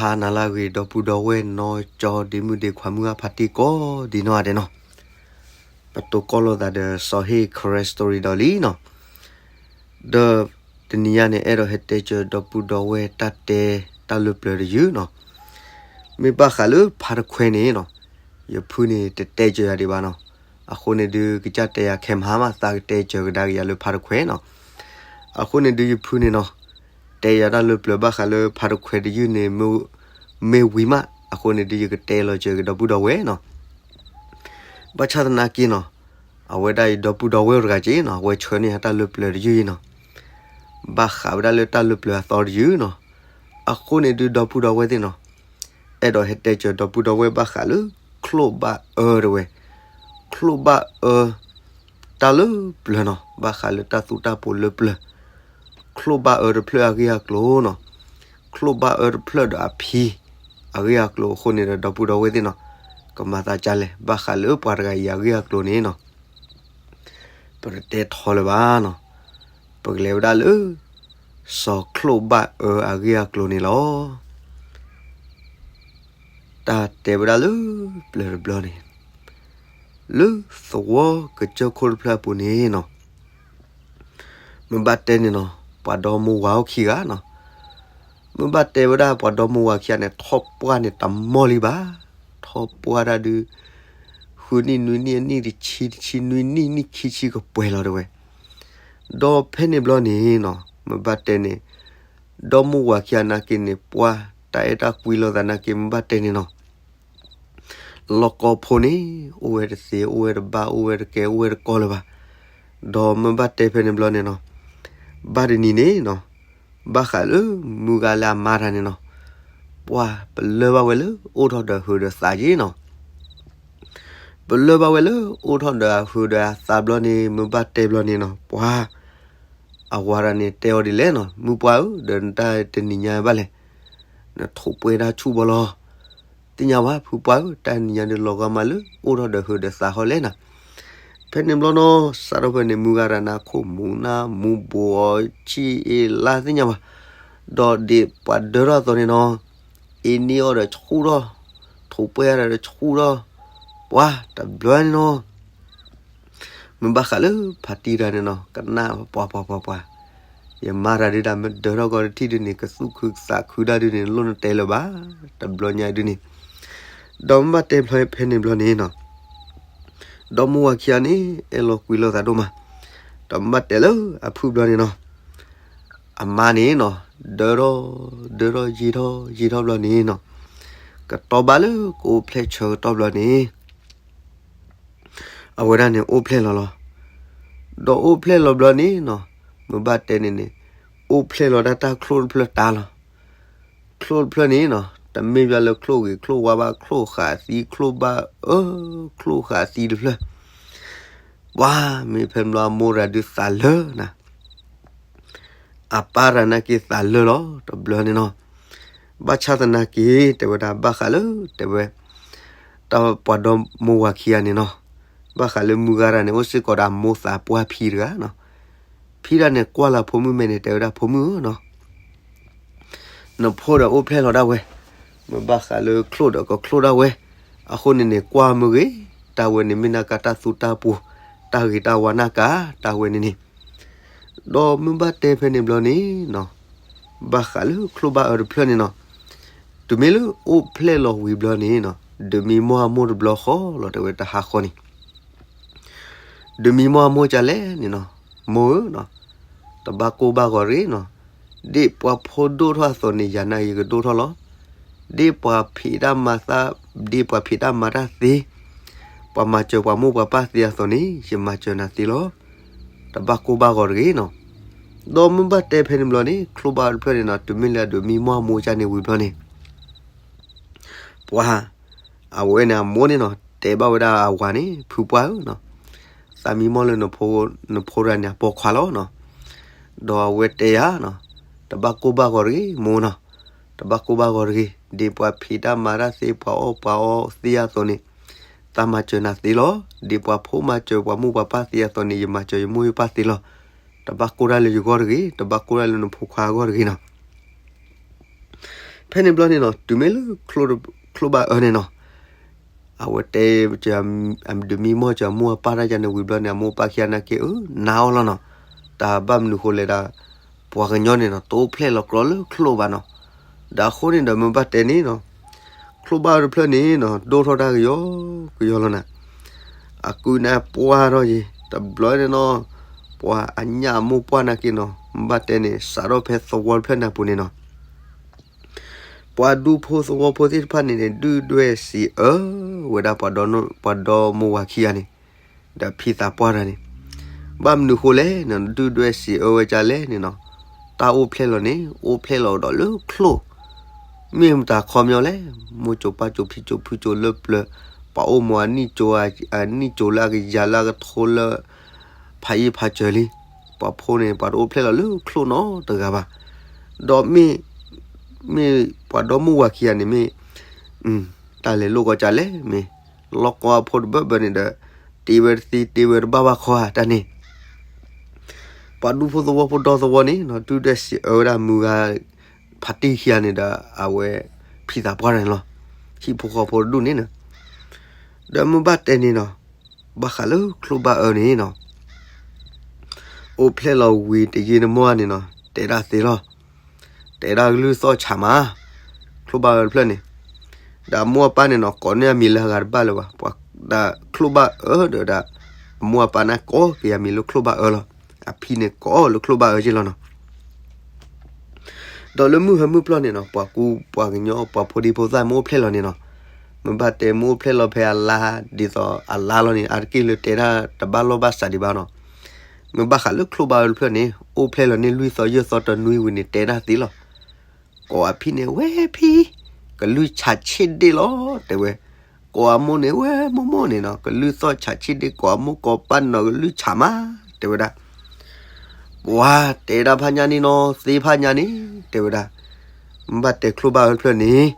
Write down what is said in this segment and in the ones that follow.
အါနၤလၢအဂ့ၤ ဒီပုၢ်ဒီဝဲၢ်နီၢ်ကၠီ ဒ့မုၣ်ဒ့ခွါ မုၢ်ဂၢ်ဖါတံၢ်ကိးဒ်နီၢ်ဂၤဒဲးနီၤ, ပတိၢ်ကီၢ်လိာ်သးဒီးစီၤဟ့ၣ် Karen Story ဒီးလံနီၤ. ဒီးတနံၤညါန့ၣ် အဲၣ်ဒိးဟဲတဲစၢၤဒီပုၢ်ဒီဝဲၢ်တၢ်တဲတၢ်လၢပျၢၤတယုၢ်နီၤ. မ့ၢ်ဘၣ်ဃးလၢဖါတခွဲန့ၣ်နီၤ, ယဖုန့ၣ်တတဲစၢၤယၤဒံးဘၣ်နီၤ. အဃိန့ၣ်ဒုး ကစၢ်တဲယၤခဲမဟါမး သးကတဲစၢၤကဒါက့ၤယၤလၢဖါတခွဲနီၤ. အဃိန့ၣ်ဒုးယဖုန့ၣ်နီၤ, တဲယၤတၢ်လၢပျၢၤဘၣ်ဃးလၢဖါတခွဲတယုၢ်န့ၣ် မ့ၢ်ဝံၤမး, အဃိန့ၣ်ဒုးယကတဲလီၤစၢၤက့ၤဒီပုၢ်ဒီဝဲၢ်နီၤ. ဘၣ်ဆၣ်သနာ်က့နီၤ, အဝဲဒၣ်အံၤဒီပုၢ်ဒီဝဲၢ်တဂၤက့နီၤ, အဝဲဆှၢန့ၢ်တၢ်လၢပျၢၤတယုၢ်အံၤနီၤ, ဘၣ်ဃးဝဲဒၣ်လၢတၢ်လၢပျၢၤအသီတယုၢ်နီၤ. အဃိန့ၣ်ဒုးဒီပုၢ်ဒီဝဲၢ်သ့ၣ်နီၤ, အဲၣ်ဒိးဟဲတဲစၢၤဒီပုၢ်ဒီဝဲၢ်ဘၣ်ဃးလၢ ချိၣ်ဘၣ်အၢတဝဲ, ချိၣ်ဘၣ်အၢ တၢ်လၢပျၢၤနီၤ, ဘၣ်ဃးလၢတၢ်သူတၢ်ပှီၤလၢပျၢၤ, ချိၣ်ဘၣ်အၢတဖျၢၣ်အဂ့ၢ်အကျိၤနီၤ, ချိၣ်ဘၣ်အၢတဖျၢၣ်ဒီးအဖံ အဂ့ၢ်အကျိၤအဃိန့ၣ်ဒီး ဒီပုၢ်ဒီဝဲၢ်သ့ၣ်နီၤ, ကမၤသးဒ်လဲၣ်, ဘၣ်ဃးလၢပှၤတဂၤအံၤအဂ့ၢ်အကျိၤန့ၣ်နီၤ, ပတတဲထီလၢၤဘၣ်နီၤ, ပကလဲၤဝဲဒၣ်လၢ စီၤချိၣ်ဘၣ်အၢအဂ့ၢ်အကျိၤန့ၣ်လီၤ. တၢ်တဲဝဲဒၣ်လၢ ပျၢၤတဘျီန့ၣ်, လၢသဝီကစၢၢ်ခိၣ်တဖျၢၣ်အပူၤန့ၣ်နီၤ, မ့ၢ်ဘၣ်တဲန့ၣ်နီၤ, ပှၤဒီမါဝၤအိၣ်ခံဂၤနီၤ. မ့ၢ်ဘၣ်တဲဝဲဒၣ်ပှၤဒီမါဝၤခံဂၤန့ၣ် ထီၣ်ပှၢ်န့ၣ်တမီၢ်လံဘၣ်, ထီၣ်ပှၢ်ဒၣ်ဒုး ဃုနံၣ်နွံနံၣ်အနံၣ်တဆံ, တဆံနွံနံၣ်နံၣ်ခံဆံကပှဲၤလီၤတဲဝဲ. ဒီးဖဲန့ၣ်ဘျီန့ၣ်နီၤ, မ့ၢ်ဘၣ်တဲန့ၣ်, ဒီမါဝၤခံဂၤနာ်က့န့ၣ် ပှၤတၢ်အဲၣ်တၢ်ကွံလိာ်သးနာ်က့ မ့ၢ်ဘၣ်တဲန့ၣ်နီၤ, လီၢ်ကီဖိန့ၣ် အိၣ်ဝဲတသ့, အိၣ်ဝဲတဘၣ်, အိၣ်ဝဲတကဲ, အိၣ်ဝဲတကီလၢၤဘၣ်. ဒီးမ့ၢ်ဘၣ်တဲဖဲန့ၣ်ဘျီန့ၣ်နီၤ, ဘၣ်တနံၤန့ၣ်နီၤ, ဘၣ်ဃးလၢမုၢ်ဂၤလၢအမါတၢ်န့ၣ်နီၤ, ပှၤပလၢၢ်ဘၣ်ဝဲလၢအိၣ်ထီၣ်ဒီးဟုးဒီးသးက့နီၤ. ပလၢၢ်ဘၣ်ဝဲလၢအိၣ်ထီၣ်ဒီးအဟုးဒီးအသးဘျီန့ၣ် မ့ၢ်ဘၣ်တဲဘျီန့ၣ်နီၤ, ပှၤ အဝၤတဂၤန့ၣ်တဲအီၤဒ်လဲၣ်နီၤ, မုၢ်ပှၢ်ဧၢ, ဒီးနတၢ်တနံၤညါဘၣ်လဲၣ်, နထိးပှဲၤတၢ်ဆူၣ်ဘီလီၤ. သ့ၣ်ညါဝဲ ဖုပှၢ်ဧၢ, တၢ်နံၤညါဒုးလီၤဂာ်မးလၢ အိၣ်ထီၣ်ဒီးဟုးဒီးသးဃီလဲၣ်နီၤ. ဖဲန့ၣ်ဘျီနီၤ, စးထီၣ်ဖဲန့ၣ် မုၢ်ဂၤတဂၤန့ၣ် အခိၣ်မူၤနၢ်မူၤ ဘူးအီၤဆံးအ့လါသ့ၣ်ညါဘၣ်, ဒီးဒ်ပှၤဒၢထီၣ်အသိးန့ၣ်နီၤ, အ့န့ၢ်အီၤဒီးဆူၣ်ထီၣ်, ထိးပှဲၤတၢ်ဒီးဆူၣ်ထီၣ်, ပှၤတဘျီန့ၣ်နီၤ မ့ၢ်ဘၣ်ဃးလၢဖါတံၢ်တဂၤန့ၣ်နီၤ, ကနၣ်ပှၤပှၤပှၤပှၤ, ယမါတဂၤဒုးဒၣ် မ့ၢ်ဒၢထီၣ်ကီးတထံၣ်ဒုးန့ၣ် ကသူၣ်ခုသးခုဒၣ်ဒုးန့ၣ် လိၣ်နတဲလၢၤဘၣ်, တဘျီညါဒုးန့ၣ်, ဒီးမ့ၢ်ဘၣ်တဲဖဲန့ၣ်ဘျီန့ၣ်နီၤ, ဒီမါဝၤခံဂၤန့ၣ် အဲၣ်လိာ်ကွံလိာ်သးဒိၣ်မး, ဒီးမ့ၢ်ဘၣ်တဲလၢအဖုၣ်ဘျီန့ၣ်နီၤ, အမါန့ၣ်နီၤ, ဒၢထီၣ်, ဒၢထီၣ်ယံာ်ထီၣ်, ယံာ်ထီၣ်ဘျီန့ၣ်နီၤ, ကတီၢ်ဘၣ်လၢကအိၣ်ဖျဲၣ်ဆၢကတီၢ်ဘျီန့ၣ် အဝဲဒၣ်န့ၣ်အိၣ်ဖျဲၣ်လီၤလီၤ. ဒီးအိၣ်ဖျဲၣ်လီၤဘျီန့ၣ်နီၤ, မ့ၢ်ဘၣ်တဲန့ၣ်န့ၣ်, အိၣ်ဖျဲၣ်လီၤဒၣ်တၢ်ချိၣ်တဖျၢၣ်တၢ်လီၤ. ချိၣ်တဖျၢၣ်န့ၣ်နီၤ, တမ့ၢ်ဘၣ်လၢချိၣ်ဂ့ၤချိၣ်ဝါဘၣ်, ချိၣ်ဃာ်သံ, ချိၣ်ဘၣ်အၢ, ချိၣ်ဃာ်သံတဖျၢၣ်, ပှၤမ့ၢ်ဖဲဘျီအမိၢ်တဂၤဒုးသးလၢနၤ အပၢ်တဂၤနာ်က့သးလၢလီၤ တဘျီန့ၣ်နီၤ. ဘၣ်ဆၣ်သနာ်က့ တဲဝဲဒၣ်ဘၣ်ဃးလၢ တဲဝဲ တၢ်ပှၤဒီမိၢ်ဝၤခံဂၤန့ၣ်နီၤ, ဘၣ်ဃးလၢမုၢ်ဂၤတဂၤန့ၣ် အိၣ်စ့ၢ်ကီးဒီးအမိၢ်သးပှၢ်ဖံတဂၤနီၤ. ဖံတဂၤန့ၣ်ကွၢ်လၢဖိမုၣ်မဲာ်န့ၣ် တဲဝဲဒၣ်ဖိမုၣ်ဧၢနီၤ နဖိဒီးအိၣ်ဖျဲၣ်လီၤဒၣ်ဝဲ, မ့ၢ်ဘၣ်ဃးလၢချိၣ်ဒီးကချိၣ်ဒၣ်ဝဲ, အဃိန့ၣ်န့ၣ် ကွၢ်မ့ၢ်ဂ့ၤ, တၢ်ဝဲန့ၣ်မ့ၢ်နၢ်ကါတၢ်သူတၢ်ပှီၤ, တၢ်ဂ့ၤတၢ်ဝါနၢ်ကါ, တၢ်ဝဲန့ၣ်န့ၣ်. ဒီးမ့ၢ်ဘၣ်တဲဖဲန့ၣ်ဘျီန့ၣ်နီၤ, ဘၣ်ဃးလၢချိၣ်ဘၣ်အၢတဖျၢၣ်န့ၣ်နီၤ, တုၤမ့ၢ်လၢအိၣ်ဖျဲၣ်လီၤဝံၤဘျီန့ၣ်နီၤ, ဒုးမံမီၢ်အမိၢ်တဘျီဃီလီၤ တဲဝဲတဟါဃီန့ၣ် ဒုးမံမီၢ်အမိၢ်ကလဲၣ်န့ၣ်နီၤ, မိၢ်ဧၢနီၤ, တဘၣ်ကိၢ်ဘၣ်ဂီၤတဂ့ၤနီၤ, ဒ်ပှၤဖိဒိၣ်ထီၣ်အသိးန့ၣ် ယၤနာ်က့ယကဒိၣ်ထီၣ်လီၤ. ဒ်ပှၤဖံးတၢ်မၤသး, ဒ်ပှၤဖံးတၢ်မၤတၢ်သ့, ပှၤမၤစၢၤပှၤမိၢ်ပှၤပၢ်သ့အသိးန့ၣ် ယမၤစၢၤနၤသ့လီၤ. တဘၣ်ကိၢ်ဘၣ်ဂီၤတဂ့ၤနီၤ. ဒီးမ့ၢ်ဘၣ်တဲဖဲန့ၣ်ဘျီန့ၣ် ချိၣ်ဘၣ်အၢတဖျၢၣ်န့ၣ်နီၤ, တုၤမ့ၢ်လၢအဒုးမံမီၢ်အမိၢ်ကန့ၣ်ဝံၤဘျီန့ၣ် ပှၤ အဝဲန့ၣ်အမိၢ်န့ၣ်နီၤ, တဲဘၣ်ဝဲဒၣ်အဝၤန့ၣ်, ဖုပှၢ်ဧၢနီၤ, သးမံမီၢ်လၢနဖိတဂၤန့ၣ်အပိာ်ခွါလီၤနီၤ. ဒီးအဝဲတဲယၤနီၤ, တဘၣ်ကိၢ်ဘၣ်ဂီၤတဂ့ၤ မိၢ်နီၤ, တဘၣ်ကိၢ်ဘၣ်ဂီၤတဂ့ၤ, ဒ်ပှၤဖံးတၢ်မၤတၢ်သ့ ပှၤအီၣ်ပှၤအီသ့အသိးန့ၣ်, သးမၤစၢၤနၤသ့လီၤ. ဒ်ပှၤဖိမၤစၢၤပှၤမိၢ်ပှၤပၢ်သ့အသိးန့ၣ် ယမၤစၢၤယမိၢ်ယပၢ်သ့လီၤ. တဘၣ်ကိၢ်တၢ်လၢယဂီၢ်တဂ့ၤ, တဘၣ်ကိၢ်တၢ်လၢနဖိခွါအဂီၢ်တဂ့ၤနီၤ. ဖဲန့ၣ်ဘျီန့ၣ်နီၤ တုၤမ့ၢ်လၢ ချိၣ်ဘၣ်အၢန့ၣ်နီၤ အဝဲတဲ ဒုးမံမီၢ်က့ၤအမိၢ်အပၢ်တၢ်ယၤန့ၣ်ဝံၤဘျီန့ၣ် အမိၢ်အပၢ်ခံဂၤနာ်က့ အၢ နာ်အီၤလီၤနီၤ. တၢ်ဘၣ်မနုၤဃိလဲၣ်ဒၣ် ပှၤကညီန့ၣ်နီၤ တအိၣ်ဖျဲၣ်လီၤကြီလၢချိၣ်ဘၣ်နီၤ. ဒီးအဃိန့ၣ်ဒီးမ့ၢ်ဘၣ်တဲန့ၣ်နီၤ ချိၣ်ဘၣ်အၢတဖျၢၣ်န့ၣ်နီၤ ဒိၣ်ထီၣ်တၢ်ကယီ ကယီလီၤနၤ. အကုၢ်န့ၣ်ပှၢ်ထီၣ်ယံၤ တဘျီန့ၣ်နီၤ ပှၤအညၣ်အမိၢ်ပှၢ်နာ်က့နီၤ မ့ၢ်ဘၣ်တဲန့ၣ် စးထီၣ်ဖဲသဝီတဖျၢၣ်န့ၣ်အပူၤန့ၣ်နီၤ ပှၤဒူဖိသဝီဖိသ့ၣ်တဖၣ်န့ၣ်န့ၣ် ဒုၣ်ဒွဲၣ်စံးအၢဝဲဒၣ် ပှၤဒီမိၢ်ဝၤခံဂၤန့ၣ် ဒီးဖံသးပှၢ်တဂၤန့ၣ် ဘၣ်မနုၤဃိလဲၣ်န့ၣ် ဒုၣ်ဒွဲၣ်စံးအၢဝဲဒ်လဲၣ်န့ၣ်နီၤ တၢ်အိၣ်ဖျဲၣ်လီၤန့ၣ် အိၣ်ဖျဲၣ်လီၤဒီးလၢချိၣ် မ့ၢ်မတၤခီပညီလဲၣ် မိၢ်ကၠိပၢ်ကၠိဖံကၠိဖုကၠိလၢပျၢၤ ပှၤအိၣ်မူအနံၣ်ကၠိ အနံၣ်ကၠိလၢအကယၤလၢအကထိလၢ ဖးယံာ်ဖးစၢၤလံ. ပှၤဖိန့ၣ် ပှၤတအိၣ်ဖျဲၣ်လီၤလၢချိၣ်နီတဂၤဘၣ်. ဒီးမ့ၢ် မ့ၢ်ပှၤဒီမိၢ်ဝၤခံဂၤန့ၣ်မ့ၢ် တၢ်လဲၤလိၣ်ကီးကလဲၣ် မ့ၢ်လီၢ်ကီအဖိတဘၢဘၢန့ၣ်ဒီး တ့ဝဲတသ့တ့ဝဲတဘၣ်ဘၣ်ခီဧါတၢ်န့ၣ် ပှၤဒူဖိသဝီဖိဒီသဝီန့ၣ်နီၤ ဒုၣ်ဒွဲၣ်စံးအၢဝဲဒၣ်မုၢ်ဂၤ ဖါတံၢ်ခံဂၤန့ၣ်ဒီး အဝဲဖံသးပှၢ်န့ၣ်လီၤ. ဟံၣ်ဖိဃီဖိတဒူၣ်န့ၣ်နီၤ ဒီးမ့ၢ်ဘၣ်တဲန့ၣ်နီၤ ဘၣ်ဃးလၢချိၣ်ဘၣ်အၢန့ၣ်နီၤ အိၣ်ဖျဲၣ်လီၤဝံၤတယံာ်တမီၢ်န့ၣ်နီၤ တဲဒၣ်သ့လီၤ. တဲဒၣ်ကလုၢ်သီၣ်ဆးမး ချိၣ်ဘၣ်အၢတဖျၢၣ်န့ၣ် ဒီးအမိၢ်အပၢ်န့ၣ်နီၤ ကိးန့ၢ်အမံၤလၢအဂၤတဘၣ်လၢၤဘၣ်. ပှၤဒၣ်ချိၣ်ဘၣ်အၢဒီးဒၣ် အမိၢ်အပၢ်န့ၣ်ကိးက့ၤအမံၤလၢချိၣ်ဘၣ်အၢလီၤ. အဖံန့ၣ်ကိးလၢချိၣ်ဘၣ်အၢက့လီၤနီၤ ဒီးလၢမုၢ်ဟၢမုၢ်ပျီၢ်န့ၣ်နီၤ ပှၤကူပှၤကညီပှၤဖိဒံဖိသၣ်မ့ၢ်အိၣ်ဖျဲၣ်လီၤန့ၣ်နီၤ မ့ၢ်ဘၣ်တဲမ့ၢ်အိၣ်ဖျဲၣ်လီၤဖဲအလါ ဒ်သိးအလါလီၤန့ၣ် အါတက့ၢ်လၢတဲဒၣ်တဘၣ်လီၢ်ဘၣ်စးဒံးဘၣ်နီၤ. မ့ၢ်ဘၣ်ဃးလၢချိၣ်ဘၣ်အၢတဖျၢၣ်န့ၣ် အိၣ်ဖျဲၣ်လီၤန့ၢ်လွံၢ်သီယဲၢ်သီတနွံဝံၤန့ၣ် တဲဒၣ်သ့လီၤ. ကိးအဖံန့ၣ် ဝဲဖံ ကလုၢ်ဆးဆ့ၣ်ဒ့ၣ်လီၤ တဲဝဲ. ကိးအမိၢ်န့ၣ် ဝဲမိၢ်မိၢ်န့ၣ်နီၤ ကလုၢ်သီၣ်ဆးဆ့ၣ်ဒ့ၣ် ကိးအမိၢ်ကိးပၢ်န့ၣ်နီၤ ကလုၢ်ဆးမး တဲဝဲဒၣ် ပှၤတဲဒၣ်ဖးညါန့ၣ်နီၤ သ့ဖးညါန့ၣ် တဲဝဲဒၣ် မ့ၢ်ဘၣ်တဲချိၣ်ဘၣ်အၢတဖျၢၣ်န့ၣ်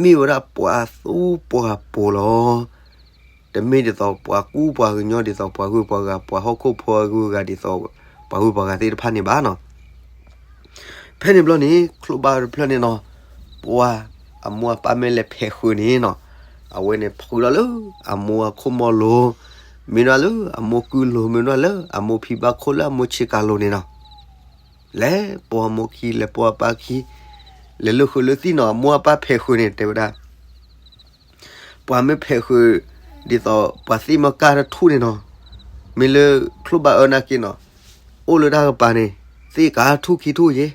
မ့ၢ်ဝဲဒၣ်ပှၤသူပှၤပိာ်လီၤ. တမ့ၢ်ဒ်သိးပှၤကူပှၤကညီဒ်သိးပှၤဂုၤပှၤဂၤ ပှၤဟီၣ်ခိၣ်ဖိအဂုၤအဂၤဒ်သိး ပှၤဂုၤပှၤဂၤသ့ၣ်တဖၣ်န့ၣ်ဘၣ်နီၤ. ဖဲန့ၣ်ဘျီန့ၣ် ချိၣ်ဘၣ်အၢတဖျၢၣ်န့ၣ်နီၤ ပှၤအမိၢ်အပၢ်မ့ၢ်လဲၤဖဲးဃုာ်န့ၣ်နီၤ အဝဲန့ၣ်ဖုလီၤလၢ အမိၢ်အခိၣ်မီလိၤ မ့ၢ်ဒၣ်လၢအမိၢ်ကုလိၤ မ့ၢ်ဒၣ်လၢအမိၢ်ဖံဘၣ်ခိၣ်လၢအမိၢ်ဆ့ကၤလိၤန့ၣ်နီၤ လဲၤပိာ်အမိၢ်ခံ လဲၤပိာ်အပၢ်ခံ လဲၤလၢဃုာ်လၢသံၣ်နီၤ အမိၢ်အပၢ်ဖဲးဃုာ်န့ၣ် တဲဝဲဒၣ် ပှၤမ့ၢ်ဖဲးဃုာ် ဒ်သိးပှၤသ့ၣ်မၢကၢ်တထူၣ်န့ၣ်နီၤ မ့ၢ်လၢချိၣ်ဘၣ်အၢနာ်က့နီၤ အိၣ်လၢတၢ်ကပၤန့ၣ် သ့ၣ်ကါထူၣ်ခံထူၣ်ယ့ၣ်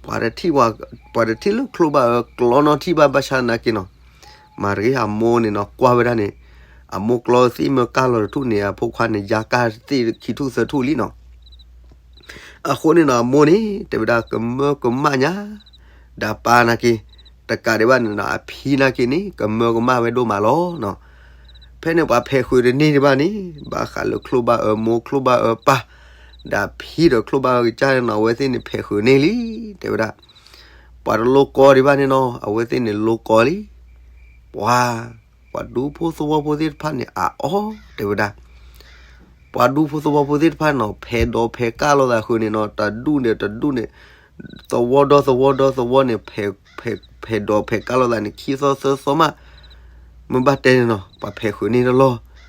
ပှၤတထံၣ် ပှၤတထံၣ်လၢချိၣ်ဘၣ်အၢကျီနီထံၣ်ဘၣ်ဘၣ်ဆၣ်နာ်က့နီၤ မၤတဂ့ၤအမိၢ်န့ၣ်နီၤ ကွၢ်ဝဲဒၣ်န့ၣ် အမိၢ်ကျီသ့ၣ်မၢကၢ်လီၤတထူၣ်န့ၣ် အဖိခွါန့ၣ် ယါကၢ်သ့ၣ်ခံထူၣ်သၢထူၣ်လံနီၤ အဃိန့ၣ်နီၤ အမိၢ်န့ၣ် တဲဝဲဒၣ်ကမၢကမၣ်ညါ ဒီးပၢ်နာ်က့ တကးဒံးဘၣ်န့ၣ်နီၤ အဖံနာ်က့န့ၣ် ကမၢကမၣ်ဝဲဒိၣ်မးလီၤနီၤ. ဖဲန့ၣ်ပှၤဖဲးဃုာ်တန့ၢ်ဒံးဘၣ်န့ၣ် ဘၣ်ဃးလၢချိၣ်ဘၣ်အၢမိၢ်ချိၣ်ဘၣ်အၢပၢ် ဒီးဖံဒီးချိၣ်ဘၣ်အၢကစၢ်န့ၣ်နီၤ အဝဲသ့ၣ်န့ၣ်ဖဲးဃုာ်န့ၢ်လံ တဲဝဲဒၣ် ပှၤတလိၣ်ကီဒံးဘၣ်န့ၣ်နီၤ အဝဲသ့ၣ်န့ၣ်လိၣ်ကီလံ ပှၤ ပှၤဒူဖိသဝီဖိသ့ၣ်တဖၣ်န့ၣ် အအီၣ်တဲဝဲဒၣ် ပှၤဒူဖိသဝီဖိသ့ၣ်တဖၣ်န့ၣ်နီၤ ဖဲးဒိးဖဲးကၢ်လိာ်သးဃုာ်န့ၣ်နီၤ တဒူၣ်န့ၣ်တဒူၣ်န့ၣ် သဝီဒီသဝီဒီသဝီန့ၣ် ဖဲးဒိးဖဲးကၢ်လိာ်သးန့ၣ် ခံသီသၢသီမး မ့ၢ်ဘၣ်တဲန့ၣ်နီၤ ပှၤဖဲးဃုာ်န့ၢ်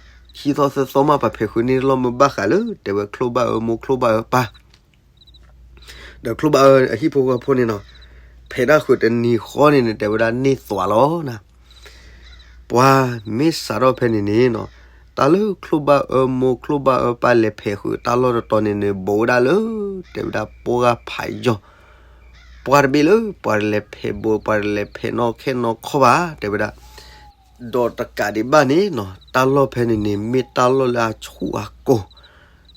တလီၢ် ခံသီသၢသီမး ပှၤဖဲးဃုာ်န့ၢ်တလီၢ် မ့ၢ်ဘၣ်ဃးလၢ တဲဝဲချိၣ်ဘၣ်အၢမိၢ်ချိၣ်ဘၣ်အၢပၢ် ဒီးချိၣ်ဘၣ်အၢအဟံၣ်ဖိဃီဖိန့ၣ်နီၤ ဖဲးတၢ်ဃုာ်တနံၤဃီန့ၣ်န့ၣ် တဲဝဲဒၣ်န့ၢ်သွးလီၤနၤ ပှၤမ့ၢ်စးထီၣ်ဖဲန့ၣ်န့ၣ်နီၤ တၢ်လၢချိၣ်ဘၣ်အၢမိၢ်ချိၣ်ဘၣ်အၢပၢ်လဲၤဖဲးဃုာ်တၢ်လီၢ်တတီၤန့ၣ်န့ၣ် ဘူးဝဲဒၣ်လၢ တဲဝဲဒၣ်ပှၢ်ဖးယီၤ ပှၤတဘ့ၣ်လၢ ပှၤတလဲၤဖဲးဘူး ပှၤတလဲၤဖဲးနီၢ်ခဲနီၢ်ခီၣ်ဘၣ် တဲဝဲဒၣ် ဒီးတကးဒံးဘၣ်န့ၣ်နီၤ တၢ်လီၢ်ဖဲန့ၣ်န့ၣ် မ့ၢ်တၢ်လီၢ်လၢအဆူၣ်အကိၢ်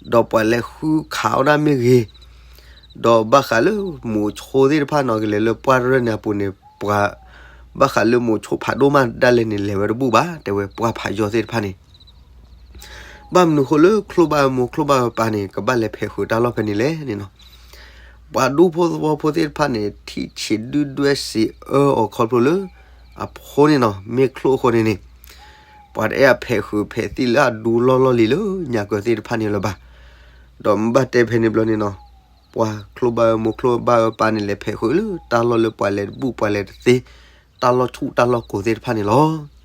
ဒီးပှၤလဲၤဃုခးအီၣ်ဒၣ်မ့ၢ်ဂ့ၤ, ဒီးဘၣ်ဃးလၢမိၤဆိသ့ၣ်တဖၣ်နီၤ ကလဲၤလၢပှၢ်တရၢၢ်န့ၣ်အပူၤန့ၣ် ပှၤ ဘၣ်ဃးလၢမိၤဆိဖးဒိၣ်မးဒၣ်လဲာ်န့ၣ် လဲၤဝဲတဘူၣ်ဘၣ် တဲဝဲပှၢ်ဖးယီၤသ့ၣ်တဖၣ်န့ၣ် ဘၣ်မနုၤဃိလၢချိၣ်ဘၣ်အၢမိၤချိၣ်ဘၣ်အၢပၢ်န့ၣ် ကဘၣ်လဲၤဖဲးဃုာ်တၢ်လီၢ်ဖဲန့ၣ်လဲၣ်န့ၣ်နီၤ. ပှၤဒူဖိသဝီဖိသ့ၣ်တဖၣ်န့ၣ် ထံၣ်ဆံးဒုၣ်ဒွဲၣ်စံးအၢအီၤခီဖျိလၢ အဖိန့ၣ်နီၤ မ့ၢ်ချိၣ်အဃိန့ၣ်န့ၣ် ပှၤတအဲၣ်အဖဲးဃုာ်ဖဲးသံၣ်လၢအဒူလီၢ်လီၢ်လံၤလၢညါကၢၤသ့ၣ်တဖၣ်န့ၣ်လၢၤဘၣ်. ဒီးမ့ၢ်ဘၣ်တဲဖဲန့ၣ်ဘျီန့ၣ်နီၤ ပှၤချိၣ်ဘၣ်အၢမိၢ်ချိၣ်ဘၣ်အၢပၢ်န့ၣ် လဲၤဖဲးဃုာ်လၢတၢ်လီၢ်လၢပှၤလဲၤတဘူၣ်ပှၤလဲၤတသ့, တၢ်လီၢ်ဆူၣ်တၢ်လီၢ်ကိၤသ့ၣ်တဖၣ်န့ၣ်လီၤ.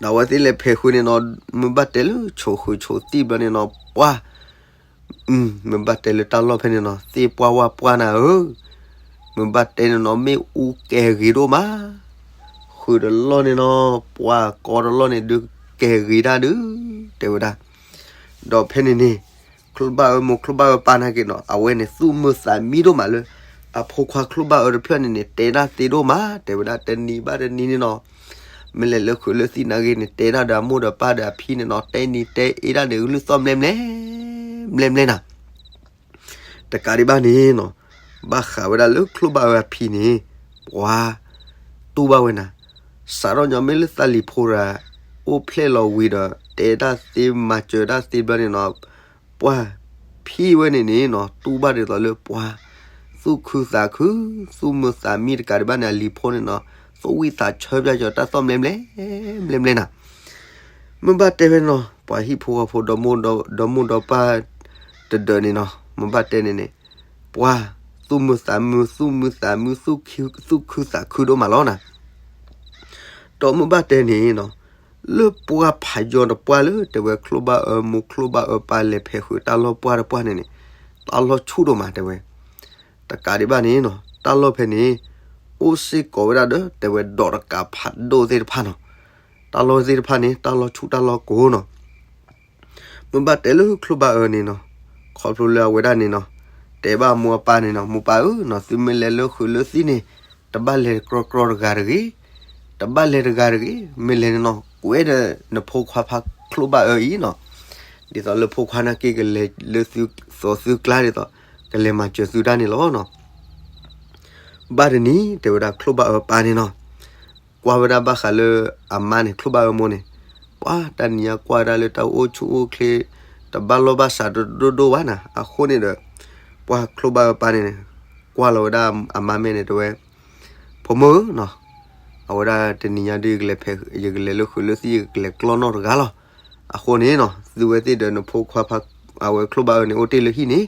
ဒီးအဝဲသ့ၣ်လဲၤဖဲးဃုာ်န့ၣ်နီၤ, မ့ၢ်ဘၣ်တဲလၢဆိၣ်ဃုာ်ဆိၣ်သံဘျီန့ၣ်နီၤ, ပှၤ မ့ၢ်ဘၣ်တဲလၢတၢ်လီၢ်ဖဲန့ၣ်နီၤ, သ့ၣ်ပှၢ်ဝၣ်ပှၢ်နၤဧၢ, မ့ၢ်ဘၣ်တဲန့ၣ်နီၤ မ့ၣ်အူကဲဂ့ၤဒိၣ်မး, ဃုာ်တလီၢ်န့ၣ်နီၤ, ပှၤကီတလီၢ်န့ၣ်ဒုးကဲဂ့ၤတၢ်ဒုး, တဲဝဲဒၣ်. ဒီးဖဲန့ၣ်န့ၣ် ချိၣ်ဘၣ်အၢမိၢ်ချိၣ်ဘၣ်အၢပၢ်နာ်က့နီၤ, အဝဲန့ၣ်သူၣ်မုာ်သးမံဒိၣ်မးလၢ အဖိခွါချိၣ်ဘၣ်အၢတဖျၢၣ်န့ၣ်န့ၣ် တဲတၢ်သ့ဒိၣ်မး, တဲဝဲဒၣ်တနံၤဘၣ်တနံၤန့ၣ်နီၤ, မ့ၢ်လဲၤလၢဃုာ်လၢသံနာ်က့န့ၣ် တဲတၢ်ဒီးအမိၢ်ဒီးပၢ်ဒီးအဖံန့ၣ်နီၤ, တဲနံၤတဲအ့ဒၣ်န့ၣ် ဂလုၢ်သီၣ်ဘျဲၣ်ဘျဲၣ်, ဘျဲၣ်ဘျဲၣ်နၤ. တကးဒံးဘၣ်န့ၣ်နီၤ, ဘၣ်ဃးဝဲဒၣ်လၢချိၣ်ဘၣ်အၢအဖံန့ၣ်, ပှၤတူၢ်ဘၣ်ဝဲနၤ, စးထီၣ်ညီမ့ၢ်လၢသးလံၤဖိတဂၤ အိၣ်ဖျဲၣ်လီၤဝံၤဒီး တဲတၢ်သ့မၤစၢၤတၢ်သ့ဘျီန့ၣ်နီၤ, ပှၤဖံဝဲန့ၣ်န့ၣ်နီၤ တူၢ်ဘၣ်ဒ်သိးလၢပှၤ သူၣ်ခုသးခု, သူၣ်မုာ်သးမံတကးဒံးဘၣ်န့ၣ် အလံၤဖိန့ၣ်နီၤ, သူၣ်ဝံၣ်သးဆၢပျၢ်ကီးတၢ်သီၣ်ဘျဲၣ်ဘျဲၣ်, ဘျဲၣ်ဘျဲၣ်နၤ. မ့ၢ်ဘၣ်တဲဖဲန့ၣ်နီၤ, ပှၤဟံၣ်ဖိဃီဖိ ဒီမိၢ်ဒီပၢ်တဒၢးန့ၣ်နီၤ, မ့ၢ်ဘၣ်တဲန့ၣ်န့ၣ်, ပှၤသူၣ်မုာ်သးမုာ်, သူၣ်မုာ်သးမုာ်, သူၣ်ခုသးခုဒိၣ်မးလီၤနၤ. ဒီးမ့ၢ်ဘၣ်တဲန့ၣ်နီၤ, လၢပှၢ်ဖးယီၤတပှၢ်လၢ တဲဝဲချိၣ်ဘၣ်အၢမိၢ်ချိၣ်ဘၣ်အၢပၢ်လဲၤဖဲးဃုာ်တၢ်လီၢ်ပှၢ်တပှၢ်န့ၣ်န့ၣ်, တၢ်လီၢ်ဆူၣ်ဒိၣ်မးတဲဝဲ. တကးဒံးဘၣ်န့ၣ်နီၤ, တၢ်လီၢ်ဖဲန့ၣ် အိၣ်စ့ၢ်ကီးဝဲဒၣ်ဒီး တဲဝဲဒိးတကးဖးဒိၣ်သ့ၣ်တဖၣ်နီၤ. တၢ်လီၢ်သ့ၣ်တဖၣ်န့ၣ် တၢ်လီၢ်ဆူၣ်တၢ်လီၢ်ကိၤနီၤ. မ့ၢ်ဘၣ်တဲလၢချိၣ်ဘၣ်အၢန့ၣ်နီၤ, ခီဖျိလၢအဝဲဒၣ်န့ၣ်နီၤ, တဲဘၣ်မိၢ်အပၢ်န့ၣ်နီၤ, မိၢ်ပၢ်ဧၢနီၤ, သုမ့ၢ်လဲၤလၢဃုာ်လၢသံန့ၣ် တဘၣ်လဲၤကြီကြီတဂၤတဂ့ၤ, တဘၣ်လဲၤတဂၤတဂ့ၤ, မ့ၢ်လဲၤန့ၣ်နီၤ ကွဲးဒီးနဖိခွါဖးချိၣ်ဘၣ်အၢအံၤနီၤ. ဒ်သိးလၢဖိခွါနာ်က့ကလဲၤလၢသုသိးသုကျါဒ်သိး ကလဲၤမၤစၢၤသုတၢ်န့ၣ်လီၤနီၤ. ဘၣ်တနံၤ တဲဝဲဒၣ်ချိၣ်ဘၣ်အၢပၢ်န့ၣ်နီၤ, ကွၢ်ဝဲဒၣ်ဘၣ်ဃးလၢအမါန့ၣ် ချိၣ်ဘၣ်အၢမိၢ်န့ၣ်, ပှၤတၢ်နံၤညါကွၢ်ဝဲဒၣ်လၢတၢ်အိၣ်ဆူၣ်အိၣ်ချ့ တဘၣ်လိာ်ဘၣ်စးတဒိၣ်ဒိၣ်ဘၣ်နၤ, အဃိန့ၣ်ဒီး ပှၤချိၣ်ဘၣ်အၢပၢ်န့ၣ် ကွၢ်လီၤဝဲဒၣ်အမါမဲာ်န့ၣ် တဲဝဲ, ဖိမုၣ်ဧၢနီၤ, အဝဲဒၣ်တနံၤညါဒုး ယကလဲၤလၢဃုာ်လၢသံ ယကလဲၤကျီၢ်နီၣ်တဂၤလီၤ. အဃိန့ၣ်နီၤ သုဝဲသ့ၣ်ဒီးနဖိခွါဖး အဝဲချိၣ်ဘၣ်အၢန့ၣ် အိၣ်တ့ၢ်လၢဟံၣ်န့ၣ်,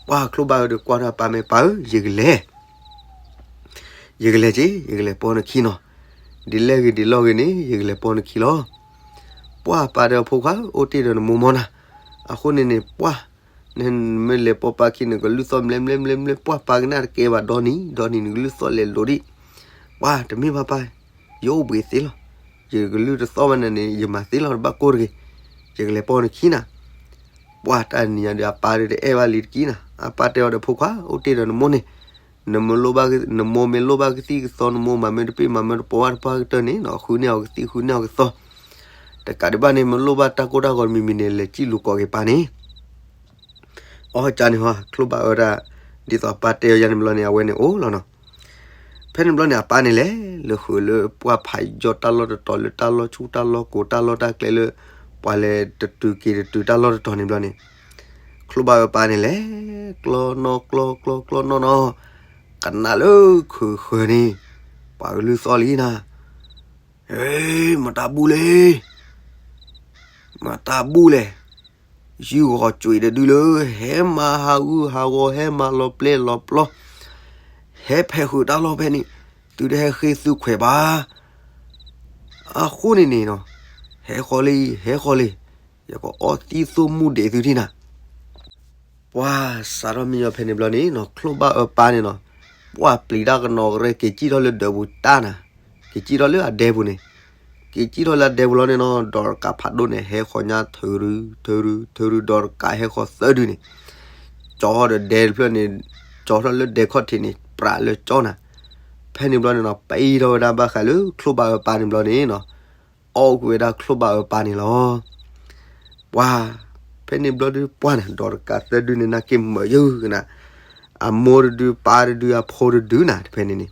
ပှၤချိၣ်ဘၣ်အၢဒီးကွၢ်ထီၣ်အပၢ်မဲာ်, ပၢ်ဧၢ ယကလဲၤ ယကလဲၤက့ၤ ယကလဲၤပိာ်နခံနီၤ, ဒ်လဲၣ်ဂ့ၤဒ်လဲၣ်ဂ့ၤန့ၣ် ယကလဲၤပိာ်နခံလီၤ. ပှၤပၢ်တဲအီၤ ဖိခွါ အိၣ်တ့ၢ်ဒီးနမိၢ်မီၢ်နၤ, အဃိန့ၣ်န့ၣ် ပှၤ နမ့ၢ်လဲၤပိာ်ပၢ်ခံန့ၣ် ကလုၢ်သီၣ်ဘျဲၣ်ဘျဲၣ်ဘျဲၣ်ဘျဲၣ်, ပှၤပၢ်ကနၣ်တကဲဘၣ်ဒီနံၤ ဒီနံၤနကလုၢ်သီၣ်လဲၤလိၤဒံး, ပှၤတမ့ၢ်ဘၣ်ပၢ်, ယအိၣ်ဘှံးသ့လီၤ, ယကလုၢ်တသီၣ်ဘၣ်နၤန့ၣ် ယမၤသ့လီၤ တဘၣ်ကိၢ်တဂ့ၤ, ယကလဲၤပိာ်နခံနၤ. ပှၤတၢ်နံၤညါဒီး အပၢ်ဒီးတအဲၣ်ဘၣ်လံတက့ၢ်နၤ, အပၢ်တဲအီၤဒီး ဖိခွါ အိၣ်တ့ၢ်ဒီးနမိၢ်န့ၣ်, နမိၢ်လိၣ်ဘၣ်, နမိၢ်မ့ၢ်လိၣ်ဘၣ်ကသံၣ်ကသီ နမိၢ်မၤမ့ၢ်တပ့ၢ်မၤမ့ၢ်တပီၤဘၣ်တပှၢ်ကတၢၢ်န့ၣ်နီၤ ဃုန့ၢ်အီၤကသံၣ်ဃုန့ၢ်အီၤကသီ, တကးဒံးဘၣ်န့ၣ် မ့ၢ်လိၣ်ဘၣ်တၢ်ကိၢ်တၢ်ဂီၤတမံၤမံၤန့ၣ် လဲၤစံၣ်လူၤကိးက့ၤပၢ်န့ၣ် အီၣ်ကၢန့ၣ်ဟီ ချိၣ်ဘၣ်အၢဒၣ်, ဒ်သိးအပၢ်တဲအီၤယၤန့ၣ်ဘျီန့ၣ် အဝဲန့ၣ်အိၣ်လီၤနီၤ. ဖဲန့ၣ်ဘျီန့ၣ် အပၢ်န့ၣ်လဲၤလၢဃုာ်လၢပှၢ်ဖးယီၤတၢ်လီၢ်တတီၤ လၢတၢ်လီၢ်ဆူၣ်တၢ်လီၢ်ကိၤ တၢ်လီၢ်တၢ်ကျဲလၢ ပှၤလဲၤတတုၤက့ၤတတုၤတၢ်လီၢ်တတီၤန့ၣ်ဘျီန့ၣ်, ချိၣ်ဘၣ်အၢပၢ်န့ၣ်လဲၤ ကျီၢ်နီၣ်ကျီၢ်ကျီၢ်ကျီၢ်နီၣ်နီၣ်, ကနၣ်လၢခုးဃၢၤန့ၣ် ပှၤကလုၢ်သီၣ်လံနၤ, ဟ့ မတၤဘူၣ်လဲၣ် မတၤဘူၣ်လဲၣ်, ယုၢ်ဂီၤကွံာ်တဒုလၢ ဟဲမၤဟးဂူာ်ဟးဂီၤ ဟဲမၤလီၤပျဲၢ်လီၤပျီ, ဟဲဖဲးဃုာ်တၢ်လီၢ်ဖဲန့ၣ်, သုတဟဲဃ့သုခွဲးဘၣ်. အဃိန့ၣ်န့ၣ်နီၤ, ဟဲဃီၤလံ ဟဲဃီၤလံ, ယကအီၣ်သံၣ်သိၣ်မူဒံးသုဒံးနၤ. ပှၤစးထီၣ်မ့ၢ်ညီဖဲန့ၣ်ဘျီန့ၣ်နီၤ, ချိၣ်ဘၣ်အၢပၢ်န့ၣ်နီၤ, ပှၤပျံၤတၢ်ကနီၤကရဲ က့ၤစံၣ်ထီၣ်လၢဒၢးပူၤတၢ်နၤ, က့ၤစံၣ်ထီၣ်လၢအဒဲပူၤန့ၣ်, က့ၤစံၣ်ထီၣ်လၢအဒဲပူၤလီၤန့ၣ်နီၤ, ဒီးတကးဖးဒိၣ်န့ၣ် ဟဲဃီၤညါထုးရု ထုးရု ထုးရု ဒီးတကးဟဲဃီၤသၢဒုန့ၣ်, ကၠီဒီးဒဲတဖျၢၣ်န့ၣ်, ကၠီထီၣ်လၢဒဲခီၣ်ထံးန့ၣ် ပြးလၢကၠီနၤ. ဖဲန့ၣ်ဘျီန့ၣ်နီၤ, ပံထီၣ်ဝဲဒၣ်ဘၣ်ဃးလၢချိၣ်ဘၣ်အၢပၢ်န့ၣ်ဘျီန့ၣ်နီၤ, အီၣ်ကွံာ်ဝဲဒၣ်ချိၣ်ဘၣ်အၢပၢ်န့ၣ်လီၤ. ပှၤ, ဖဲန့ၣ်ဘျီဒုးပှၤန့ၣ်, ဒီးတကးသၢဒုန့ၣ် နာ်က့မၢယုၢ်ကနၤ, အမိၢ်တဒု ပၢ်တဒု အဖိတဒုနၤ, တဖဲန့ၣ်န့ၣ်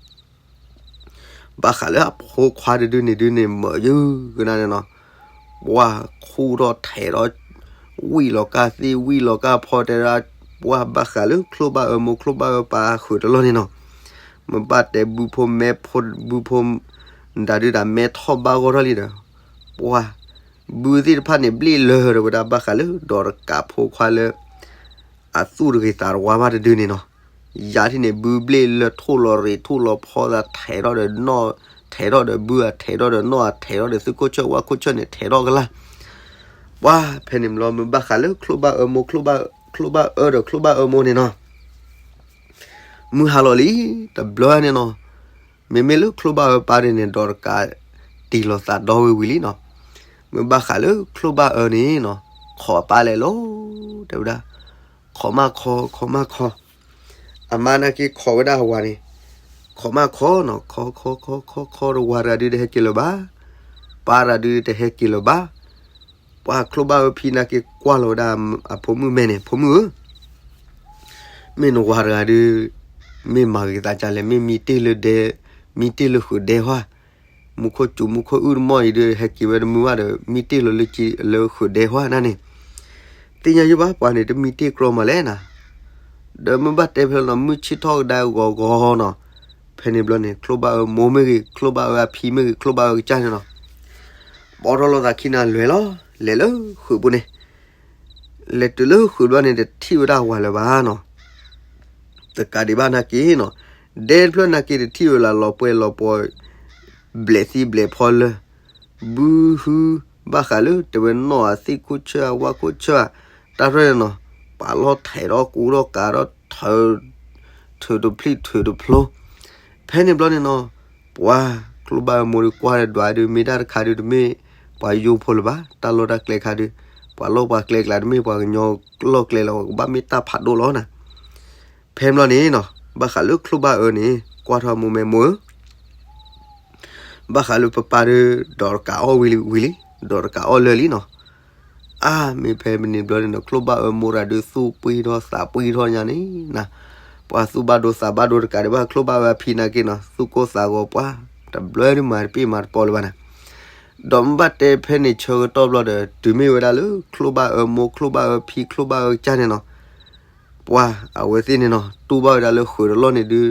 ဘၣ်ဃးလၢအဖိခွါတဒုန့ၣ်ဒုန့ၣ် မၢယုၢ်ကနၤန့ၣ်နီၤ, ပှၤခူၣ်ထီၣ်ထဲးထီၣ်, ဝံၣ်လီၤကၢ်သ့ၣ် ဝံၣ်လီၤကၢ်ဖီတဲဒၣ်, ပှၤဘၣ်ဃးလၢချိၣ်ဘၣ်အၢမိၢ်ချိၣ်ဘၣ်အၢပၢ်ဃုာ်တလီၢ်န့ၣ်နီၤ, မ့ၢ်ဘၣ်တဲဘုဖိမဲဖိ, ဘုဖိ, ဒၣ်ဒုဒၣ်မဲထီၣ်ဘၣ်ဂီၢ်ထီၣ်လံဒီး, ပှၤ, ဘုသ့ၣ်တဖၣ်န့ၣ် ဘျ့ၣ်လၢၤဒီးဝဲဒၣ်ဘၣ်ဃးလၢ ဒီးတကးဖိခွါလၢ အသူၣ်တဂ့ၤသးတဝါဘၣ်တဒုန့ၣ်နီၤ. ယၤထံၣ်န့ၣ် ဘုဘျ့ၣ်လၢထိၣ်လီၤရ့းထိၣ်လီၤဖီသး ထဲးထီၣ်ဒီးနီၣ်, ထဲးထီၣ်ဒီးဘုဧါ ထဲးထီၣ်ဒီးနီၣ်ဧါ ထဲးထီၣ်ဒီးသုးခိၣ်ဆၢဝါခိၣ်ဆၢန့ၣ် ထဲးထီၣ်ကလၢ်. ပှၤဖဲန့ၣ်ဘျီ မ့ၢ်ဘၣ်ဃးလၢချိၣ်ဘၣ်အၢမိၢ်, ချိၣ်ဘၣ်အၢဒီးချိၣ်ဘၣ်အၢမိၢ်န့ၣ်နီၤ မုၢ်ဟါလီၤလံ, တဘျီန့ၣ်နီၤ, မ့မ့ၢ်လၢချိၣ်ဘၣ်အၢပၢ်ဒ်န့ၣ် ဒီးတကးတံၢ်လီၤသးဒီဝဲဝံၤလံနီၤ. မ့ၢ်ဘၣ်ဃးလၢချိၣ်ဘၣ်အၢန့ၣ်နီၤ, ခိးအပၢ်လဲၤလီၤ, တဲဝဲဒၣ်, ခိးမးခိး, ခိးမးခိး, အမါနာ်က့ခိးဝဲဒၣ်အဝၤန့ၣ်, ခိးမးခိးနီၤ, ခိးခိးခိးခိးခိး တဝၤတဂၤဒုးတဟဲက့ၤလၢၤဘၣ်, ပၢ်တဂၤဒုးတဟဲက့ၤလၢၤဘၣ်. ပှၤချိၣ်ဘၣ်အၢဖံနာ်က့ကွၢ်လီၤဝဲဒၣ်အဖိမုၣ်မဲာ်န့ၣ်, ဖိမုၣ်ဧၢ, မ့ၢ်နဝၤတဂၤဒုး, မ့ၢ်မၤဂ့ၤသးဒ်လဲၣ်, မ့ၢ်မံတ့ၢ်လၢဒဲ, မံတ့ၢ်လၢဃုာ်ဒဲဟီဧါ, မူခိၣ်စူၤမူခိၣ်အုၣ်တမီၢ်အံၤဒုး ဟဲက့ၤဝဲတမုာ်ဘၣ်ဒီး မံတ့ၢ်လီၤလၢဃုာ်ဒဲဟီဧါန့ၣ်, သ့ၣ်ညါယုၢ်ဘၣ် ပှၤန့ၣ်တမံတ့ၢ်ကြီမးလဲၣ်နၤ. ဒီးမ့ၢ်ဘၣ်တဲဖဲလီၤ မုၢ်ဆ့ၣ်ထီၣ်ကဒါဂီၤဂီၤနီၤ, ဖဲန့ၣ်ဘျီန့ၣ် ချိၣ်ဘၣ်အၢမိၢ်မ့ၢ်ဂ့ၤ, ချိၣ်ဘၣ်အၢအဖံမ့ၢ်ဂ့ၤ, ချိၣ်ဘၣ်အၢကစၢ်န့ၣ်နီၤ, ဘီထီၣ်လိာ်သးခံနၤလဲၤလီၤ, လဲၤလၢဃုာ်ပူၤန့ၣ်, လဲၤတုၤလၢဃုာ်ဘျီန့ၣ် တထံၣ်ဝဲဒၣ်ဝၤလၢၤဘၣ်နီၤ. တကးဒံးဘၣ်နာ်က့နီၤ, ဒဲတဖျၢၣ်နာ်က့တထံၣ်ဝဲလၢလီၤပှဲၤလီၤပှီၤ, ဘျဲးသံဘျဲးဖီလၢ, ဘုဟု, ဘၣ်ဃးလၢတဲဝဲနီၣ်ဧါ, သ့ၣ်ခိၣ်ဆၢဧါ, ဝၣ်ခိၣ်ဆၢဧါ, တၢ်ရဲၣ်န့ၣ်နီၤ, ပာ်လီၤထဲးထီၣ်ကူထီၣ်ကးထီၣ်, ထုးတဖျံၣ်ထုးတဖျိ, ဖဲန့ၣ်ဘျီန့ၣ်နီၤ, ပှၤချိၣ်ဘၣ်အၢမိၢ်ဒုးကွၢ်ဒီးဒွးဒုး မ့ၢ်တၢ်တခါဒုး တမ့ၢ်ပှၤယိဖိလၢၤဘၣ်, တၢ်လီၢ်တၢ်ကျဲခါဒုး, ပှၤလီၢ်ပှၤကျဲကျါ တမ့ၢ်ပှၤကညီလီၢ်ကျဲလၢၤဘၣ်, ကဘၣ်မ့ၢ်တၢ်ဖးဒိၣ်လီၤနၤ. ဖဲန့ၣ်ဘျီန့ၣ်နီၤ, ဘၣ်ဃးလၢချိၣ်ဘၣ်အၢန့ၣ် ကွၢ်ထီၣ်မိၢ်မဲာ်မိၢ်ဧၢ, ဘၣ်ဃးလၢပပၢ်ဒုး ဒီးတကးအီၣ်ဝံၤလံဝံၤလံ, ဒီးတကးအီၣ်လၢာ်လံနီၤ. အါ မ့ၢ်ဖဲမနုၤဘျီန့ၣ်နီၤ, ချိၣ်ဘၣ်အၢမိၢ်တဂၤဒုးသူၣ်ပှံၢ်ထီၣ်သးပှံၢ်ထီၣ်ညါန့ၣ်နၤ, ပှၤသူၣ်ဘၣ်ဒိသးဘၣ်ဒိတကးဒံးဘၣ်, ချိၣ်ဘၣ်အၢအဖံနာ်က့နီၤ, သူၣ်ကိၢ်သးဂီၤပှၤ, တဘျီဒုးမၤတပ့ၢ်မၤတပီလၢၤဘၣ်နၤ. ဒီးမ့ၢ်ဘၣ်တဲဖဲန့ၣ်ဆၢကတီၢ်ဘျီဒီး တုၤမ့ၢ်ဝဲဒၣ်လၢချိၣ်ဘၣ်အၢမိၢ်, ချိၣ်ဘၣ်အၢဖံ, ချိၣ်ဘၣ်အၢကစၢ်န့ၣ်နီၤ, ပှၤအဝဲသ့ၣ်န့ၣ်နီၤ, တူၢ်ဘၣ်ဝဲဒၣ်လၢဃုာ်တလီၢ်န့ၣ်ဒုး,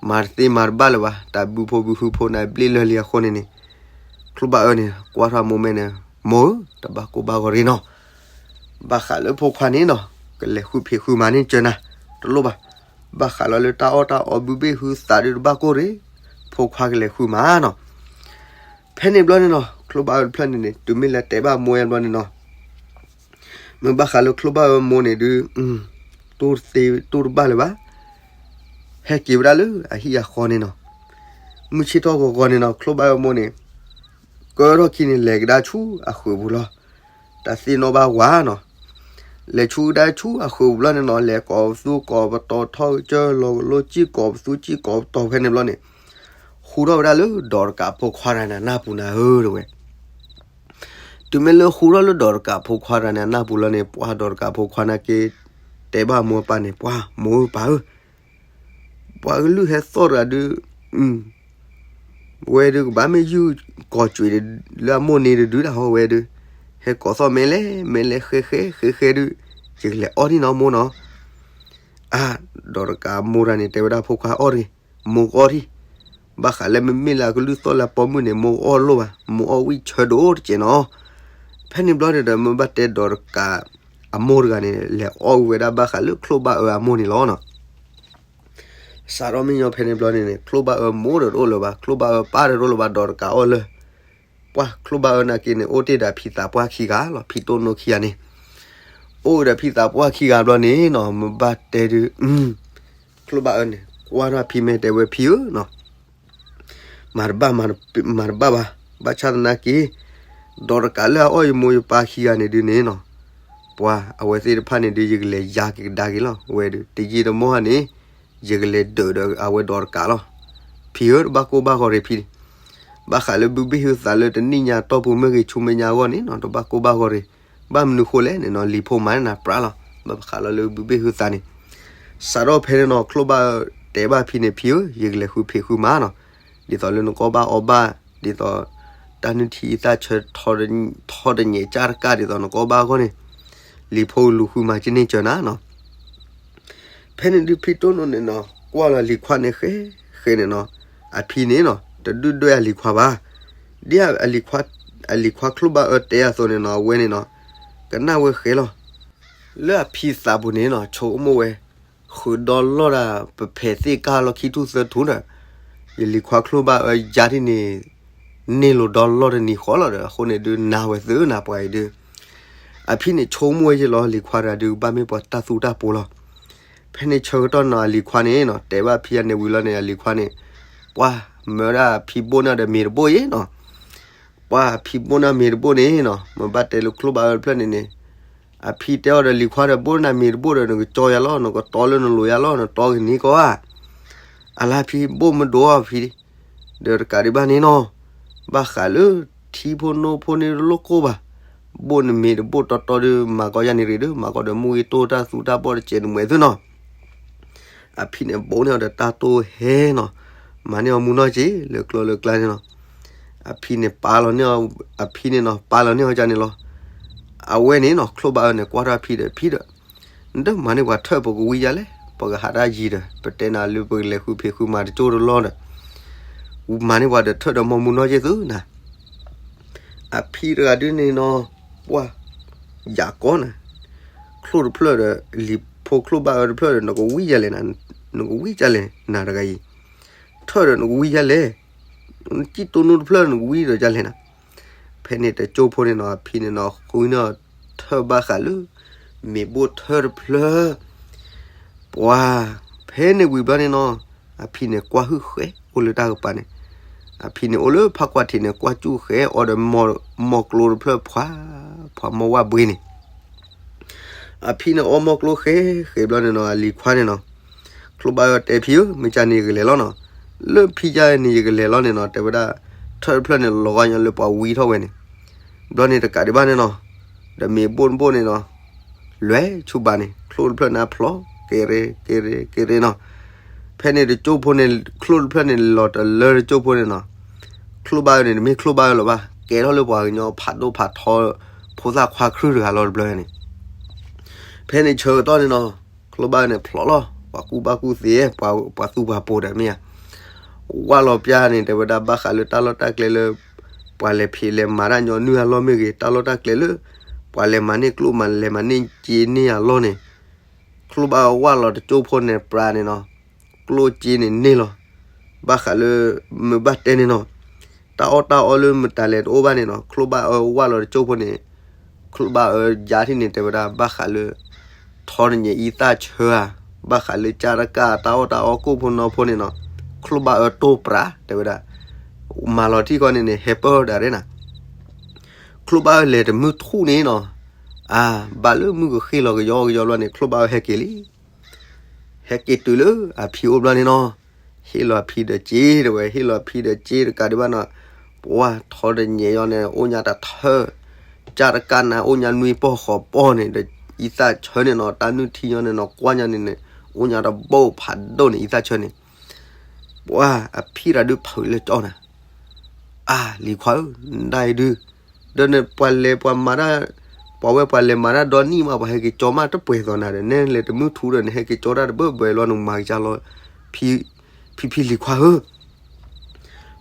မၤတသ့မၤတဘၣ်လၢၤဘၣ်, တၢ်ဘုဖိဘုဟုဖိန့ၣ် ဘျ့ၣ်လၢာ်လံအဃိန့ၣ်န့ၣ်, ချိၣ်ဘၣ်အၢန့ၣ် ကွၢ်ထီၣ်မိၢ်မဲာ်န့ၣ်, မိၢ်ဧၢ, တဘၣ်ကိၢ်ဘၣ်ဂီၤရ့နီၤ. ဘၣ်ဃးလၢဖိခွါန့ၣ်နီၤ, ကလဲၤဃုဖံးဃုမၤန့ၢ်စၢၤနၤ, တလိၣ်ဘၣ်. ဘၣ်ဃးလီၤလၢတၢ်အီၣ်တၢ်အီဘုဘ့ၣ်ဟုသးဒုးတဘၣ်ကိၢ်ရ့, ဖိခွါကလဲၤဃုမၤနီၤ. ဖဲန့ၣ်ဘျီန့ၣ်နီၤ, ချိၣ်ဘၣ်အၢတဖျၢၣ်န့ၣ်န့ၣ် တုၤမ့ၢ်လၢတဲဘၣ်မိၢ်အဘျီန့ၣ်နီၤ, မ့ၢ်ဘၣ်ဃးလၢချိၣ်ဘၣ်အၢမိၢ်န့ၣ်ဒုး, တူၢ်တဘၣ်လၢၤဘၣ်, ဟဲက့ၤဝဲဒၣ်လၢအဟံၣ်အဃီန့ၣ်နီၤ. မုၢ်ဆ့ၣ်ထီၣ်ဂီၤဂီၤန့ၣ်နီၤ, ချိၣ်ဘၣ်အၢမိၢ်န့ၣ် ကၢထီၣ်ခံန့ၣ် လဲၤကဒါဆူအဃုာ်ပူၤလီၤ. တၢ်သ့ၣ်နီၣ်ဘၣ်ဝၤနီၤ, လဲၤဆူကဒါဆူအဃုာ်ပူၤဘျီန့ၣ်နီၤ, လဲၤကိးပသူကိးပတီၤ ထီၣ်ကစၢၢ်လီၤကလိကံၢ်ကိးပသူကံၢ်ကိးပတီၤဖဲန့ၣ်ဘျီန့ၣ်, ဟူထီၣ်ဝဲဒၣ်လၢဒီးတကးဖိခွါတဂၤန့ၣ် နၢ်ပူၤနၤဧၢ တဲဝဲ. တုၤမ့ၢ်လၢဟူထီၣ်လၢဒီးတကးဖိခွါတဂၤန့ၣ် နၢ်ပူၤလီၤန့ၣ်, ပှၤဒီးတကးဖိခွါနာ်က့ တဲဘၣ်မိၢ်ပၢ်န့ၣ်, ပှၤမိၢ်ပၢ်ဧၢ, ပှၤကလုၢ်ဟဲသီၣ်တဂၤဒုး, ဝဲဒုးကဘၣ်မ့ၢ်ယုၢ်ကိးကွံာ်လၢအမိၢ်န့ၣ်တဒုဒၣ်ဟီဝဲဒုး, ဟဲကိးသီၣ်မဲာ်လဲၣ်မဲာ်လဲၣ် ဃဲဃဲဃဲဃဲဒုး, ယကလဲၤအီၣ်ဒံးနီၤမိၢ်နီၤ. အါ, ဒီးတကးမိၢ်တဂၤန့ၣ် တဲဝဲဒၣ်ဖိခွါအီၣ်တဂ့ၤ, မိၢ်ကအီၣ်ဒံး, ဘၣ်ဃးလၢမ့မ့ၢ်လၢအကလုၢ်သီၣ်လၢအပိာ်မုၣ်န့ၣ် မိၢ်ကအီၣ်လိၣ်ဘၣ်, မိၢ်အီၣ်ဝံၣ်ဆၢဒိၣ်တကဲးနီၤ. ဖဲန့ၣ်ဘျီန့ၣ်ဒီး မ့ၢ်ဘၣ်တဲဒီးတကးအမိၢ်တဂၤန့ၣ် လဲၤအီၣ်ဝဲဒၣ်ဘၣ်ဃးလၢချိၣ်ဘၣ်အၢအမိၢ်န့ၣ်လီၤနီၤ. စးထီၣ်မ့ၢ်ညီဖဲန့ၣ်ဘျီန့ၣ်န့ၣ် ချိၣ်ဘၣ်အၢမိၢ်ဒီးတအိၣ်လၢၤဘၣ်, ချိၣ်ဘၣ်အၢပၢ်ဒီးတအိၣ်လၢၤဘၣ်, ဒီးတကးအီၣ်လၢ ပှၤချိၣ်ဘၣ်အၢနာ်က့န့ၣ် အိၣ်တ့ၢ်ဒီးဖံသးပှၢ်ခံဂၤလီၤ, ဖံတိၢ်နိခံဂၤန့ၣ်, အိၣ်ဒီးဖံသးပှၢ်ခံဂၤဘျီန့ၣ်နီၤ, မ့ၢ်ဘၣ်တဲဒုး, ချိၣ်ဘၣ်အၢန့ၣ် ကွၢ်ထီၣ်ဖံမဲာ်တဲဝဲဖံဧၢနီၤ, မၤတဘၣ်, မၤတဘၣ်ဘၣ်, ဘၣ်ဆၣ်သနာ်က့ ဒီးတကးလၢအအီၣ်ယမိၢ်ယပၢ်ခံဂၤန့ၣ်ဒုးန့ၣ်နီၤ, ပှၤအဝဲသ့ၣ်တဖၣ်န့ၣ်ဒုး ယကလဲၤယၤက့ၤကဒါက့ၤလီၤ, ဝဲဒုး တယံာ်တမီၢ်ဟါန့ၣ် ယကလဲၤဒုးဒီးအဝဲဒီးတကးလီၤ. ဖံဧၢ, တဘၣ်ကိၢ်ဘၣ်ဂီၤရ့ၤဖံ, ဘၣ်ဃးလၢဘုဘ့ၣ်ဟုသးလၢတနံၣ်ညါတီၢ်ပူၤမ့ၢ်ဂ့ၤ ဆူမဲာ်ညါအဂီၢ်န့ၣ်နီၤ, တဘၣ်ကိၢ်ဘၣ်ဂီၤရ့ၤ, ဘၣ်မနုၤဃိလဲၣ်န့ၣ်နီၤ, လံာ်ဖိမၤန့ၢ်နၤပြးလီၤ, ဘၣ်ဃးလီၤလၢဘုဘ့ၣ်ဟုသးန့ၣ်, စးထီၣ်ဖဲန့ၣ်နီၤ, ချိၣ်ဘၣ်အၢတဲဘၣ်ဖံန့ၣ်, ဖံဧၢ, ယကလဲၤဃုဖံးဃုမၤနီၤ, ဒ်သိးလၢနကအီၣ်ဘၣ်အီဘၣ်, ဒ်သိးတၢ်နုၢ်ထံအသၣ်ဆၢ ထီၣ်တညဲးကၢ်တကး ဒ်သိးနကအီၣ်ဘၣ်အဂီၢ်န့ၣ်, လံာ်ဖိလူၤဃုမၤကန့ၢ်စၢၤနၤနီၤ. ဖဲန့ၣ်ဒုး ဖံတိၢ်နိန့ၣ်နီၤ, ကွၢ်လီၤလံာ်ခွါန့ၣ် ဃဲဃဲန့ၣ်နီၤ, အဖံန့ၣ်နီၤ တဒုၣ်ဒွဲၣ်အလံာ်ခွါဘၣ်, ဒ်အလံာ်ခွါချိၣ်ဘၣ်အၢတဲအသိးန့ၣ်နီၤ, အဝဲန့ၣ်နီၤ ကနၣ်ဝဲဃဲလီၤ. လၢအဖံသးပူၤန့ၣ်နီၤ ဆိကမိၣ်ဝဲ, ဃုာ်ဒီလီၢ်ဒၣ် ပဖဲးသ့ၣ်ကၢ်လီၢ်ခံထူၣ်သၢထူၣ်ဒီး, ယလံၤခွါချိၣ်ဘၣ်အၢယါထံၣ်န့ၣ်, န့ၢ်လိာ်ဒီလီၢ်တနံၤဃီလီၤဒီး အဃိန့ၣ်ဒုးနၤဝဲသုနၤပှၤအံၤဒုး, အဖံန့ၣ်ဆိကမိၣ်ဝဲယဲလီၤ လံၤခွါတဂၤဒုးဘၣ်မ့ၢ်ပှၤတၢ်သူတၢ်ပိလီၤ. ဖဲန့ၣ်ဆၢကတီၢ်နီၤ အလံၤခွါန့ၣ်နီၤ တဲဘၣ်ဖံယါန့ၣ်ဝံၤလီၤန့ၣ် အလံၤခွါန့ၣ်, ပှၤမၢဒၣ်ဖံဘိၣ်န့ၢ်ဒီးမ့ၤတဘိၣ်အံၤနီၤ ပှၤဖံဘိၣ်န့ၢ်မ့ၤတဘိၣ်န့ၣ်နီၤ မ့ၢ်ဘၣ်တဲလၢချိၣ်ဘၣ်အၢတဖျၢၣ်န့ၣ်န့ၣ်, အဖံတဲအီၤဒီးလံၤခွါဒီး ဘိၣ်နၤမ့ၤတဘိၣ်ဒီး နကကၠီယၤလီၤ နကတီလၢနလိၤယၤလီၤ နတီကနံၤကီဧါ. အလါဖံဘိၣ်မ့ၢ်ဒိအီၤဖံ, ဒီးတကးဒံးဘၣ်န့ၣ်နီၤ, ဘၣ်ဃးလၢထံဖိနိဖိန့ၣ်တလိၣ်ကိၢ်ဘၣ်, ဘိၣ်နမ့ၤတဘိၣ်တီတီဒီး မၤကီယါန့ၣ်ရ့ၣ်ဒီး မၤကီဒီးမူဂ့ၤတိၢ်တၢ်သူတၢ်ဘီၣ်တစဲးနမှဲသုနီၤ အဖံန့ၣ်ဘိးန့ၢ်အီၤဒီးတၢ်တိၢ်ဟဲနီၤ, မၤန့ၢ်အီၤမူနီၢ်က့ၤ လၢကျိလၢကျါန့ၣ်နီၤ, အဖံန့ၣ်ပာ်လီၤန့ၢ်အီၤ, အဖံန့ၣ်နီၤ ပာ်လီၤန့ၢ်အီၤကန့ၣ်လီၤ. အဝဲန့ၣ်နီၤ ချိၣ်ဘၣ်အၢန့ၣ် ကွၢ်ထီၣ်ဖံဒီးဖံဒီး, နတမၤန့ၢ်ပှၤထၢၣ်ပကဝံယါလဲၣ်, ပကဟးတၢ်ယံၤဒီး ပတဲနၤလၢပကလဲၤဃုဖံးဃုမၤတကၠိတလီၢ်ဒီး, မၤန့ၢ်ပှၤဒီးထၢၣ်ဒီးမီမူနီၢ်က့ၤသုနၤ အဖံတဂၤဒုးန့ၣ်နီၤ, ပှၤ, ယၤကီနၤ, ချိၣ်တဖျၢၣ်ဒီး လံၤဖိချိၣ်ဘၣ်အၢတဖျၢၣ်ဒီး နကဝံယါလဲၣ်နၤ, နကဝံယါလဲၣ်နၤတဂၤအံၤ, ထၢၣ်ဒီးနကဝံယါလဲၣ်, နကံၣ်တိၢ်နူတဖျၢၣ်နကဝံဒီးယါလဲၣ်နၤ, ဖဲန့ၣ်တကၠိဖိန့ၣ်နီၤ အဖံန့ၣ်နီၤ ဃုန့ၢ်အီၤထၢၣ်ဘၣ်ဃးလၢ မ့ၤဘိၣ်ထၢၣ်တဖျၢၣ် ပှၤ, ဖဲန့ၣ်ဝံၤဘျီန့ၣ်နီၤ, အဖံန့ၣ်ကွၢ်ဟုၣ်ဃဲအိၣ်လၢတၢ်ကပၤန့ၣ်, အဖံန့ၣ်အိၣ်လၢဖးကွၢ်ထံးန့ၣ် ကွၢ်စူၣ်ဃဲအီၤဒီး မီၢ်ကျိတဖျၢၣ်ဖှၤ, ဖှၤမီၢ်ဝၣ်ဘှ့န့ၣ်, အဖံန့ၣ်အီမီၢ်ကျိဃဲဃဲဘျီန့ၣ်နီၤ အလံၤခွါန့ၣ်နီၤ, ချိၣ်ဘၣ်အၢတဲဖံဧၢ မ့ၢ်ကန့ၣ်ယကလဲၤလီၤနီၤ, လၢဖံယါန့ၣ်ယကလဲၤလီၤန့ၣ်နီၤ တဲဝဲဒၣ်, ထၢၣ်တဖျၢၣ်န့ၣ်လီၤဂီၢ်ညီလၢပှၤဝံထီၣ်ဝဲန့ၣ်, ဘျီန့ၣ်တကးဒံးဘၣ်န့ၣ်နီၤ, ဒီးမ့ၤဘိၣ်တဘိၣ်န့ၣ်နီၤ, လွဲၤဆူၣ်ဘၣ်န့ၣ် ချိၣ်တဖျၢၣ်န့ၣ်အဖျိး က့ၤရ့ က့ၤရ့ က့ၤရ့နီၤ, ဖဲန့ၣ်တကၠိဖိန့ၣ် ချိၣ်တဖျၢၣ်န့ၣ်လီၤတလၢတကၠိဖိန့ၣ်နီၤ, ချိၣ်ဘၣ်အၢန့ၣ် တမ့ၢ်ချိၣ်ဘၣ်အၢလၢၤဘၣ် ကဲထီၣ်လၢပှၤကညီဖးဒိၣ်ဖးထီ ဖိသၣ်ခွါခရုၣ်တဂၤလီၤတဘျီန့ၣ်, ဖဲန့ၣ်ဆၢကတီၢ်န့ၣ်နီၤ, ချိၣ်ဘၣ်အၢန့ၣ်ဖျိးလီၤ ပှၤကူၣ်ဘၣ်ကူၣ်သ့ ပှၤသူၣ်ပှၤပိၤဒီးမ့ၢ်ဧါ ဝၢ်လီၤပျၢ်န့ၣ် တဲဝဲဒၣ်ဘၣ်ဃးလၢတၢ်လီၢ်တၢ်ကျဲလၢ ပှၤလဲၤဖံးလဲၤမၤတၢ်ညီနုၢ်အလီၢ်မ့ၢ်ဂ့ၤ တၢ်လီၢ်တၢ်ကျဲလၢ ပှၤလဲၤမၤန့ၢ်ကျိၣ်မၤလဲၤမၤန့ၢ်စ့န့ၢ်အလီၢ်န့ၣ်, ချိၣ်ဘၣ်အၢဝၢ်လီၤတကၠိဖိန့ၣ်ပြးန့ၣ်နီၤ, ကျိၣ်စ့န့ၣ်န့ၢ်လီၤ, ဘၣ်ဃးလၢ မ့ၢ်ဘၣ်တဲန့ၣ်နီၤ, တၢ်အီၣ်တၢ်အီလၢမတၤလဲၤတအိၣ်ဘၣ်န့ၣ်နီၤ ချိၣ်ဘၣ်အၢဝၢ်လီၤတကၠိဖိန့ၣ်, ချိၣ်ဘၣ်အၢယါထံၣ်န့ၣ် တဲဝဲဒၣ်ဘၣ်ဃးလၢ ထီတညဲးအံသၣ်ဆၢဧါ, ဘၣ်ဃးလၢကၢ်တၢ်အီၣ်တၢ်အီကိၣ်ဖိနီၢ်ဖိန့ၣ်နီၤ, ချိၣ်ဘၣ်အၢတိၢ်ပြး တဲဝဲဒၣ်, မၤလီၤထံၣ်ဃီန့ၣ်န့ၣ် ဟဲပၢၢ်ဒၣ်ရဲနၤ, ချိၣ်ဘၣ်အၢလဲၤတမုၢ်ထူၣ်န့ၣ်နီၤ, အါ, ဘၣ်လၢမုၢ်ကဃ့ၢ်လီၤကယီကယီဘျီန့ၣ် ချိၣ်ဘၣ်အၢဟဲက့ၤလံ ဟဲက့ၤတုၤလၢအဖံအိၣ်ဘျီန့ၣ်နီၤ, ဟ့ၣ်လီၤအဖံဒီးစ့ တဲဝဲ ဟ့ၣ်လီၤအဖံဒီးစ့တကးဒံးဘၣ်နီၤ, ပှၤထီတညဲးယီၤန့ၣ် အိၣ်ညါတထၢၣ်, ကၢ်တကၢ်နၤ အိၣ်ညါနွံပီၢ်ဃိးပီၢ်န့ၣ်ဒီး အံသၣ်ဆၢန့ၣ်နီၤ တၢ်နုၢ်ထံညီန့ၣ်နီၤ ကွၢ်ညါန့ၣ်န့ၣ် အိၣ်ညါတဘိၣ်ဖးဒိၣ်န့ၣ် အံသၣ်ဆၢန့ၣ်, ပှၤအဖံရၤဒုးဖုးလၢကၠီနၤ အါ လံၤခွါဧၢ, နဒၣ်အံၤဒုး, ဒီးနပှၤလဲၤပှၤမၤတၢ်, ပှၤဝဲပှၤလဲၤမၤတၢ်ဒီနံၣ်မး ပှၤဟဲက့ၤကၠီမးတပှဲၤသိးနၤဒီး နဲလဲၤတမုၢ်ထူဒီး နဟဲက့ၤကၠီတၢ်တဘၢဘၢလီၤ နမၤကစၢ်လီၤ, ဖံ, ဖံဖံလံၤခွါဧၢ,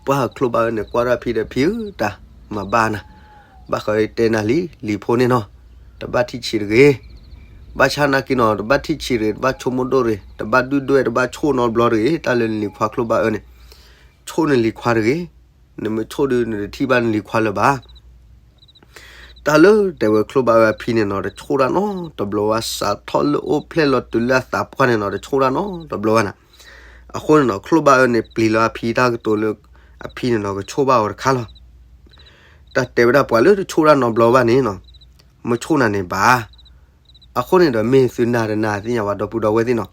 ပှၤချိၣ်ဘၣ်အၢန့ၣ် ကွၢ်ထီၣ်ဖံဒီးဖံဧၢ တၢ်မၤဘၣ်နၤ, ဘၣ်ဃးတဲနၤလံ လံၤဖိန့ၣ်နီၤ, တဘၣ်ထံၣ်ဆံးတဂ့ၤ, ဘၣ်ဆၣ်နာ်က့နီၤ တဘၣ်ထံၣ်ဆံးတဂ့ၤ တဘၣ်ဆိကမိၣ်ဒိၣ်တဂ့ၤ တဘၣ်ဒုၣ်ဒွဲၣ် တဘၣ်ဆိၣ်နီတဘျီတဂ့ၤ တၢ်လၢနလံၤခွါချိၣ်ဘၣ်အၢန့ၣ်, ဆိၣ်နလံၤခွါတဂ့ၤ, နမ့ၢ်ဆိၣ်ဒုးနတထံၣ်ဘၣ်နလံၤခွါလၢၤဘၣ် တၢ်လၢတဲဝဲချိၣ်ဘၣ်ဝဲအဖံန့ၣ်နီၤ တဆိၣ်တၢ်နီတဘျီဘၣ် စးထီၣ်လၢအိၣ်ဖျဲၣ်လီၤတုၤလၢအသးပှၢ်န့ၣ်နီၤ တဆိၣ်တၢ်နီတဘျီဘၣ်နၤ, အဃိန့ၣ်နီၤ ချိၣ်ဘၣ်အၢန့ၣ် ပျံၤလီၤအဖံတၢ်ကတိၤလၢ အဖံန့ၣ်နီၤ ကဆိၣ်ဘၣ်အီၤတခါလီၤ. တၢ်တဲဝဲဒၣ်ပှၤလၢတဆိၣ်တၢ်နီတဘျီဘၣ်န့ၣ်နီၤ မ့ၢ်ဆိၣ်နၤန့ၣ်ဘၣ် အဃိန့ၣ်ဒီးမ့ၢ်သုနၤတနၤသ့ၣ်ညါဘၣ်ဒီပုၢ်ဒီဝဲၢ်သ့ၣ်နီၤ,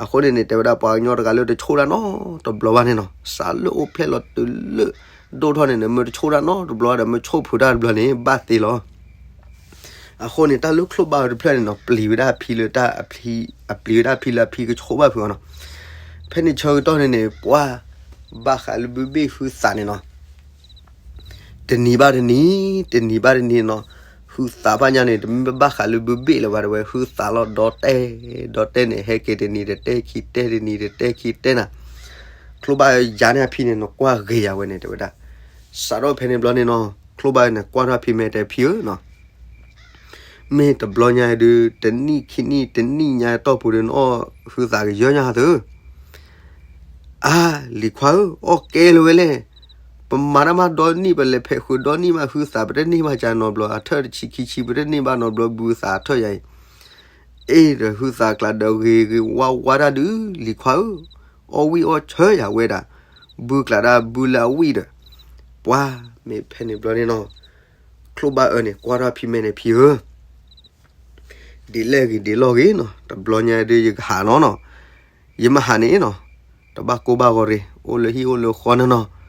အဃိန့ၣ်န့ၣ် တဲဝဲဒၣ်ပှၤကညီတဂၤလၢတဆိၣ်တၢ်နီတဘျီဘၣ်န့ၣ်နီၤ စးလၢအိၣ်ဖျဲၣ်လီၤတုၤလၢ ဒိၣ်ထီၣ်န့ၣ်န့ၣ် မ့ၢ်တဆိၣ်တၢ်နီတဘျီဒီး မ့ၢ်ဆိၣ်ဖုးတၢ်တဘျီန့ၣ် ဘၣ်သ့လီၤ. အဃိန့ၣ် တၢ်လၢချိၣ်ဘၣ်အၢတဖျၢၣ်န့ၣ်နီၤ ပျံၤဝဲဒၣ်အဖံလၢတၢ်အဖံ, အပျံၤဝဲဒၣ်အဖံလၢအဖံကဆိၣ်ဘၣ်ဖုးအီၤနီၤ, ဖဲန့ၣ်ဆၢကတီၢ်န့ၣ်န့ၣ် ပှၤ ဘၣ်ဃးလၢဘုဘ့ၣ်ဟုသးန့ၣ်နီၤ တနံၤဘၣ်တနံၤ, တနံၤဘၣ်တနံၤနီၤ, ဟုသးဘၣ်ညါန့ၣ် တမ့ၢ်ဘၣ်ဃးလၢဘုဘ့ၣ်လၢၤဘၣ်တဲဝဲ ဟုသးလီၤဒီတဲ, ဒီတဲန့ၣ် ဟဲက့ၤတနံၤတတဲခံတဲ တနံၤတတဲခံတဲနၤ, ချိၣ်ဘၣ်ယၤန့ၣ်အဖံန့ၣ်နီၤ ကွၢ်ဂ့ၤယၤဝဲန့ၣ် တဲဝဲဒၣ်, စးထီၣ်ဖဲန့ၣ်ဘျီန့ၣ်နီၤ ချိၣ်ဘၣ်န့ၣ် ကွၢ်ထီၣ်ဖံမဲာ်တဲဖံဧၢနီၤ မ့ၢ်တဘျီညါဒုး တနံၣ်ခံနံၣ် တနံၣ်ညါတီၢ်ပူၤဒုး နအီၣ်ဟုသးကယၢညါသုဧၢ. အါ, လံၤခွါဧၢ, အီၣ်ကဲလၢၤဝဲလဲၣ်. ပမၤတၢ်မးဒီနံၣ် ပလဲၤဖဲးဃုာ်ဒီနံၣ်မး ဟုသးပတန့ၢ်ဘၣ်ကနီတဘျီ, အထၢၣ်တဆံခံဆံ ပတန့ၢ်ဘၣ်နီတဘျီ ဘုသးထၢၣ်ယၤအံၤ. အ့ၣ်ဒီး ဟုသးကျးဒီးဂ့ၤဂ့ၤဝါဝါတၢ်ဒုး လံၤခွါဧၢ, အီၣ်ဝံၣ်အီၣ်ဆၢယၤဝဲဒၣ်, ဘုကျးဒၣ်ဘုလၢအဝံၣ်ဒီး, ပှၤမ့ၢ်ဖဲန့ၣ်ဘျီန့ၣ်နီၤ, ချိၣ်ဘၣ်အၢန့ၣ် ကွၢ်ထီၣ်ဖံမဲာ်န့ၣ် ဖံဧၢ, ဒ်လဲၣ်ဂ့ၤဒ်လဲၣ်ဂ့ၤနီၤ, တဘျီညါဒုးယကဟးနီၤနီၤ, ယမ့ၢ်ဟးန့ၣ်နီၤ, တဘၣ်ကိၢ်ဘၣ်ဂီၤရ့ၣ်, အိၣ်လၢဟံၣ်အိၣ်လၢဃီနီၤနီၤ,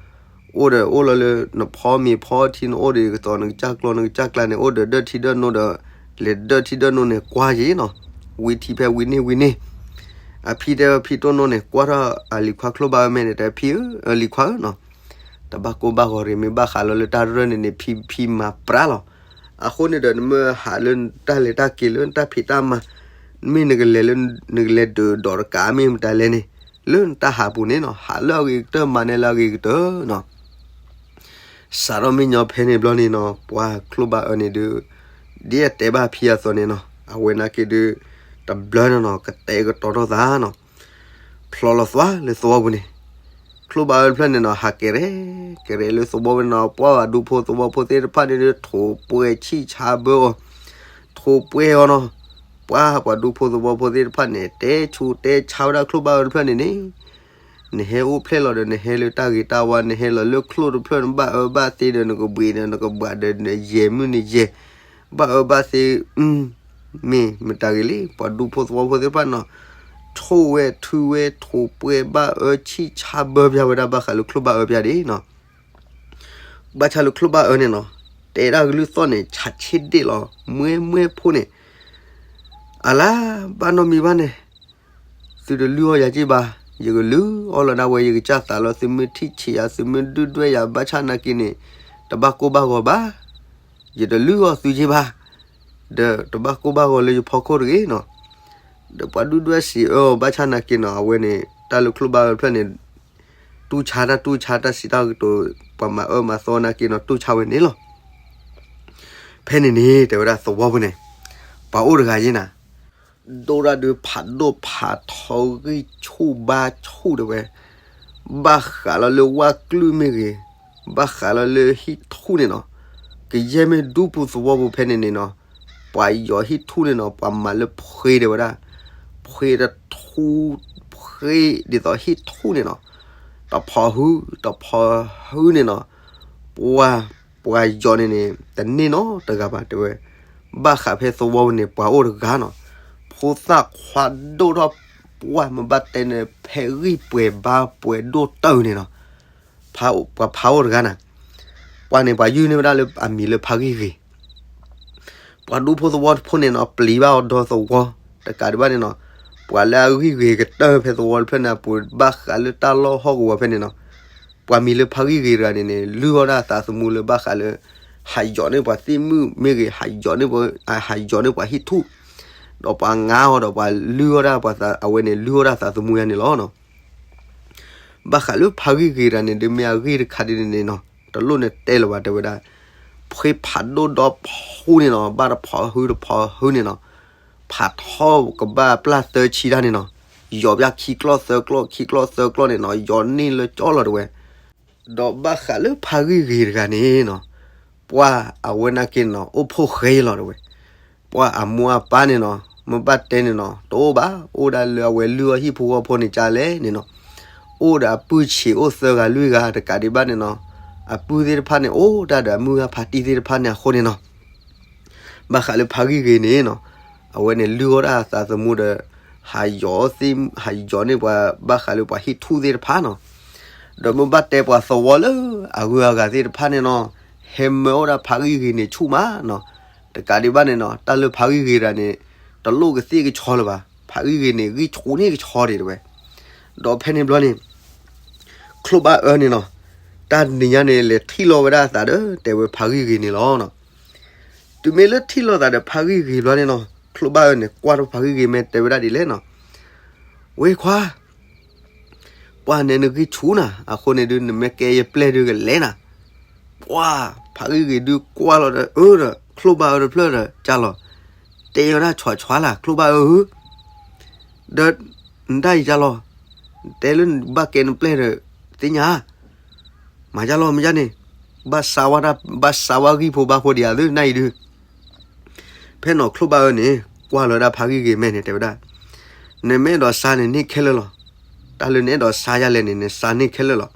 အိၣ်ဒီးအိၣ်လီၤလၢနဖီမ့ၤဖီထံ နအိၣ်ဒီးကတီၤ နကစၢ်ကျီနကစၢ်ကျါန့ၣ် အိၣ်ဒီးဒၢၣ်ထံဒၢၣ်နိဒီး, လဲၤဒၢၣ်ထံဒၢၣ်နိန့ၣ် ကွၢ်ယံၤနီၤ, ဝံထံဖဲဝံန့ၢ်ဝံန့ၢ်. အဖံတဲဝဲ ဖံတိၢ်နိန့ၣ် ကွၢ်ထီၣ်အလံၤခွါချိၣ်ဘၣ်အၢမဲာ်န့ၣ် တဲဖံဧၢ, လံၤခွါဧၢနီၤ, တဘၣ်ကိၢ်ဘၣ်ဂီၤရ့ၣ် မ့ၢ်ဘၣ်ဃးလီၤလၢတၢ်ရၢၢ်န့ၣ်န့ၣ် ဖံဖံမၤပြးလီၤ. အဃိန့ၣ်ဒီး နမ့ၢ်ဟးလၢတၢ်လဲၤတၢ်က့ၤလၢနတၢ်ဖံးတၢ်မၤ, မ့ၢ်နကလဲၤလၢ နကလဲၤဒုးဒိးတကးမ့ၢ်မတၤလဲၣ်န့ၣ်, လၢနတၢ်ဟးပူၤန့ၣ်နီၤ, ဟးလၢအဂ့ၤကတၢၢ် မၤန့ၢ်လၢအဂ့ၤကတၢၢ်နီၤ. စးထီၣ်မ့ၢ်ညီဖဲန့ၣ်ဘျီန့ၣ်နီၤ, ပှၤချိၣ်ဘၣ်အၢန့ၣ်ဒုး, ဒ်အတဲဘၣ်ဖံအသိးန့ၣ်နီၤ, အဝဲနာ်က့ဒုး, တဘျီန့ၣ်နီၤ ကတဲာ်ကတီၤထီၣ်သးနီၤ, ဖျီလီၤသွါလၢသဝီပူၤန့ၣ်, ချိၣ်ဘၣ်အၢတဖျၢၣ်န့ၣ်နီၤ ဟးကဲရဲၣ်ကဲရဲၣ်လၢသဝီပူၤန့ၣ်နီၤ, ပှၤဒူဖိသဝီဖိသ့ၣ်တဖၣ်န့ၣ်ဒုး ထိၣ်ပှဲၤဆံၣ်ဆါဘၢအီၤ, ထိၣ်ပှဲၤအီၤနီၤ. ပှၤပှၤဒူဖိသဝီဖိသ့ၣ်တဖၣ်န့ၣ် တဲဆူးတဲဆါဝဲဒၣ်ချိၣ်ဘၣ်အၢတဖျၢၣ်န့ၣ်န့ၣ်, နဟဲအိၣ်ဖျဲၣ်လီၤဒီး နဟဲလၢတၢ်ဂ့ၤတၢ်ဝါ, နဟဲလီၤလၢချိၣ်တဖျၢၣ် နဘၣ်အၢဘၣ်သီဒီး နကဘှံးဒီးနကဘှးဒီး နယဲၢ်မုၢ်နယဲၢ်, ဘၣ်အၢဘၣ်သီ, မ့ၢ်မတၤဂ့ၤလံ, ပှၤဒူဖိသဝီဖိသ့ၣ်တဖၣ်နီၤ, ထိၣ်ဝဲထုဝဲ ထိၣ်ပှဲၤဘၣ်အၢဆံၣ်ဆါဘၢပျၢ်ဝဲဒၣ် ဘၣ်ဃးလၢချိၣ်ဘၣ်အၢပျၢ်ဒၣ်နီၤ. ဘၣ်ဆၣ်လၢချိၣ်ဘၣ်အၢန့ၣ်နီၤ, တဲဒၣ်ကလုၢ်သီၣ်န့ၣ် ဆးဆ့ဒ့ၣ်လီၤ, မွဲမွဲဖိန့ၣ်, အလါ, ဘၣ်နီတမံၤဘၣ်န့ၣ်, သုတလုၢ်အီၣ်ယၤက့ၢ်ဘၣ်, ယကလုၢ်အီၣ်လီၤဒၣ်ဝဲ ယကစၢ်သးလီၤ, သုမ့ၢ်ထံၣ်ဆံးယၤ သုမ့ၢ်ဒုၣ်ဒွဲၣ်ယၤ ဘၣ်ဆၣ်နာ်က့န့ၣ်, တဘၣ်ကိၢ်ဘၣ်ဂီၤဘၣ်, ယတလုၢ်အီၣ်သုက့ၢ်ဘၣ်, ဒီးတဘၣ်ကိၢ်ဘၣ်ဂီၤလၢယဖီခိၣ်တဂ့ၤနီၤ. ဒီးပှၤဒုၣ်ဒွဲၣ်စံးအၢအီၤ ဘၣ်ဆၣ်နာ်က့နီၤ အဝဲန့ၣ် တၢ်လၢချိၣ်ဘၣ်အၢတဖျၢၣ်န့ၣ်, တူၢ်ဆါတၢ်တူၢ်ဆါတၢ်စံးတၢ်ကတိၤ, ပှၤမၤအၢမၤသီနာ်က့နီၤ တူၢ်ဆါဝဲန့ၣ်လီၤ. ဖဲန့ၣ်န့ၣ် တဲဝဲဒၣ်သဝီပူၤန့ၣ်, ပှၤအိၣ်တဂၤယ့ၢ်နၤ, ဒိၣ်တၢ်ဒုးဖးဒိၣ်ဖးထီဂံၢ်ဆူၣ်ဘါဆူၣ်တဲဝဲ, ဘၣ်ဃးလီၤလၢဝၣ်ကျုၢ်မ့ၢ်ဂ့ၤ, ဘၣ်ဃးလီၤလၢဟံၣ်ထူၣ်န့ၣ်နီၤ, ကယဲၢ်မ့ၢ်ဒူပူၤသဝီပူၤဖဲန့ၣ်န့ၣ်နီၤ, ပှၤယီၤဟံၣ်ထူၣ်န့ၣ်နီၤ ပှၤမၤလၢဖှ့တဲဝဲဒၣ်, ဖှ့တထူ, ဖှ့ဒ်သိးဟံၣ်ထူၣ်န့ၣ်နီၤ, တဖီဟု, တဖီဟုန့ၣ်နီၤ, ပှၤ, ပှၤယီၤန့ၣ်န့ၣ် တန့ၢ်နီတဂၤဘၣ်တဲဝဲ, ဘၣ်ဃးဖဲသဝီပူၤန့ၣ် ပှၤအိၣ်တဂၤနီၤ, ဖိသၣ်ခွါဒိၣ်ထီၣ်, ပှၤမ့ၢ်ဘၣ်တဲန့ၣ် ဖဲဂံၢ်ပှဲၤဘါပှဲၤဒိၣ်တၢၢ်န့ၣ်နီၤ, ပှၤဖးအိၣ်တဂၤန့ၣ်, ပှၤန့ၣ်ပှၤယုၢ်န့ၢ်ဝဲဒၣ်လၢအမံၤလၢဖါဂံၢ်ဂ့ၤ ပှၤဒူဖိသဝီဖိန့ၣ်နီၤ ပျံၤဘၣ်အီၤဒီသဝီ, တကးဒံးဘၣ်န့ၣ်နီၤ, ပှၤလၢအဂံၢ်ဂ့ၤကတၢၢ်ဖဲသဝီတဖျၢၣ်န့ၣ် အပူၤဘၣ်ဃးလၢတၢ်လီၢ်ဟီၣ်ကဝီၤဖဲန့ၣ်နီၤ, ပှၤမံၤလၢဖါဂံၢ်ဂ့ၤတဂၤန့ၣ်န့ၣ် လုၢ်အီၣ်ဒၣ်အသးသမူလၢဘၣ်ဃးလၢ ဟးယီၤန့ၢ်ပှၤသ့ၣ်မုၣ်မ့ၢ်ဂ့ၤ, ဟးယီၤန့ၢ်ပှၤ, ဟးယီၤန့ၢ်ပှၤဟံၣ်ထူၣ်, ဒီးပှၤငါအီၤဒီးပှၤလုၢ်အီၣ်ဒၣ်ပှၤသး, အဝဲန့ၣ်လုၢ်အီၣ်ဒၣ်သးသမူယါန့ၣ်လီၤနီၤ. ဘၣ်ဃးလၢဖါဂံၢ်ဂ့ၤတဂၤန့ၣ် ဒုးမ့ၢ်အဂ့ၢ်တခါဒ်န့ၣ်နီၤ, တလိၣ်န့ၣ်တဲလၢၤဘၣ်တဲဝဲဒၣ်, ဖှ့ဖးဒိၣ်ဒီဖှူန့ၣ်နီၤ, ဘၣ်တဖီဟုတဖီဟုန့ၣ်နီၤ, ဖးထီကဘၣ်ပျၢ်သၢဆံတၢ်န့ၣ်နီၤ, ယီၤပျၢ်ခံကျီၢ်သၢကျီၢ်, ခံကျီၢ်သၢကျီၢ်န့ၣ်နီၤ, ယီၤန့ၢ်လၢကၠီလီၤတဲဝဲ ဒီးဘၣ်ဃးလၢဖါဂံၢ်ဂ့ၤတဂၤန့ၣ်နီၤ, ပှၤအဝဲနာ်က့နီၤ အိၣ်ဖှိၣ်ဃဲလီၤတဲဝဲ, ပှၤအမိၢ်အပၢ်န့ၣ်နီၤ မ့ၢ်ဘၣ်တဲန့ၣ်နီၤ တအိၣ်ဘၣ်, အိၣ်ဒၣ်လၢအဝဲလုၢ်အီၣ်ဟံၣ်ဖိဃီဖိန့ၣ်ကလဲၣ်န့ၣ်နီၤ, အိၣ်ဒီးအပုၢ်ဆံးအိၣ်သၢဂၤလွံၢ်ဂၤ တကးဒံးဘၣ်န့ၣ်နီၤ, အပုၢ်သ့ၣ်တဖၣ်န့ၣ် အိၣ်ဒၣ်ဒီးအမုၢ်ဂၤဖးတံၢ်သ့ၣ်တဖၣ်န့ၣ်အဃိန့ၣ်နီၤ ဘၣ်ဃးလၢဖါဂံၢ်ဂ့ၤန့ၣ်နီၤ, အဝဲန့ၣ်လုၢ်အီၣ်ဒၣ်အသးသမူဒီး ဟးယီၤသ့ၣ်, ဟးယီၤန့ၢ်ပှၤဘၣ်ဃးလၢပှၤဟံၣ်ထူၣ်သ့ၣ်တဖၣ်နီၤ, ဒီးမ့ၢ်ဘၣ်တဲပှၤသဝီလၢအဂုၤအဂၤသ့ၣ်တဖၣ်န့ၣ်နီၤ, ဟဲမၢအိၣ်ဒၣ်ဖါဂံၢ်ဂ့ၤန့ၣ်ဆူၣ်မးနီၤ, တကးဒံးဘၣ်န့ၣ်နီၤ တၢ်လၢဖါဂံၢ်ဂ့ၤတဂၤန့ၣ် တလိၣ်ကသ့ၣ်ကဆီလၢၤဘၣ်, ဖါဂံၢ်ဂ့ၤန့ၣ် ဂံၢ်ဆူၣ်န့ၢ်ကဆီဒံးတဲဝဲ, ဒီးဖဲန့ၣ်ဘျီန့ၣ် ချိၣ်ဘၣ်အၢန့ၣ်နီၤ, တၢ်နံၤညါန့ၣ် လဲၤထံၣ်လိာ်ဝဲဒၣ်အသးဒီး တဲဝဲဖါဂံၢ်ဂ့ၤန့ၣ်လီၤနီၤ. တုၤမ့ၢ်လၢထံၣ်လိာ်သးဒီးဖါဂံၢ်ဂ့ၤဘျီန့ၣ်နီၤ, ချိၣ်ဘၣ်အၢန့ၣ် ကွၢ်ထီၣ်ဖါဂံၢ်ဂ့ၤမ့ၢ်တဲဝဲဒၣ်ဒ်လဲၣ်နီၤ, ဝ့ခွါ, ပှၤန့ၣ်နဂံၢ်ဆူၣ်နၤ, အဃိန့ၣ်ဒုး နမ့ၢ်ကဲယပျဲၢ်ဒုးကလဲၤနၤ. ပှၤ, ဖါဂံၢ်ဂ့ၤဒုးကွၢ်လီၤဒီးအၢဒီး ချိၣ်ဘၣ်အၢတဖျၢၣ်ဒီးကၢ်လီၤ. တဲဝဲဒၣ်ဆွးဆွးလၢ် ချိၣ်ဘၣ်အၢဧၢ, ဒီးနတၢ်အံၤကၢ်လီၤ, တဲလၢနဘၣ်ကဲနပျဲၢ်ဒီး သ့ၣ်ညါ, မၤကၢ်လီၤမ့ၢ်ကၢ်န့ၣ်, ဘၣ်စါဝဲဒၣ် ဘၣ်စါဝဲဂံၢ်ဖိဘါဖိဒံးဧါသု နၢ်အံၤဒုး. ဖဲနီၤချိၣ်ဘၣ်အၢန့ၣ် ကွၢ်လီၤဝဲဒၣ်ဖးဂံၢ်ဂ့ၤမဲာ်န့ၣ် တဲဝဲဒၣ်, နမ့ၢ်အဲၣ်ဒိးစါန့ၣ်န့ၢ်ခဲလၢာ်လီၤ. တၢ်လၢနအဲၣ်ဒိးစါယၤလဲၣ်န့ၣ် နစါန့ၢ်ခဲလၢာ်လီၤ.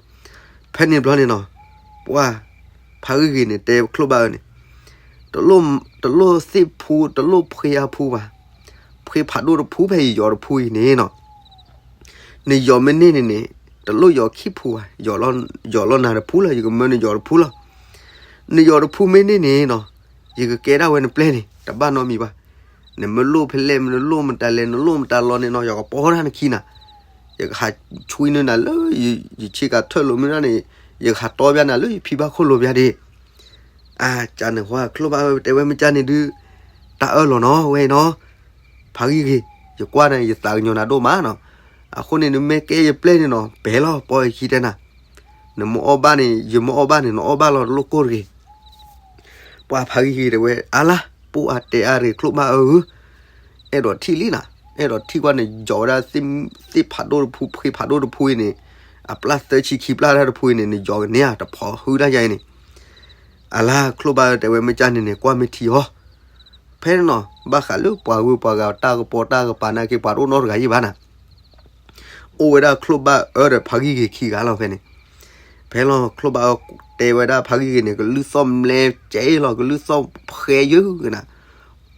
ဖဲန့ၣ်ဘျီန့ၣ်နီၤ, ပှၢ်, ဖးဂံၢ်ဂ့ၤန့ၣ် တဲချိၣ်ဘၣ်အၢန့ၣ်, တလိၣ်သ့ၣ်ဖူ တလိၣ်ဖှ့အါဖူဘၣ်, ဖှ့ဖးဒိၣ်တဖူဖဲယယီၤတဖူအံၤန့ၣ်နီၤ, နယီၤမ့ၢ်န့ၢ်န့ၣ်န့ၣ်, တလိၣ်ယီၤခံဖူဘၣ်, ယီၤလီၤနၤတဖူလီၤ, ယကမၢနယီၤတဖူလီၤ. နယီၤတဖူမ့ၢ်န့ၢ်န့ၣ်နီၤ, ယကကဲဒၣ်ဝဲနပျဲၢ်န့ၣ် တဘၣ်နီတမံၤဘၣ်. နမ့ၢ်လိၣ်ဖဲလဲၣ် နလိၣ်မတၤလဲၣ် နလိၣ်မတၤလီၤန့ၣ်နီၤ ယကပီၢ်ဒၣ်နခံနၤ, ယကဟးဆွံနုာ်နၤလၢ ယဆ့ကၤထၢၣ်လိာ်မုၢ်ဒၣ်န့ၣ်, ယကဟးတီပျးနၤလၢယဖံဘၣ်ခိၣ်လိာ်ပျးဒ့ၣ်. အကန့ၣ်ဝဲ ချိၣ်ဘၣ်အၢတဲဝဲမ့ၢ်ကၢ်န့ၣ်ဒုး, တၢ်အၢၣ်လီၤနီၤဝဲအံၤနီၤ, ဖးဂံၢ်ဂ့ၤ, ယကွၢ်န့ၣ် ယသးကညီၤနၤဒိၣ်မးနီၤ, အဃိန့ၣ် နမ့ၢ်ကဲယပျဲၢ်န့ၣ်နီၤ ပဲာ်လီၤ ပီၢ်ယခံတဲနၤ, နမ့ၢ်အီၣ်ဘၣ်န့ၣ် ယမ့ၢ်အီၣ်ဘၣ်န့ၣ် နအီၣ်ဘၣ်လီၤတလိၣ်ကိၢ်တဂ့ၤ. ပှၤဖးဂံၢ်ဂ့ၤတဲဝဲ အါလါ, ပိၢ်အါတဲအါတဂ့ၤ ချိၣ်ဘၣ်အၢဧၢ, အဲၣ်ဒိးထံၣ်လံနၤ, အဲၣ်ဒိးထံၣ်ကွၢ်န့ၣ် ယီၤဝဲဒၣ် သ့ၣ်ဖးဒိၣ်တဖူ ဖှ့ဖးဒိၣ်တဖူအံၤန့ၣ်, အပျၢ်သၢဆံခံပျၢ်တၢ်တဖူအံၤန့ၣ် နယီၤကန့ၢ်ဧါ တဖိးဟုတၢ်ယါအံၤန့ၣ်. အါလါ ချိၣ်ဘၣ်အၢတဲဝဲမ့ၢ်ကၢ်န့ၣ်န့ၣ် ကွၢ်မ့ၢ်ထံအီၤ, ဖဲန့ၣ်နီၤ ဘၣ်ဃးလၢပှၤဂုၤပှၤဂၤတၢ်ကပီၤတၢ်ကပၤနာ်က့ ပှၤတအိၣ်နီတဂၤယံၣ်ဘၣ်နၤ, အိၣ်ဝဲဒၣ်ချိၣ်ဘၣ်အၢဒီးဖးဂံၢ်ဂ့ၤခံဂၤလီၤဖဲန့ၣ်. ဖဲလီၤ ချိၣ်ဘၣ်အၢတဲဝဲဒၣ်ဖးဂံၢ်ဂ့ၤန့ၣ် ကလုၢ်သီၣ်မျဲကဲလီၤ ကလုၢ်သီၣ်ဃဲယုၢ်နၤ,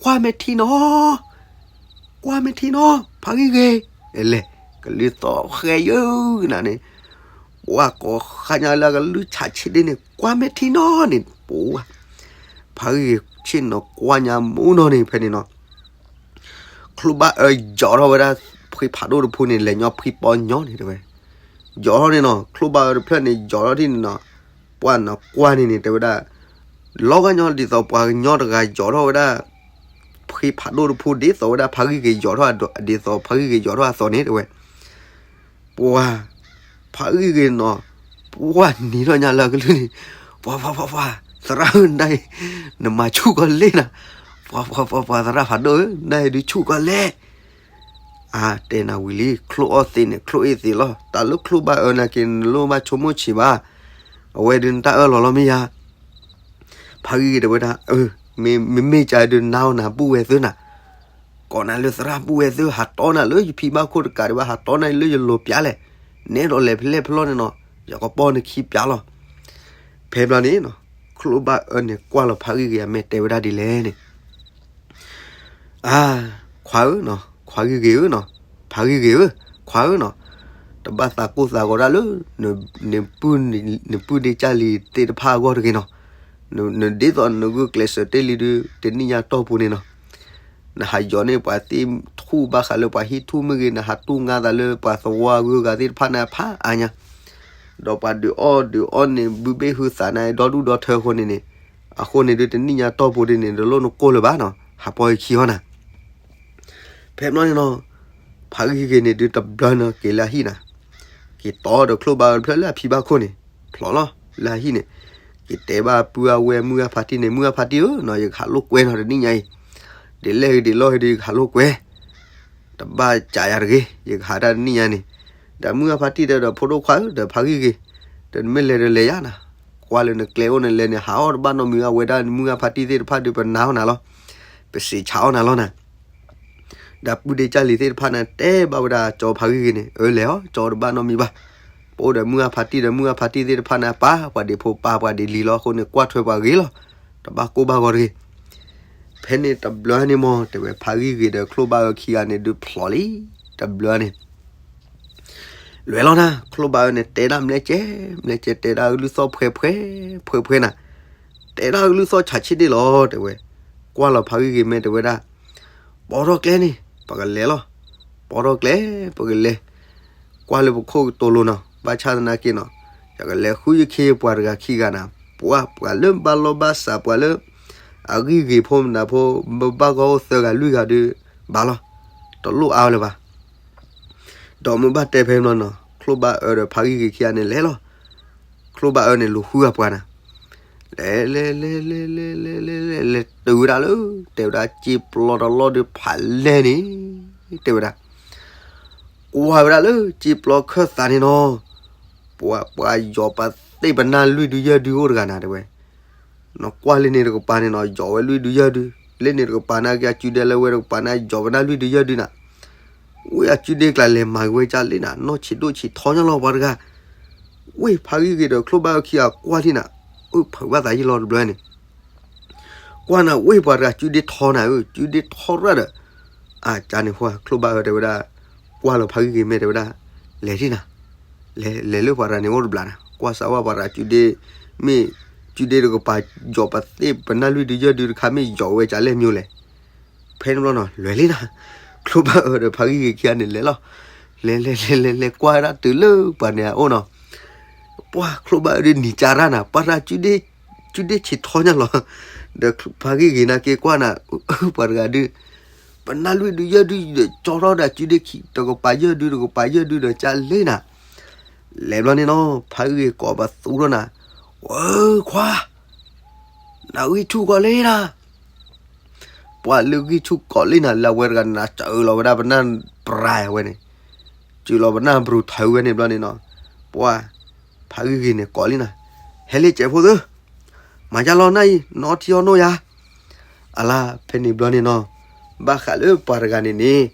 ကွၢ်မ့ၢ်ထံနီၤ, ကွၢ်မ့ၢ်ထံနီၤ ဖးဂံၢ်ဂ့ၤ, လဲၤ, ကလုၢ်သီၣ်ဃဲယုၢ်နၤန့ၣ်, ပှၤကိးဃါညါလၢကလုၢ်ဆးဆံးဒ့န့ၣ် ကွၢ်မ့ၢ်ထံနီၤန့ၣ် ပှၤ ဖးဂံၢ်ဂ့ၤဆ့ၣ်နီၤကွၢ်ညါမူနီၤန့ၣ် ဖဲန့ၣ်နီၤ ချိၣ်ဘၣ်အၢယီၤထီၣ်ဝဲဒၣ် ဖှ့ဖးဒိၣ်တဖူန့ၣ် လဲၤညီဖှ့ပီညီန့ၣ်တဲဝဲ, ယီၤထီၣ်န့ၣ်နီၤ ချိၣ်ဘၣ်အၢတဖျၢၣ်န့ၣ် ယီၤထီၣ်ဒ်န့ၣ်နီၤ, ပှၢ်နီၤကွၢ်န့ၣ်န့ၣ် တဲဝဲဒၣ်, လီၤဂာ်ညီဒ်သိးပှၤကညီတဂၤယီၤထီၣ်ဝဲဒၣ် ဖှ့ဖးဒိၣ်တဖူဒ်သိးဝဲဒၣ်ဖးဂံၢ်ဂ့ၤယီၤထီၣ်ဒ်သိးဖးဂံၢ်ဂ့ၤယီၤထီၣ်အသိးန့ၣ်တဲဝဲ, ပှၤ ဖးဂံၢ်ဂ့ၤနီၤ, ပှၤနံၤထီၣ်ညါလၢအကလုၢ်န့ၣ်, ပှၤပှၤပှၤပှၤ သရၣ်ဧၢ နဒၣ်အံၤ, နမၤဆူၣ်ကီးလဲၣ်နၤ, ပှၤပှၤပှၤပှၤ သရၣ်ဖးဒိၣ်ဧၢ နဒၣ်အံၤဒုးဆူၣ်ကီးလဲၣ်. အါ တဲနၤဝံၤလံ ချိၣ်အီၣ်သ့န့ၣ် ချိၣ်အ့ၣ်သ့လီၤ တၢ်လၢချိၣ်ဘၣ်အၢနာ်က့ နလိၣ်ဘၣ်ဆိကမိၣ်ဆံးဘၣ်, အဝဲဒုးနတၢ်အၢၣ်လီၤလီၤမ့ၢ်ယါ ဖးဂံၢ်ဂ့ၤတဲဝဲဒၣ် အၢ မ့မ့ၢ်ကၢဒုးနါအီၤနၤပုၢ်ဝဲၢ်သၢနၤ, ကိးနၤလၢသရၣ်ပုၢ်ဝဲၢ်သၢ ဟးတီနၤလၢယဖံဘၣ်ခိၣ်တကးဒံးဘၣ် ဟးတီနၤလၢယလိၤပျါလဲၣ်, နဲဒိးလဲၤဖဲလဲၣ်ဖဲလဲၣ်န့ၣ်နီၤ ယကပီၢ်နခံပျါလီၤ. ဖဲဘျီန့ၣ်နီၤ ချိၣ်ဘၣ်အၢန့ၣ်ကွၢ်လီၤဖးဂံၢ်ဂ့ၤအမဲာ်တဲဝဲဒၣ်ဒ်လဲၣ်န့ၣ် အါ ခွါဧၢနီၤ ခွါဂံၢ်ဂ့ၤဧၢနီၤ ဖးဂံၢ်ဂ့ၤဧၢ ခွါဧၢနီၤ, တဘၣ်သးကိၢ်သးဂီၤဒၣ်လၢ နပုၢ်ဒ့ကၢ်လံၤသ့ၣ်တဖၣ်အဂီၢ်တဂ့ၤနီၤ, နဒ်သိးနဂုာ်ကျဲးစၢးတ့ၢ်လံဒုး တနံၣ်ညါတီၢ်ပူၤန့ၣ်နီၤ, နဟးယီၤန့ၢ်ပှၤသ့ၣ်ထူၣ်ဘၣ်ဃးလၢပှၤဟံၣ်ထူၣ်မ့ၢ်ဂ့ၤ နဟးတူၢ်ငါသးလၢပှၤသဝီအဂုၤအဂၤသ့ၣ်တဖၣ်န့ၣ်ဖးအါညါ ဒီးပှၤဒုးအီၣ်ဒုးအီန့ၣ် ဘုဘ့ၣ်ဟုသးန့ၣ် ဒီဒူၣ်ဒီထၢအဃိန့ၣ်န့ၣ်, အဃိန့ၣ်ဒုးတနံၣ်ညါတီၢ်ပူၤဒ်န့ၣ် တလိၣ်နကိၢ်လၢၤဘၣ်နီၤ, ဟးပီၢ်ယခံအီၤနၤ. ဖဲဘျီန့ၣ်နီၤ, ဖးဂံၢ်ဂ့ၤန့ၣ်ဒုးတဘျီနီၤ က့ၤလၢအဟံၣ်နၤ, က့ၤတီဒီးချိၣ်ဘၣ်အၢတဖျၢၣ်လၢအဖံဘၣ်ခိၣ်န့ၣ်, ဖျိးလီၤလၢအဟံၣ်န့ၣ်, က့ၤတဲဘၣ်ပုၢ်အဝဲၢ်မုၢ်ဂၢ်ဖါတံၢ်န့ၣ် မုၢ်ဂၢ်ဖါတံၢ်ဧၢနီၤ ယကဟးလိာ်ကွဲနီၤတနံၣ်ညါအံၤ, ဒ်လဲၣ်ဂ့ၤဒ်လဲၣ်ဂ့ၤဒီးယကဟးလိာ်ကွဲ တဘၣ်ကးယၤတဂ့ၤ ယကဟးတၢ်တနံၣ်ညါန့ၣ်, ဒီးမုၢ်ဂၢ်ဖါတံၢ်တဲဒီးဖိဒိၣ်ခွါဧၢ ဒီးဖးဂံၢ်ဂ့ၤ, ဒီးနမ့ၢ်လဲၤဒီးလဲၤယါနၤ, ကွၢ်လၢနကျဲအိၣ်န့ၣ်လဲၤန့ၣ် ဟးအီၣ်တဘၣ်နီတမံၤဘၣ် ဝဲဒၣ်မုၢ်ဂၢ်ဖါတံၢ်သ့ၣ်တဖၣ်ဒုးပနာ်အီၤနၤလီၤ, ပစံးဆးအီၤနၤလီၤနၤ ဒီးပုၢ်ဒ့ကၢ်လံၤသ့ၣ်တဖၣ်န့ၣ် တဲဘၣ်ဝဲဒၣ်ကၠီဖးဂံၢ်ဂ့ၤန့ၣ် အၢလဲၤအီၤ ကၠီတဘၣ်နီတမံၤဘၣ်, ပအိၣ်ဒီးမုၢ်ဂၢ်ဖါတံၢ်ဒီးမုၢ်ဂၢ်ဖါတံၢ်သ့ၣ်တဖၣ်န့ၣ် ပာ်ပှၤဒံးဖိပာ်ပှၤဒံးလံၤလီၤအဃိန့ၣ် ကွၢ်ထွဲပှၤဂ့ၤလီၤ, တဘၣ်ကိၢ်ဘၣ်ဂီၤတဂ့ၤ. ဖဲန့ၣ်တဘျီန့ၣ်မ့ၢ် တဲဝဲဖးဂံၢ်ဂ့ၤဒီးချိၣ်ဘၣ်အၢခံဂၤန့ၣ်ဒုးဖျိးလံ, တဘျီန့ၣ် လဲၤလီၤနၤ ချိၣ်ဘၣ်အၢန့ၣ် တဲဒၣ်မျဲကဲ, မျဲကဲတဲဒၣ်ကလုၢ်သီၣ်ဖှဲဖှဲ, ဖှဲဖှဲနၤ, တဲဒၣ်ကလုၢ်သီၣ်ဆးဆံးဒ့လီၤ တဲဝဲ, ကွၢ်လီၤဖးဂံၢ်ဂ့ၤမဲာ်တဲဝဲဒၣ်, ပိာ်ထီၣ်ကျဲန့ၣ် ပကလဲၤလီၤ, ပိာ်ထီၣ်ကျဲ ပကလဲၤ, ကွၢ်လၢပခိၣ်ကတိၤလိၤနီၤ ဘၣ်ဆၣ်သနာ်က့နီၤ, ယကလဲၤဃုယခ့ယပှၤတဂၤခံဂၤနၤ, ပှၤ ပှၤလၢဘၣ်လီၢ်ဘၣ်စး ပှၤလၢ အဂံၢ်ဂ့ၤဖိမနုၤဖိ ဘၣ်ဂီၢ်အိၣ်သၢဂၤလွံၢ်ဂၤဒုး ဘၣ်လီၤ, တလိၣ်အါဝဲလၢၤဘၣ် ဒီးမ့ၢ်ဘၣ်တဲဖဲမနီၤနီၤ ချိၣ်ဘၣ်အၢဒီးဖးဂံၢ်ဂ့ၤခံဂၤန့ၣ်လဲၤလီၤ, ချိၣ်ဘၣ်အၢန့ၣ်လူၤဃုအပှၤနၤ, လဲၤလဲၤလဲၤလဲၤလဲၤလဲၤလဲၤလဲၤလဲၤတုၤဝဲဒၣ်လၢ တဲဝဲဒၣ် စ့ပျီတလီၢ်ဒုးဖးလဲၢ်န့ၣ် တဲဝဲဒၣ် ကွၢ်ဝဲဒၣ်လၢစ့ပျီခၢၣ်သးန့ၣ်နီၤ, ပှၤ ပှၤယီၤပသ့ၣ်ပနၢ်လွံၢ်ဒုယဲၢ်ဒုအိၣ်တဂၤနၤ တဲဝဲ, နကွၢ်လၢန့ၣ်တကပၤန့ၣ်နီၤ ယီၤဝဲလွံၢ်ဒုယဲၢ်ဒု, လၢန့ၣ်တကပၤန့ၣ်က့ၤအစုဒဲလၢဝဲတကပၤန့ၣ် ယီၤပနၢ်လွံၢ်ဒုယဲၢ်ဒုနၤ ဝ့ၢ်အစုဒ့ကျါလဲၤမၤက့ၤဝဲကၢ်လ့နၤ နီၢ်ဆံးဒိၣ်ဆံးထီညါလီၤပှၤတဂၤ, ဝ့ၢ်ဖးဂံၢ်ဂ့ၤဒီးချိၣ်ဘၣ်အၢခံဂၤကွၢ်ထံၣ်နၤ, အိၣ်ဖုးဘၣ်သးယံာ်လီၤတဘျီန့ၣ်, ကွၢ်နၤဝ့ၢ်ပှၤတဂၤစုဒ့ထီနၤဧၢ စုဒ့ထီရၣ်ဒီး, အကၢ်န့ၣ်ဟိ ချိၣ်ဘၣ်အၢတဲဝဲဒၣ်, ကွၢ်လီၤဖးဂံၢ်ဂ့ၤမဲာ်တဲဝဲဒၣ်, လဲၤထံၣ်နၤ လဲၤ လဲၤလၢပှၤတဂၤန့ၣ်အိၣ်တဘျီနၤ ကွၢ်စးဝါပှၤတဂၤစုဒ့, မ့ၢ်စုဒ့တကပၤ ယီၤပသ့ၣ်ပနၢ်လွံၢ်ဒုယဲၢ်ဒုတခါ မ့ၢ်ယီၤဝဲကၢ်လဲၣ်မ့ၢ်လဲၣ်, ဖဲန့ၣ်ဘျီနီၤ လဲၤလံနၤ, ချိၣ်ဘၣ်အၢဒီးဖးဂံၢ်ဂ့ၤခံဂၤန့ၣ်လဲၤလီၤ, လဲၤလဲၤလဲၤလဲၤလဲၤကွၢ်ဝဲဒၣ်တုၤလၢပှၤန့ၣ်အအိၣ်နီၤ, ပှၤချိၣ်ဘၣ်အၢဒုးနံၤကၢ်ရၣ်နၤ ပှၤတဂၤ စုဒ့ဆံးထီညါလီၤ, ဒီးဖးဂံၢ်ဂ့ၤနၤက့ၤကွၢ်နၤ, ပှၤတဂၤဒုး, ပနၢ်လွံၢ်ဒုယဲၢ်ဒုဒီးကၠီထီၣ်ဒီးစုဒ့ခံ တကပၤယဲၢ်ဒုတကပၤယဲၢ်ဒုဒီးကၢ်လ့နၤ, လဲၤဘျီန့ၣ်နီၤ ဖးဂံၢ်ဂ့ၤကိးပသူထီၣ်နၤ, ဝဲခွါ, နဂံၢ်ဆူၣ်ကီးလ့နၤ ပှၤလၢဂံၢ်ဆူၣ်ကိးလ့နၤ လၢအဝဲတဂၤနၤစၢလီၤဝဲဒၣ်ပနၢ်ပြၤဝဲန့ၣ်, စၢလီၤပနၢ်ဘြူၤထၢဝဲန့ၣ်ဘျီန့ၣ်နီၤ, ပှၤ, ဖးဂံၢ်ဂ့ၤန့ၣ်ကိးလံနၤ, ဟဲလံကဲးဖိသၢ, မၤယါလီၤနၢ်အံၤ နီထံအီနိၣ်ယါ, အလါဖဲန့ၣ်ဘျီန့ၣ်နီၤ, ဘၣ်ဃးလၢပှၤတဂၤန့ၣ်န့ၣ်,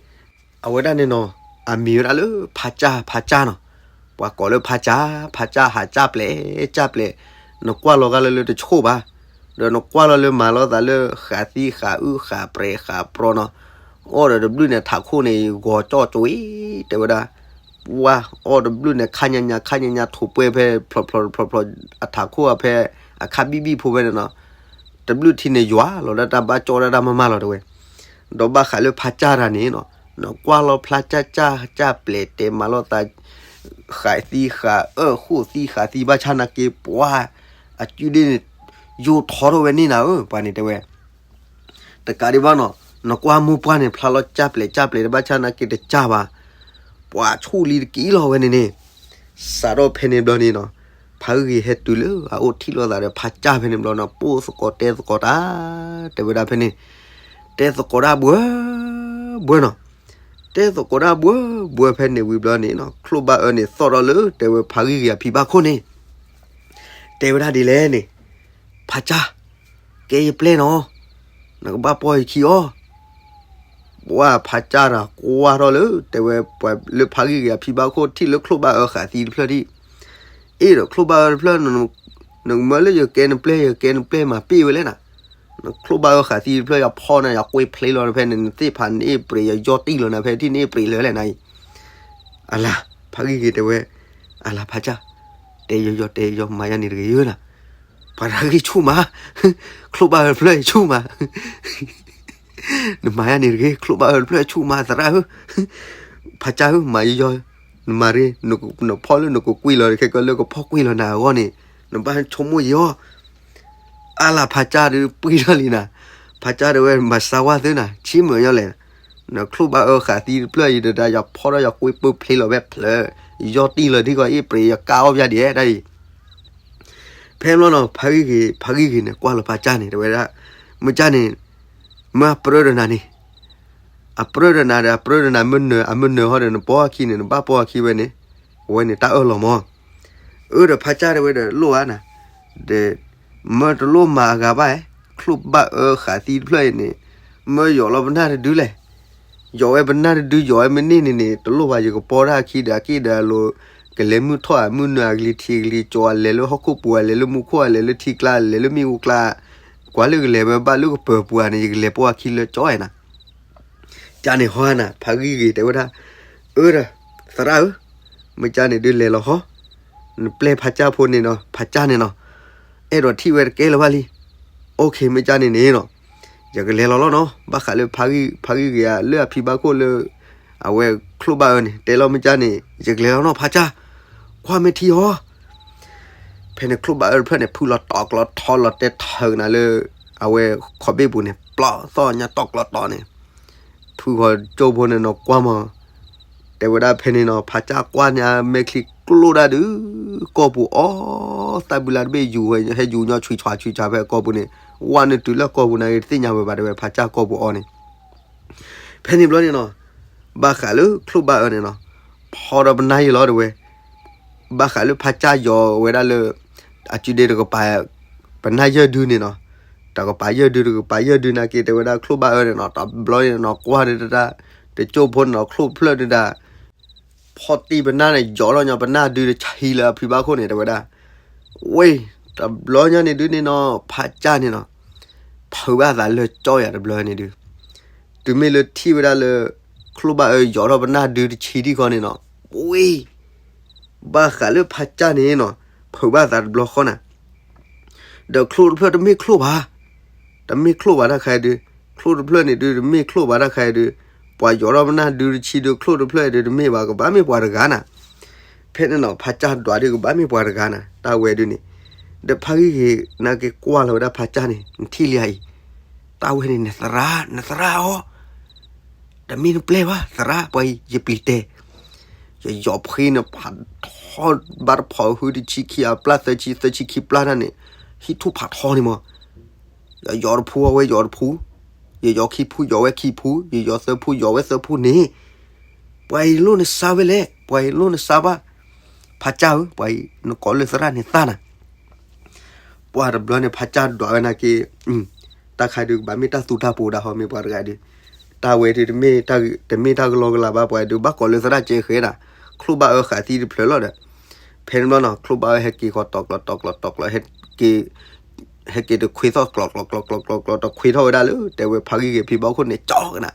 အဝဲဒၣ်န့ၣ်နီၤ, အမံၤဝဲဒၣ်လၢဖးကၢ် ဖးကၢ်နီၤ, ပှၤကိးလၢဖးကၢ် ဖးကၢ်ဟးကၢ်ပျဲၢ် ကၢ်ပျဲၢ်, နကွၢ်လီၤဂၤလၢလၢတဆိၣ်ဘၣ်, ဒီးနကွၢ်လီၤလၢမၤလိာ်သးလၢဃးသံဃးအုဃးပြဲးဃးပြီနီၤ, အီၣ်ဒီးတဘျုးန့ၣ်ထးခိၣ်န့ၣ် ဂီၤကၠီၣ်ကၠီၣ်အံၤ တဲဝဲဒၣ်, ပှၤအီၣ်တဘျုးန့ၣ် ခါညါညါ ခါညါညါ ထိးပှဲၤဖဲဖျီဖျီဖျီဖျီ အထးခိၣ်အဖဲ အခါဘံၣ်ဘံၣ်ဖိဖဲန့ၣ်နီၤ, တဘျုးထံန့ၣ်ယွၤလီၤဒၣ်တၢ်ဘၣ်ကၠီၣ်ဒၣ်တၢ်မၤမၤလီၤတဲဝဲ, ဒီးဘၣ်ဃးလၢဖးကၢ်တၢ်န့ၣ်နီၤ, နကွၢ်လီၤဖျါကၢ်ကၢ် ကၢ်ပျဲၢ်တဲမၤလိာ်သး ဃးသံဃးအၢ ဃိၣ်သံဃးသံဘၣ်ဆၣ်နာ်က့ ပှၤအစုဒ့န့ၣ် ယိာ်ထီၣ်ထီၣ်ဝဲန့ၣ်နၤဧၢ ပှၤန့ၣ်တဲဝဲ တကးဒံးဘၣ်နီၤ, နကွၢ်မိၢ်ပှၢ်န့ၣ် ဖျါလီၤကၢ်ပျဲၢ်ကၢ်ပျဲၢ်တဘၣ်ဆၣ်နာ်က့တကၢ်ဘၣ်, ပှၤဆူၣ်လံတက့ၢ်လီၤဝဲန့ၣ်န့ၣ်, စးထီၣ်ဖဲန့ၣ်ဘျီန့ၣ်နီၤ, ဖးဂံၢ်ဂ့ၤဟဲတုၤလၢအအိၣ်ထံၣ်လိာ်သးဒီးဖးကၢ်ဖဲန့ၣ်ဘျီနီၤ, ပိၢ်သကိးတဲသကိးတၢ်, တဲဝဲဒၣ်ဖဲန့ၣ်, တဲသကိးတၢ်ဘှၢဘှၢနီၤ, တဲသကိးတၢ်ဘှၢဘှၢဖဲန့ၣ်ဝံၤဘျီန့ၣ်နီၤ, ချိၣ်ဘၣ်အၢန့ၣ်သီၣ်ထီၣ်လၢတဲဝဲဖးဂံၢ်ဂ့ၤအဖံဘၣ်ခိၣ်န့ၣ် တဲဝဲဒၣ်ဒ်လဲၣ်န့ၣ်, ဖးကၢ်, ကဲယပျဲၢ်နီၤ, နကဘၣ်ပီၢ်ယခံအီၤ, ပှၤဖးကၢ်တၢ်ကွၢ်ထီၣ်လၢ တဲဝဲပှၤလၢဖးဂံၢ်ဂ့ၤအဖံဘၣ်ခိၣ်ထံၣ်လၢချိၣ်ဘၣ်အၢဃးသံတဖျၢၣ်ဒံး, အ့ၣ်ဒီးချိၣ်ဘၣ်အၢတဖျၢၣ်, နကမၢလၢယကဲနပျဲၢ် ယကဲနပျဲၢ်မၤပ့ၢ်ဝဲလဲၣ်နၤ, နချိၣ်ဘၣ်အၢဃးသံတဖျၢၣ် ယဖီၣ်နၤ ယကွ့ဖျ့လီၤနဖဲန့ၣ် နသ့ၣ်ဖးနအ့ၣ်ပရ့ၤ ယယီၢ်တံၢ်လီၤနၤဖဲထံၣ်နအ့ၣ်ပရ့ၤလၢလဲၣ်နၤအံၤ, အလါ, ဖးဂံၢ်ဂ့ၤတဲဝဲ, အလါဖးကၢ်, တဲယီၤယီၤတဲယီၤ မၤယါန့ၣ်တဂ့ၤဧၢနၤ, ပှၤတဂၤဂံၢ်ဆူၣ်မး, ချိၣ်ဘၣ်အၢတဖျၢၣ်အံၤဆူၣ်မး နမၤယါန့ၣ်တဂ့ၤ ချိၣ်ဘၣ်အၢတဖျၢၣ်ဆူၣ်မးသရၣ်ဧၢ, ဖးကၢ်ဧၢ မၤယီၤယီၤ, နမၤရ့ နဖီၣ်လၢနကကွံာ်လီၤ ခဲကလၢကဖီၣ်ကွံာ်လီၤနၤအဂီၢ်န့ၣ်, နဘၣ်ဆိကမိၣ်ယံၤအီၤ, အါလၢ်ဖးကၢ်ဒီးပှံၢ်ထီၣ်လံနၤ, ဖးကၢ်တဲဝဲမၤစၢၤဝဲသုနၤ ဆံးမုာ်ညီလဲၣ်, နချိၣ်ဘၣ်အၢဃာ်သံတဖျၢၣ်အံၤဒီး ယဖီၣ်ထီၣ်ယကွံာ်ပၢၢ်ဖျ့လီၤဝဲဖျၢၣ်, ယီၢ်တံၢ်လီၤဒ်ကီးအ့ၣ်ပရ့ၤ ယကၢ်အီၣ်ပယါဒ်အဲၣ်ဒၣ်အံၤ ဖဲဘျီနီၤ ဖးဂံၢ်ဂ့ၤ ဖးဂံၢ်ဂ့ၤန့ၣ် ကွၢ်လီၤဖးကၢ်န့ၣ် တဲဝဲဒၣ်, မ့ၢ်ကၢ်န့ၣ်, မ့ၢ်အပြၢဒီးနၤန့ၣ်, အပြၢဒီးနၤဒီး အပြၢဒီးနၤ မ့ၢ်နၢၤ အမ့ၢ်နၢၤဟီဒီး နပီၢ်အခံန့ၣ် နဘၣ်ပီၢ်အခံဝဲန့ၣ်, အဝဲန့ၣ်တၢ်အၢၣ်လီၤမး, အၢဒီးဖးကၢ်တဲဝဲဒီးလိၣ်ဧါနၤ, ဒီး, မ့ၢ်တလိၣ်မၤအဂၤဘၣ်ဧါ, ချိၣ်ဘၣ်အၢဃာ်သံတဖျၢၣ်အံၤန့ၣ်, မ့ၢ်ယီၤလီၤပနၢ်တဒုလဲၣ် ယီၤဝဲပနၢ်တဒု ယီၤဝဲမ့ၢ်န့ၢ်န့ၣ်န့ၣ် တလိၣ်ဘၣ် ယကပီၢ်တၢ်အခံဒီးအက့ၢ်ဒီးအလိၤ, ကလဲၤမုၢ်ထီၣ်အမုၢ်နၢၤအကလံၤထံးကလံၤကၠီၤ အလဲၤလၢဟီၣ်ခိၣ်ပူၤ အလဲၤလၢမူခိၣ် အလဲၤလၢထံကျါ အလဲၤလၢမ့ၣ်အူကျါ, ကွၢ်လၢကလဲၤဝဲဘၣ်လၢကပၢၤပူၤဧါန့ၣ် ယကလဲၤပီၢ်အခံလၢကၠီၤဧါနၤ, ကၢ်န့ၣ်ဟီနၤ ဖးဂံၢ်ဂ့ၤတဲဝဲဒၣ်, အၢဒီး, သရၣ်ဧၢ, မ့ၢ်ကၢ်န့ၣ်ဒုးလဲၤလီၤဟီ, နပျဲၢ်ဖးကၢ်ဖိန့ၣ်နီၤ ဖးကၢ်န့ၣ်နီၤ, အဲၣ်ဒိးထံၣ်ဝဲတကဲလၢၤဘၣ်လံ, အိၣ်ခ့ မ့ၢ်ကၢ်န့ၣ်န့ၣ်နီၤ, ယကလဲၤလီၤလီၤနီၤ ဘၣ်ဃးလၢဖးဂံၢ်ဂ့ၤဧါ လၢအဖံဘၣ်ခိၣ်လၢ, အဝဲချိၣ်ဘၣ်အၢန့ၣ် တဲလီၤမ့ၢ်ကၢ်န့ၣ် ယကလဲၤလီၤနီၤ ဖးကၢ်, ကွၢ်မ့ၢ်ထံဟီ ဖဲန့ၣ်ချိၣ်ဘၣ်အၢတဖျၢၣ်န့ၣ် ဖုလီၤတီၤကျီတီၤလီၤတဲထၢကနၤလၢ, အဝဲခီၣ်ဘ့ၣ်ပူၤန့ၣ် ပျီၢ်သီၣ်ညါတီၤကျီတီၤန့ၣ်, ဖုဂီၤကၠိဖိန့ၣ်နီၤကွၢ်မး, တဲဝဲဒၣ်ဖဲန့ၣ်နီၤ ဖးကၢ်ကွၢ်န့ၣ်အမဲာ်ချံ ကျိၣ်ဒၣ်ဒုး ကီၢ်ပူၤအီ သၣ်ဘုလါတဘ့ၣ်ယူၤဝဲ ဟဲယူၤညီဆွံးဆွးဆွံးဆွးဖဲကီၢ်ပူၤန့ၣ်, ဝဲနုာ်တုၤလၢကီၢ်ပူၤန့ၣ် တသ့ၣ်ညါဝဲဘၣ် တဲဝဲ ဖးကၢ်ကီၢ်ပူၤအီန့ၣ်. ဖဲန့ၣ်ဘျီန့ၣ်နီၤ, ဘၣ်ဃးလၢချိၣ်ဘၣ်အၢန့ၣ်နီၤ, ဖီဒီးပနၢ်ယဲၢ်လီၤတဲဝဲ, ဘၣ်ဃးလၢဖးကၢ်ယီၤဝဲဒၣ်လၢ အစုဒ့တကပၤ ပနၢ်ယဲၢ်ဒုန့ၣ်နီၤ, တကပၤယဲၢ်ဒု တကပၤယဲၢ်ဒုနာ်က့ တဲဝဲဒၣ်ချိၣ်ဘၣ်အၢန့ၣ်နီၤ, တဘျီန့ၣ်နီၤ ကွၢ်ဒၣ်တၢ် တကၠိၢ်ဖိန့ၣ်နီၤ ချိၣ်ဖျၢၣ်ဒၣ် ဖီၣ်တံၢ်ပနၢ်န့ၣ် ယီၤထီၣ်ညီပနၢ်ဒုတဆံလၢအဖံဘၣ်ခိၣ်န့ၣ် တဲဝဲဒၣ်, ဝ့ၢ် တဘျီညါန့ၣ်ဒုန့ၣ်နီၤ ဖးကၢ်န့ၣ်နီၤ, ဖုးဘၣ်သးလၢကၠီယၤတဘျီန့ၣ်ဒု, တုၤမ့ၢ်လၢထံၣ်ဝဲဒၣ်လၢ ချိၣ်ဘၣ်အၢယီၤထီၣ်ပနၢ်ဒုတဆံဒံၣ်ဃီန့ၣ်နီၤ, ဝ့ၢ် ဘၣ်ဃးလၢဖးကၢ်န့ၣ်နီၤ ဖုးဘၣ်သးတဘျီဃီနၤ ဒီးချိၣ်တဖျၢၣ်တမ့ၢ်ချိၣ်ဘၣ်, တမ့ၢ်ချိၣ်ဘၣ်တၢ်ခါအံၤဒု, ချိၣ်တဖျၢၣ်န့ၣ်ဒု တမ့ၢ်ချိၣ်ဘၣ်တၢ်ခါအံၤဒု, ပှၤယီၤထီၣ်ပနၢ်ဒုတဆံဒု ချိၣ်တဖျၢၣ်အံၤဒု တမ့ၢ်ဘၣ် ကဘၣ်မ့ၢ်ပှၤတဂၤနၤ. ဖဲန့ၣ်နီၤ ဖးကၢ်ဒွးဒု ကဘၣ်မ့ၢ်ပှၤတဂၤနၤ တၢ်ဝဲဒုန့ၣ်, ဒီးဖးဂံၢ်ဂ့ၤနာ်က့ကွၢ်လီၤဝဲဒၣ်ဖးကၢ်န့ၣ် နထံၣ်လံဧါအံၤ, တၢ်ဝဲန့ၣ် နသရၣ် နသရၣ်အီၤ တမ့ၢ်နပျဲၢ်ဘၣ် သရၣ် ပှၤအံၤ ယပျံၤတဲာ်, ယယီၤဖှ့နဖးထီ ဘၣ်တဖီၣ်ဟုတဆံခံအပျၢ် သၢဆံ သၢဆံခံပျၢ်တၢ်န့ၣ်, ဟံၣ်ထူၣ်ဖးထီန့ၣ်မး, ယယီၤတဖု အဝဲယီၤတဖု, ယယီၤခံဖု ယီၤဝဲခံဖု, ယယီၤသၢဖု ယီၤဝဲသၢဖုန့ၣ်, ပှၤအံၤလိၣ်နစါဝဲလဲၣ် ပှၤအံၤလိၣ်နစါဘၣ်, ဖးကၢ်ဧၢ ပှၤအံၤ နကိးလၢသရၣ်န့ၣ်သၣ်နၤ ပှၤတဘျီန့ၣ် ဖးကၢ်ဒွးဝဲနာ်က့, တၢ်ခါဒုးကဘၣ်မ့ၢ်တၢ်သူတၢ်ပူၤဒၣ်ဟီ မ့ၢ်ပှၤတဂၤဒုး, တၢ်ဝဲဒုး တမ့ၢ်တၢ်ကလီကလီဘၣ် ပှၤဒုးဘၣ်ကိးလၢသရၣ်ကဲဃဲဒၣ်, ချိၣ်ဘၣ်အၢဃာ်သံတဖျၢၣ်လီၤဒီး, ဖဲန့ၣ်ဘျီနီၤ ချိၣ်ဘၣ်အၢဟဲက့ၤဃီၤတီၤကျီတီၤကျီတီၤကျီ ဟဲက့ၤ ဟဲက့ၤတခွ့ထီၣ်ကျီကျီကျီကျီကျီကျီ တခွ့ထီၣ်ဝဲဒၣ်လၢ တဲဝဲဖးဂံၢ်ဂ့ၤဖံဘီခိၣ်န့ၣ် ကၠီကနၤ,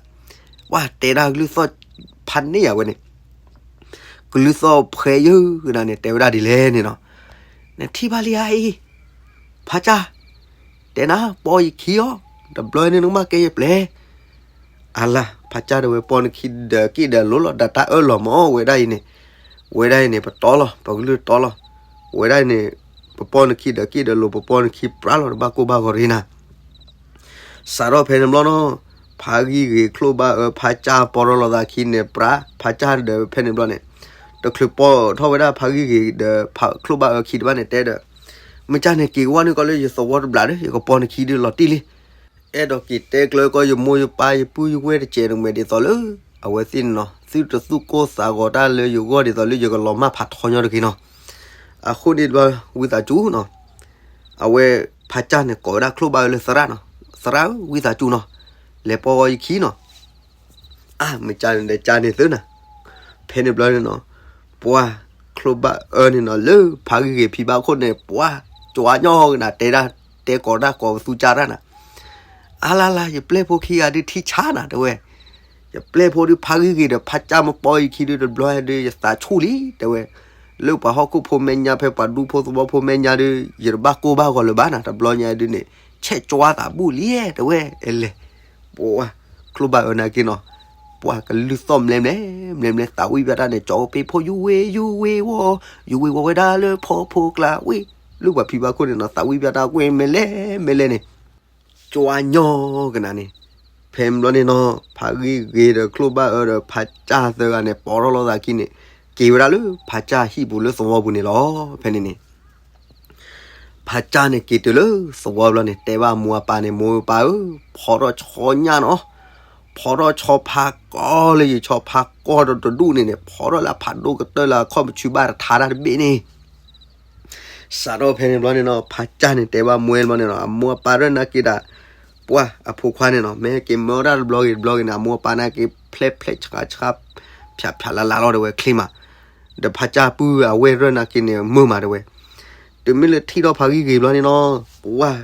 ပှၤတဲဒၣ်ကလုၢ်သီၣ်ဖးန့ၢ်ယၤဝဲန့ၣ် ကလုၢ်သီၣ်ဖှဲယုၢ်ကနၤန့ၣ် တဲဝဲဒၣ်ဒ်လဲၣ်န့ၣ်နီၤ, နထံၣ်ဘၣ်လံဧါအံၤ, ဖးကၢ်, တဲနၤ ပီယခံအီၤ, တဘျီန့ၣ်နကမၣ်ကဲယပျဲၢ်, အလါ ဖးကၢ်တဲဝဲ ပီနခံဒီးက့ၣ်ဒီးလိၤလီၤ ဒီးတၢ်အၢၣ်လီၤမး ဝဲဒၣ်အံၤန့ၣ်, ဝဲဒၣ်အံၤန့ၣ် ပတီလီၤ ပကလုၢ်တီလီၤ, ဝဲဒၣ်အံၤန့ၣ် ပပီနခံဒီးက့ၣ်ဒီးလိၤ ပပီနခံပြးလီၤ တဘၣ်ကိၢ်ဘၣ်ဂီၤရ့နၤ စးထီၣ်ဖဲန့ၣ်ဘျီနီၤ, ဖးဂံၢ်ဂ့ၤချိၣ်ဘၣ်အၢ ဖးကၢ်ပီထီၣ်လိာ်သးခံန့ၣ် ပြး ဖးကၢ်ဒီးဖဲန့ၣ်ဘျီန့ၣ်, တချုးပီထီၣ်ဝဲဒၣ်ဖးဂံၢ်ဂ့ၤဒီး ချိၣ်ဘၣ်အၢခံတဘၣ်န့ၣ် တဲဒီး, မ့ၢ်ကၢ်န့ၣ် က့ၤကဝီၤန့ၢ်ကီးလၢယသဝီတဘျးဒီး ယကပီနခံဒုးလီၤတံၢ်လံ, အဲၣ်ဒိးက့ၤတဲကျၢၤကီးယမိၢ်ယပၢ်ယပုၢ်ယဝဲၢ်တစဲးတမဲာ်ဒ်သိးလၢ အဝဲသ့ၣ်န့ၣ်နီၤ သုတသူၣ်ကိၢ်သးဂီၤတၢ်လၢယဂီၢ်ဒ်သိးလၢယကလီၤမၢ်ဖးထီညီတဂ့ၤနီၤ, အဃိန့ၣ်တဘျီ ဝံသးစူၤနီၤ အဝဲဖးကၢ်န့ၣ် ကိးဝဲဒၣ်ချိၣ်ဘၣ်အၢလၢသရၣ်နီၤ, သရၣ်ဧၢ ဝံသးစူၤနီၤ, လဲၤပီဂီၤယခံနီၤ, အါ မ့ၢ်ကၢ်န့ၣ်ဒီးကၢ်န့ၣ်သုနီၤ, ဖဲန့ၣ်ဘျီန့ၣ်နီၤ, ပှၤချိၣ်ဘၣ်အၢန့ၣ်နီၤ လၢဖးဂံၢ်ဂ့ၤဖံဘၣ်ခိၣ်န့ၣ် ပှၤကၠီညီကနၤ တဲဒၣ် တဲကိးတၢ်ကိးပသူကၢ်တၢ်နၤ, အါလါလါ ယပျဲၢ်ဖိခံဂၤဒုးထံဆါနၤ တဲဝဲ ယပျဲၢ်ဖိဒုးဖးဂံၢ်ဂ့ၤဒီး ဖးကၢ်မပီယခံဒုး တဘျီဒုး ယသးဆူၣ်လံ တဲဝဲ, လၢပှၤဟီၣ်ခိၣ်ဖိမဲာ်ညါ ဖဲပှၤဒူဖိသဝီဖိမဲာ်ညါဒုး ယတဘၣ်ကိၢ်ဘၣ်ဂီၤလၢၤဘၣ်နၤ တဘျီညါဒုးန့ၣ် ဆဲးကၠွါသးဘူၣ်လံ တဲဝဲ, အဲလဲၣ်, ပှၤ ချိၣ်ဘၣ်အၢနာ်က့နီၤ, ပှၤကလုၢ်သီၣ်မလဲမလဲ မလဲမလဲ သးဝံၣ်ဘၣ်တၢ်န့ၣ် ကၠီဖိ ယူၤဝ့ယူၤဝ့ဝီၤ, ယူၤဝ့ဝီၤဝဲဒၣ်လၢဖီဖိကျါဝ့ၢ်, လၢပှၤဖံဘၣ်ခိၣ်န့ၣ်နီၤ သးဝံၣ်ဘၣ်တၢ်ကွ့ၢ်မလဲမလဲန့ၣ် ကၠီညီကနၤန့ၣ်, ဖဲဘျီန့ၣ်နီၤ ဖးဂံၢ်ဂ့ၤဒီးချိၣ်ဘၣ်အၢဒီးဖးကၢ်သၢဂၤန့ၣ် ပီထီၣ်လိာ်သးခံန့ၣ် က့ၤဝဲဒၣ်လၢဖးကၢ်ဟံၣ်ပူၤလၢသဝီပူၤန့ၣ်လီၤ. ဖဲန့ၣ်န့ၣ် ဖးကၢ်န့ၣ်က့ၤတုၤလၢသဝီဘျီန့ၣ် တဲဘၣ်မိၢ်အပၢ်န့ၣ် မိၢ်အပၢ်ဧၢ, ဖီထီၣ်ဆီညၣ်နီၤ, ဖီထီၣ်ဆီဖါကီၢ်လၢယဆီဖါကီၢ်ဒီးတဒူၣ်န့ၣ်န့ၣ် ဖီထီၣ်လၢအဖးဒိၣ်ကတၢၢ်လၢအခီၣ်မဆူဘၣ်တထါတၢ်တဘ့ၣ်န့ၣ် စးထီၣ်ဖဲန့ၣ်ဘျီန့ၣ်နီၤ ဖးကၢ်န့ၣ်တဲဘၣ်မိၢ်ဘျီန့ၣ်နီၤ အမိၢ်အပၢ်ရၢၢ်နာ်က့ဒီး ပှၢ်အဖိခွါန့ၣ်နီၤ မ့ၢ်ဟဲက့ၤမၢအီၣ်တၢ်တဘျီဂ့ၤတဘျီဂ့ၤန့ၣ် အမိၢ်အပၢ်နာ်က့ဖျဲးဖျဲးဆှးဆှး ဖၠးဖၠးလါလါလီၤတဲဝဲချ့မး, ဒီးဖးကၢ်ပုၢ်အဝဲရၢၢ်နာ်က့န့ၣ် မုာ်မးတဲဝဲ, တုၤမ့ၢ်လၢထံၣ်ထီၣ်ဖးဂံၢ်ဂ့ၤဘျီန့ၣ်နီၤ ပှၢ်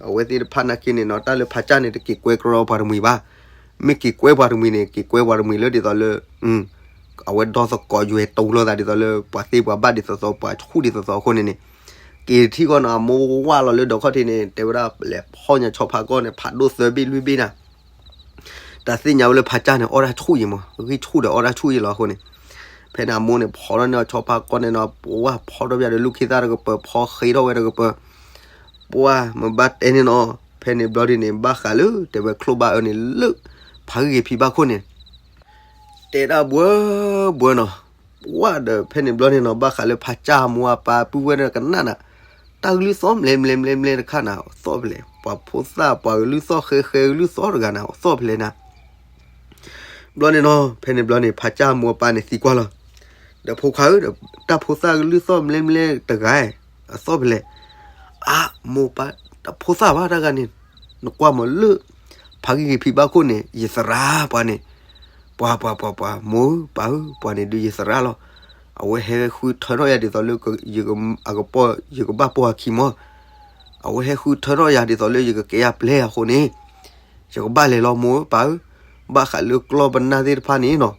အဝဲသ့ၣ်တဖၣ်နာ်က့န့ၣ်နီၤ တၢ်လၢဖးကၢ်န့ၣ် တက့ၤကွဲကရီပှၤတမှံၤဘၣ်, မ့ၢ်က့ၤကွဲပှၤတမှံၤန့ၣ် က့ၤကွဲပှၤတမှံၤလၢဒ်သိးလၢ အဝဲဒီသကိးယွဲၤတူၤလိာ်သးဒ်သိးလၢ ပှၤသ့ပှၤဘၣ်ဒ်သိးသိး ပှၤဆူၣ်ဒ်သိးသိးအဃိန့ၣ်န့ၣ်, က့ၤထံၣ်ဃီနီၤ အမိၢ်ဝၢ်လီၤလၢဒိးခီၣ်ထံးန့ၣ် တဲဝဲဒၣ် လဲၤဖီၣ်ညါဆီဖါကီၢ်န့ၣ် ဖးဒိၣ်သၢဘ့ၣ်လွံၢ်ဘ့ၣ်နၤ, တၢ်သ့ၣ်ညါဝဲလၢဖးကၢ်န့ၣ် အီၣ်တၢ်ဆူၣ်ယံၤမး ဂံၢ်ဆူၣ်ဒီးအီၣ်တၢ်ဆူၣ်ယံၤလီၤအဃိန့ၣ်, ဖဲန့ၣ်အမိၢ်န့ၣ် ဖီထီၣ်န့ၢ်ဆီဖါကီၢ်န့ၣ်နီၤ ပှၢ်ဖီထီၣ်ပယီၤဒီးလူၢ်ခံသၣ်တကပၤ ဖီဃ့ထီၣ်ဝဲတကပၤ, ပှၢ်မ့ၢ်ဘၣ်တဲန့ၣ်နီၤ, ဖဲန့ၣ်ဘျီဒ်န့ၣ် ဘၣ်ဃးလၢ တဲဝဲချိၣ်ဘၣ်အၢန့ၣ်လၢ ဖးဂံၢ်ဂ့ၤဖံဘၣ်ခိၣ်န့ၣ် တဲဒၣ်ဘှၢဘှၢနီၤ, ဝဲဒီးဖဲန့ၣ်ဘျီန့ၣ်နီၤ ဘၣ်ဃးလၢဖးကၠၢ်အမိၢ်အပၢ်ပုၢ်ဝဲၢ်ဒီးကနၣ်နၤ, တၢ်ကလုၢ်သီၣ်မလဲၤမလဲၤမလဲၤမလဲၤတခါနၤ အသီၣ်ဖဲလဲၣ်, ပှၤဖိသၣ်ပှၤကလုၢ်သီၣ်ဃဲဃဲကလုၢ်သီၣ်တဂၤနၤ အသီၣ်ဖဲလဲၣ်နၤ. ဘျီန့ၣ်နီၤ ဖဲန့ၣ်ဘျီန့ၣ် ဖးကၠၢ်အမိၢ်အပၢ်န့ၣ်သံကွၢ်လီၤ, ဒီးဖိခွါဧၢ, တၢ်ဖိသၣ်ကလုၢ်သီၣ်မလဲၤမလဲၤတဂၤ အသီၣ်ဖဲလဲၣ်. အမိၢ်ပၢ် တၢ်ဖိသၣ်ဘၣ်တဂၤန့ၣ်, နကွၢ်မးလၢ ဖးဂံၢ်ဂ့ၤဖံးဘၣ်ခိၣ်န့ၣ် ယသရၣ်ပှၤန့ၣ်, ပှၤပှၤပှၤပှၤ မိၢ်ဧၢပၢ်ဧၢ ပှၤန့ၣ်ဒုးယသရၣ်လီၤ. အဝဲဟဲဃုထၢထီၣ်ယၤဒ်သိးလၢ ယကဘၣ်ပိာ်အခံမး, အဝဲဟဲဃုထၢထီၣ်ယၤဒ်သိးလၢယကကဲယၤပျဲအဃိန့ၣ်, ယကဘၣ်လဲၤလီၤမိၢ်ဧၢပၢ်ဧၢ, ဘၣ်ဃးလၢကျီၢ်ပနၢ်သ့ၣ်တဖၣ်န့ၣ်နီၤ,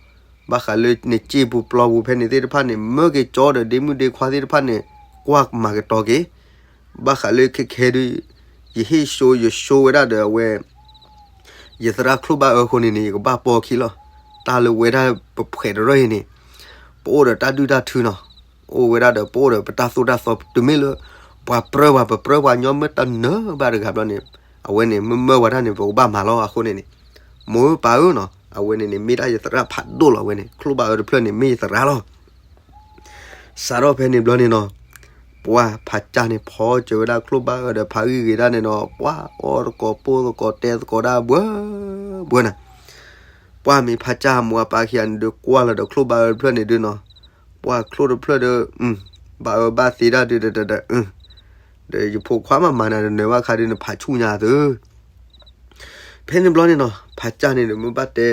ဘၣ်ဃးလၢနစ့ပူၤပျီပူၤဖဲန့ၣ်သ့ၣ်တဖၣ်န့ၣ် မၢက့ၤကၠီဒီးဒ့မုၣ်ဒ့ခွါသ့ၣ်တဖၣ်န့ၣ် ကွၢ်မၤကတီၤက့ၤ ဘၣ်ဃးလၢခဲခဲဒုး ယဟ့ၣ် show ယ show ဝဲဒၣ်ဒီးအဝဲ ယသရၣ်ချိၣ်ဘၣ်အၢအဃိန့ၣ်န့ၣ် ယကဘၣ်ပိာ်အခံလီၤ. တၢ်လၢဝဲဒၣ်ပဖှဲးတရၢၢ်အံၤန့ၣ် ပအိၣ်ဒီးတၢ်ဒုၣ်တၢ်ထုနီၤ, အိၣ်ဝဲဒၣ်ဒီးပအိၣ်ဒီးပတၢ်သိၣ်တၢ်သီ တုၤမ့ၢ်လၢ ပှၤပြၢပှၤပပြၢပှၤညီမ့ၢ်တနၢၤဘၣ်တဂၤဘျီန့ၣ်, အဝဲန့ၣ် မ့ၢ်မၢဝဲဒၣ်န့ၣ် ပကဘၣ်မၤလီၤအဃိန့ၣ်န့ၣ်, မိၢ်ဧၢပၢ်ဧၢနီၤ, အဝဲန့ၣ်န့ၣ် မ့ၢ်ဒၣ်ယသရၣ်ဖးဒိၣ်လီၤဝဲန့ၣ်, ချိၣ်ဘၣ်အၢတဖျၢၣ်န့ၣ် မ့ၢ်ယသရၣ်လီၤ. စးထီၣ်ဖဲန့ၣ်ဘျီန့ၣ်နီၤ, ပှၤဖးကၠၢ်န့ၣ် ဖီစၢၤဝဲဒၣ်ချိၣ်ဘၣ်အၢဒီးဖးဂံၢ်ဂ့ၤဒၣ်န့ၣ်နီၤ, ပှၤအီၣ်သကိးပိာ်သကိးတဲသကိးဒၣ်ဘှၢဘှၢနၤ. ပှၤမ့ၢ်ဖးကၠၢ်အမိၢ်အပၢ်ခံဂၤန့ၣ်ဒုး ကွၢ်လီၤဒီးချိၣ်ဘၣ်အၢတဖျၢၣ်န့ၣ်ဒုးနီၤ, ပှၤချိၣ်တဖျၢၣ်ဒီး ဘၣ်အၢဘၣ်သီဒၣ်ဒုး ဒီးယဖိခွါမးမၤနၤတနၢၤဘၣ်ခါဒုး နဖးဆူၣ်ညါသု ဖဲန့ၣ်ဘျီန့ၣ်နီၤ, ဖးကၠၢ်န့ၣ်ဒီး မ့ၢ်ဘၣ်တဲ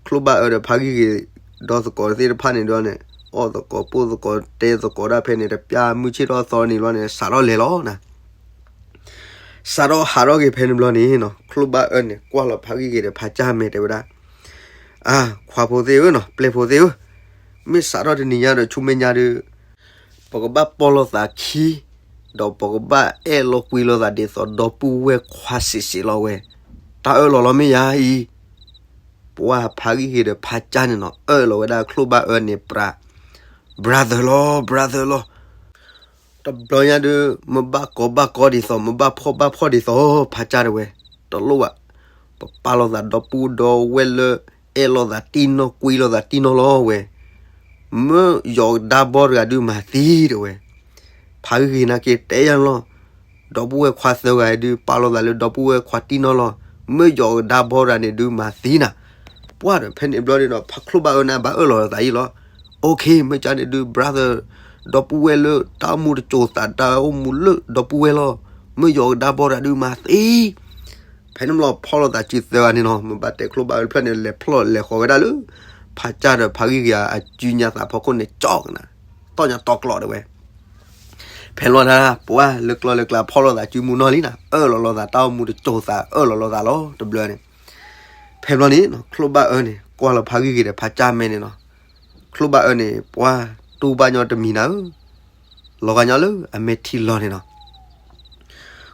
ချိၣ်ဘၣ်အၢဒီးဖးဂံၢ်ဂ့ၤ ဒီးသကိးသ့ၣ်တဖၣ်န့ၣ်ဒုးန့ၣ်, အီၣ်သကိးပိာ်သကိးတဲသကိးဒၣ်ဖဲန့ၣ် တပျၢ်မုၢ်ဆ့ၣ်ထီၣ်သီန့ၣ်ဘျီန့ၣ် စးထီၣ်လဲၤလီၤနၤ. စးထီၣ်ဟးထီၣ်က့ၤဖဲန့ၣ်ဘျီန့ၣ်နီၤ, ချိၣ်ဘၣ်အၢန့ၣ် ကွၢ်လီၤဖးဂံၢ်ဂ့ၤဒီးဖးကၠၢ်မဲာ်တဲဝဲဒၣ်, အၢ ခွါဖိသ့ၣ်ဧၢနီၤ, ပျဲၢ်ဖိသ့ၣ်ဧၢ, မ့ၢ်စးထီၣ်တနံၤညါဒီးဆူမဲာ်ညါဒုး ပကဘၣ်ပိာ်လိာ်သးခံ, ဒီးပကဘၣ်အဲၣ်လိာ်ကွံလိာ်သးဒ်သိးဒီပုၢ်ဝဲၢ်ခွါစံးစံးလီၤဝဲ, တၢ်အၢၣ်လီၤလီၤမ့ၢ်ယၤအံၤ. ပှၤဖးဂံၢ်ဂ့ၤဒီးဖးကၠၢ်န့ၣ်နီၤ အၢၣ်လီၤဝဲဒၣ်ချိၣ်ဘၣ်အၢန့ၣ်ပြး brother လီၤ brother လီၤ. တဘျီညါဒုး မ့ၢ်ဘၣ်ကီဘၣ်ကီဒ်သိး မ့ၢ်ဘၣ်ဖှီၣ်ဘၣ်ဖှီၣ်ဒ်သိး ဖးကၠၢ်တဲဝဲ, တလိၣ်ဘၣ်, ပပာ်လိာ်သးဒီပုၢ်ဒီဝဲၢ်လၢ အဲၣ်လိာ်သးတံၢ်နီၢ်ကွံလိာ်သးတံၢ်နီၢ်လီၤဝဲ, မ့ၢ်ယီၤကဒါဘီတဂၤဒုးမၤသံတဲဝဲ. ဖးဂံၢ်ဂ့ၤနာ်က့ၤတဲယၤလီၤ, ဒီပုၢ်ဝဲၢ်ခွါသၢဂၤဒုး ပာ်လိာ်သးလၢဒီပုၢ်ဝဲၢ်ခွါတံၢ်နီၢ်လီၤ, မ့ၢ်ယီၤကဒါဘီတဂၤန့ၣ်ဒုးမၤသံနၤ. ပှၤဒီးဖဲန့ၣ်ဘျီန့ၣ်ဒီး ဖးချိၣ်ဘၣ်အၢန့ၣ် ဘၣ်အၢၣ်လီၤသးအံၤလီၤ. OK မ့ၢ်ကၠၢ်န့ၣ်ဒုး brother ဒီပုၢ်ဝဲၢ်လၢတၢ်အိၣ်မူတစိၤသး တၢ်အိၣ်မူလၢဒီပုၢ်ဝဲၢ်လီၤ, မ့ၢ်ယီၤကဒါဘီတဂၤဒုးမၤသံ ဖဲန့ၣ်ဘျီဖီၣ်လိာ်သးစုသၢဂၤန့ၣ်နီၤ, မ့ၢ်ဘၣ်တဲချိၣ်ဘၣ်အၢတဖျၢၣ်န့ၣ် လဲၤဖျီၣ်လဲၤဃီၤဝဲဒၣ်လၢ ဖးကၠၢ်ဒီးဖးဂံၢ်ဂ့ၤအစုညါသးဖီခိၣ်န့ၣ် ကၠီကနၤ, တီၢ်ညါတီၢ်ကျိးတဲဝဲ. ဖဲလီၤတၢ် ပှၤလၢကျီၢ်လၢကျါဖီၣ်လိာ်သးစုမူနီၢ်လံနၤ, အၢၣ်လီၤလိာ်သးတၢ်အိၣ်မူတစိၤသး အၢၣ်လီၤလိာ်သးလီၤတဘျီန့ၣ်. ဖဲဘျီန့ၣ်နီၤ ချိၣ်ဘၣ်အၢန့ၣ် ကွၢ်လီၤဖးဂံၢ်ဂ့ၤဒီးဖးကၠၢ်မဲာ်န့ၣ်နီၤ, ချိၣ်ဘၣ်အၢန့ၣ် ပှၤတူၢ်ဘၣ်ညီတမံၤနၤဧၢ လီၤဂာ်ညီလၢအမဲာ်ထံလီၤန့ၣ်နီၤ.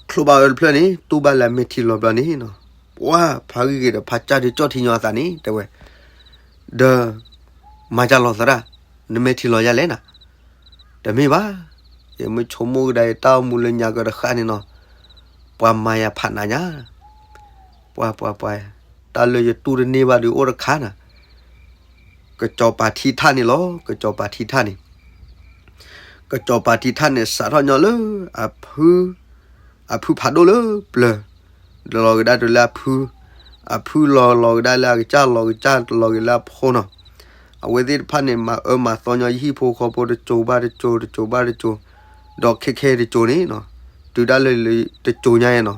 ချိၣ်ဘၣ်အၢတဖျၢၣ်န့ၣ် တူၢ်ဘၣ်လၢအမဲာ်ထံလီၤဘျီန့ၣ်နီၤ, ပှၤဖးဂံၢ်ဂ့ၤဒီးဖးကၠၢ်ဒုးကၠီၣ်ထံညီအသးန့ၣ် တဲဝဲ, ဒီး မၤကၢ်လီၤသရၣ်, နမဲာ်ထံလီၤယၤလဲၣ်နၤ. တမ့ၢ်ဘၣ်, ယမ့ၢ်ဆိကမိၣ်ကဒါယတၢ်အိၣ်မူလၢညါကဒီးတဃၣ်န့ၣ်နီၤ, ပှၤမၤယၤဖးနးညါ ပှၤပှၤပှၤ, တၢ်လၢယတူၢ်တန့ၢ်ဘၣ်ဒုးအိၣ်တခါနၤ, ကစီၤပၤထံထၣ်န့ၣ်လီၤ, ကစီၤပၤထံထၣ်န့ၣ်, ကစီၤပၤထံထၣ်န့ၣ် စးထီၣ်ညီလၢ အဖု, အဖုဖးဒိၣ်လၢပျၢၤ, လီၤကဒါတုၤလၢအဖု, အဖုလီၤလီၤကဒါလၢအကစၢ် လီၤကစၢ်လီၤက့ၤလၢအဖိနီၤ. အဝဲသ့ၣ်တဖၣ်န့ၣ် မၤအၢမၤသီညီယဟံၣ်ဖိဃီဖိတစိၤဘၣ်တစိၤ တစိၤဘၣ်တစိၤ, ဒီးခဲခဲတစိၤန့ၣ်နီၤ, တုၤဒၣ်လၢတစိၤညါအံၤနီၤ,